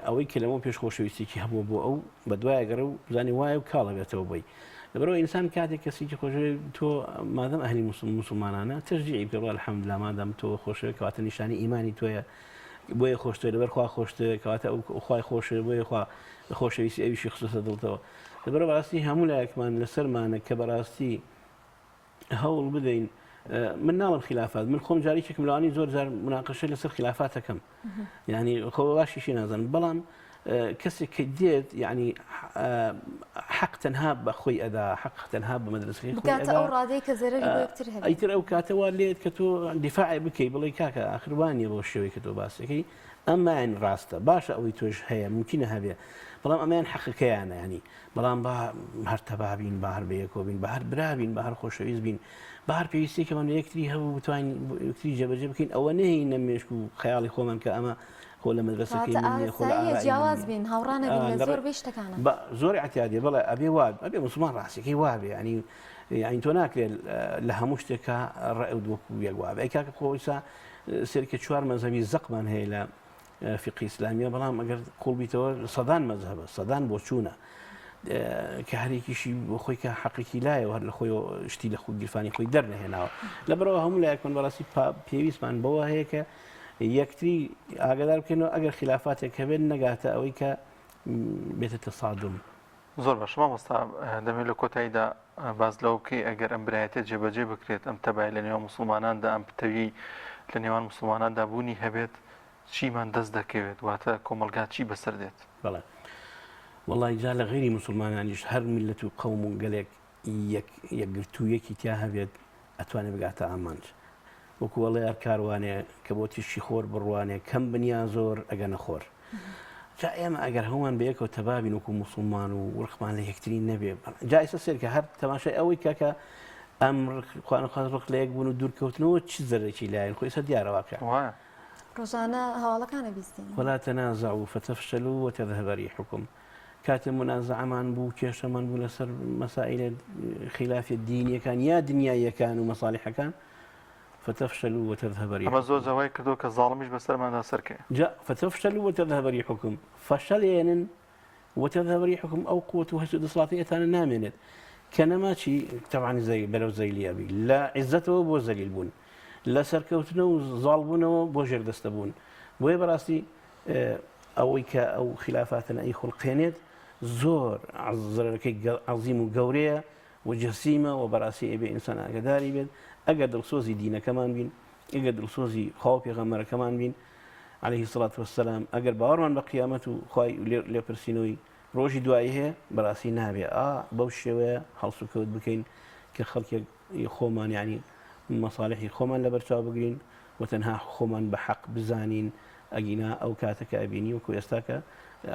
ئەوەی کە لەمە پێش خۆشەویستێکی هەبووە بۆ ئەو بەدوای گەڕێ و بزانانی وایە و کاڵە بێتەوە بۆی لەبەرەوە ئینسان کاتێک کەسێکی خۆشەوێت تۆ مادەم ئەهلی مسلمانانە تەشجیعی بکە بڵێ الحمدلله مادەم تۆ خۆشەوێت کەواتە نیشانی ئیمانی تۆیە بۆیە خۆشتێ لەبەر خوا خۆشتێ کەواتە ئەو خوای خۆشێ بۆیە خوا خۆشەویستی ئەویشی خستۆتە دڵتەوە لەبەرەوە بەڕاستی هەموو لایەکمان لەسەرمانە کە بەڕاستی هەوڵ بدەین من ناڵم خلافات من خۆم جارێکێکم لەوانی زۆر جار مناقەشە لەسەر خلافاتەکەم یعنی خۆ باشیشی نازانم بەڵام کەسێک کە دێت یعنی حەق تەنها بە خۆی ئەدا حەق تەنها بە مەدرسەکەی خۆی بگاتە ئەدا ئەو ڕادەی کە زەرەری بۆ یەکتر هەبێت. ئیتر ئەو کاتە وا لێت کە تۆ دیفاع بکەی بڵێ کاکە ئاخر وا نییە بەو شێوەی کە تۆ باسەکەی ئەمایان ڕاستە باشە ئەوەی تۆش هەیە ممکنە هەبێ بەڵام ئەمەیان حەقەکەیانە ینی بەڵام با هەر تەبا بین با هەر بەیەکەوە بین با هەر برا بین با هەر خۆشەویست بین با هەر پێویستیەکەمان لە یەکتری هەبوو بتوانین یەکتری جێبەجێ بکەین ئەوە نەهێینە مێشک و خەیاڵی خۆمان کە ئەمە خۆ لە مەدرەسەکەی کەواتە من نییە خۆ لە ئاساییە ئارای من جیاواز نییە بین هاوڕا نەبین آه، لە لە ڕێ- زۆربەی شتەکانە. بە زۆر اعتیادیە بەڵێ ئەبێ وا ئەبێ موسڵمان ڕاستیەکەی وابێ ینی یعنی تۆ ناکرێت لە هەموو شتێکا ڕەئ و وەکو یەک وابێ ئەی کاکە خۆ ئیسا سێرکە چوار مەزهەبی زەقمان هەیە لە فیقهی ئیسلامیە بەڵام ئەگەر قوڵ بیتەوە سەدان مەزهەبە سەدان بۆچوونە. کە هەرێکیشی بۆ خۆی کە حەقێکی لایەوە هەر لە خۆی شتی لە خۆ گیرفانی خۆی دەرنەهێناوە لەبەرەوە هەموو لایەکمان بەڕاستی پێویستمان بەوە هەیە کە یەکتری ئاگادار بکەینەوە ئەگەر خلافاتێک هەبێت نەگاتە ئەوەی کە بێتە تەسادوم. زۆر باشە مامۆستا دەمەوێت لە کۆتاییدا باس لەوە بکەی ئەگەر ئەم برایەتە جێبەجێ بکرێت ئەم تەبای لە نێوان موسڵماناندا ئەم پتەویەی لە نێوان موسڵماناندا بوونی هەبێت چیمان دەست دەکەوێت واتە کۆمەڵگا چی بەسەر دێت؟ بەڵێ وەڵی جا لە غەیری موسڵمانانیش هەر میللەت و قەوم و گەلێک یەک یەکگرتوویەکی تیا هەبێت ئەتوانێت بگاتە ئامانج وەکو ئەڵێ هەر کاروانێ کە بۆ تیشکی خۆر بڕوانێ کەم بن یا زۆر ئەگەنە خۆر جا ئێمە ئەگەر هەمووان بەیەکەوە تەبابین وەکو موسڵمان و ڕقمان لە یەکتری نەبێ جا ئێستا سێرکە هەر تەماشای ئەوەی کاکە ئەم خوانخواز ڕق لە یەک بوون و دوورکەوتنەوە چ زەرێکی لایەن خۆی ئێستا دیارە واقع وایە. ڕۆژانە هەواڵەکانە بیستین. ولا تنازعوا فتفشلوا وتذهب ريحكم کاتێ مونازەعەمان بوو کێشەمان بوو لەسەر مەسائلە خلافە دینیەکان یا دنیاییەکان و مەسالیحەکان فتفشلوا وتذهب ئەمە ريحكم زۆر جار وای کردووە کە زاڵمیش بەسەرماندا سەرکەوێ. جا فتفشلوا وتذهب ريحكم فەشەلێنن وتذهب ريحكم ئەو قوت و هەست و دەسەڵاتی ئێتانە نامێنێت کە نەما چی تەبعەن زەی بەرەو زەیلی ئەبی لە عیزەتەوە بۆ زەلیل بوون لە سەرکەوتنە و زاڵبوونەوە بۆ ژێردەستە بوون بۆیە بەڕاستی ئەوەی کە ئەو خیلافاتە ئەیخوڵقێنێت زۆر زەرەرەکەی عەزیم و گەورەیە و جەسیمە و بەڕاستی ئەبێ ئینسان ئاگاداری بێت ئەگەر دڵسۆزی دینەکەمان بین ئەگەر دڵسۆزی خوا و پێغەمبەرەکەمان بین عليه الصلاة والسلام ئەگەر باوەڕمان بە قیامەت و خوای لێپرسینەوەی ڕۆژی دوایی هەیە بەڕاستی نابێ ئا بەو شێوەیە هەڵسوکەوت بکەین کە خەڵکێک خۆمان یعنی مەساڵحی خۆمان لەبەرچاو بگرین و تەنها خۆمان بە حەق بزانین ئەگینا ئەو کاتە کە ئەبینی وەکو ئێستا کە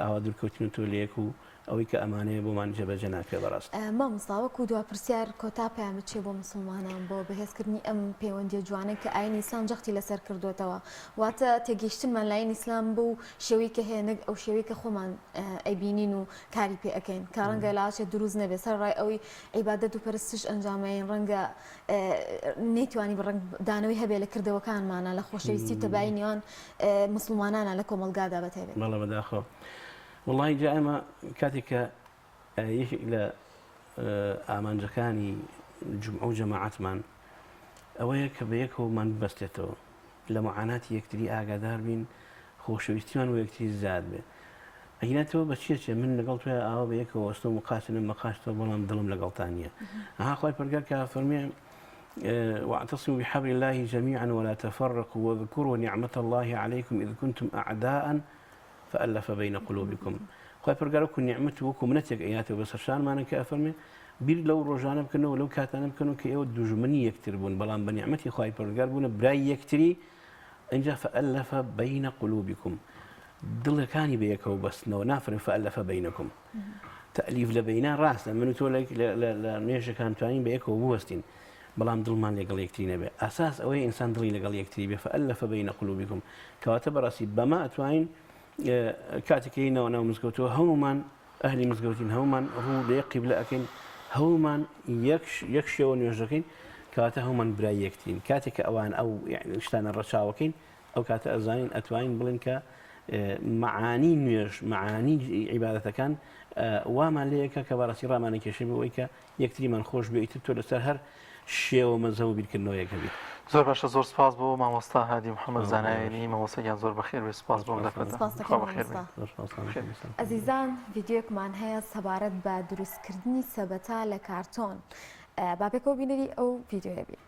ئاوا دوورکەوتین تۆ لەیەک و ئەوەی کە ئەمانەیە بۆمان جێبەجێ ناکرێ بەڕاست. مامۆستا وەکو دوا پرسیار کۆتا پەیامت چیە بۆ موسڵمانان بۆ بەهێزکردنی ئەم پەیوەندیە جوانەی کە ئاینی ئیسلام جەختی لەسەر کردۆتەوە واتە تێگەیشتنمان لە ئاینی ئیسلام بەو شێوەی کە هەیە نەک ئەو شێوەی کە خۆمان ئەیبینین و کاری پێ ئەکەین کە ڕەنگە لاچێت دروست نەبێت سەرەڕای ئەوەی عیبادەت و پەرستش ئەنجامەین ڕەنگە نەیتوانی ڕەنگ دانەوەی هەبێ لە کردەوەکانمانە لە خۆشەویستی و تەبایی نێوان موسڵمانانە لە کۆمەڵگادا بەتایبەت. بەڵێ بەداخەوە وەڵاهی جا ئێمە کاتێک کە یەکێک لە ئامانجەکانی جومعە و جەماعەتمان ئەوەیە کە بە یەکەوەمان ببەستێتەوە لە معاناتی یەکتری ئاگادار بین خۆشەویستیمان بۆ یەکتری زیاد بێ ئەگینا تۆ بە چیە چێ من لەگەڵ تۆ ئاوا بە یەکەوە وەستم و قاچنم بە قاچتەوە بەڵام دڵم لەگەڵتان نییە ئەها خوای پەرگار کە فەرمێ واعتصموا بحبل الله جميعا ولا تفرقوا واذكروا نعمة الله عليكم إذ كنتم أعداء فألف بين قلوبكم خوای پەرگار وەکو نیعمەت و وەکو منەتێک ئەیاتەوە بەسەر شانمانە کە ئەفەرمێ بیر لەو ڕۆژانە بکەنەوە لەو کاتانە بکەنەوە کە ئێوە دوژمنی یەکتر بوون بەڵام بە نیعمەتی خوای پەرگار بوونە برای یەکتری ئینجا فألف بین قلوبکم دڵەکانی بە یەکەوە بەستنەوە نافەرمێ فألف بینکم تەئلیف لە بەینا ڕاستە من و تۆ لە نوێژەکان توانین بە یەکەوە بوەستین بەڵام دڵمان لەگەڵ یەکتری نەبێ ئاساس ئەوەی ئینسان دڵی لەگەڵ یەکتری بێ فألف بین قلوبکم کەواتە بەڕاستی بەمە ئەتوانین کاتێک یەینەوە ناو مزگەوتەوە هەمومان ئەهلی مزگەوتین هەمومان ڕوو لە یەک قیبلە ئەکەین هەمومان یەک یەک شێوە نوێژ دەکەین کەواتە هەمومان برای یەکترین کاتێک کە ئەوان ئەو شتانە ڕەچاوەکەین ئەو کاتە ئەزانین ئەتوانین بڵێن کە معانی نوێژ معانی عیبادەتەکان وامان لەیەکە کە بەڕاستی ڕامانە کێشە بەوەی کە یەکتریمان خۆش بوێ ئیتر تۆ لەسەر هەر شێوە مەزهەب و بیرکردنەوەیەک هەبیت. زۆر باشە زۆر سپاس بۆ مامۆستا هادی محمد زانایانی مامۆستا گیان زۆر بەخێر بێی سپاس بۆ ئەم دەرفەتە سپاس خوا دەکەین بەخێر بێی مامۆستا. زۆر سپاس بەخێر بێی. ئەزیزان ڤیدیۆیەکمان هەیە سەبارەت بە دروستکردنی سەبەتە لە کارتۆن با پێکەوە بینەری ئەو ڤیدیۆیە بین.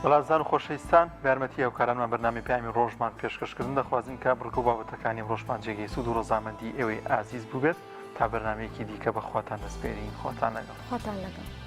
بەڵازان و خۆشەویستان بە یارمەتی هاوکارانمان بەرنامەی پەیامی ڕۆژمان پێشکەشکردن دەخوازین کە بڕگە و بابەتەکانی ئەمڕۆشمان جێگەی سوود و ڕەزامەندی ئێوەی ئازیز بووبێت تا بەرنامەیەکی دیکە بە خواتان دەسپێرین خواتان لەگەڵ. خواتان لەگەڵ.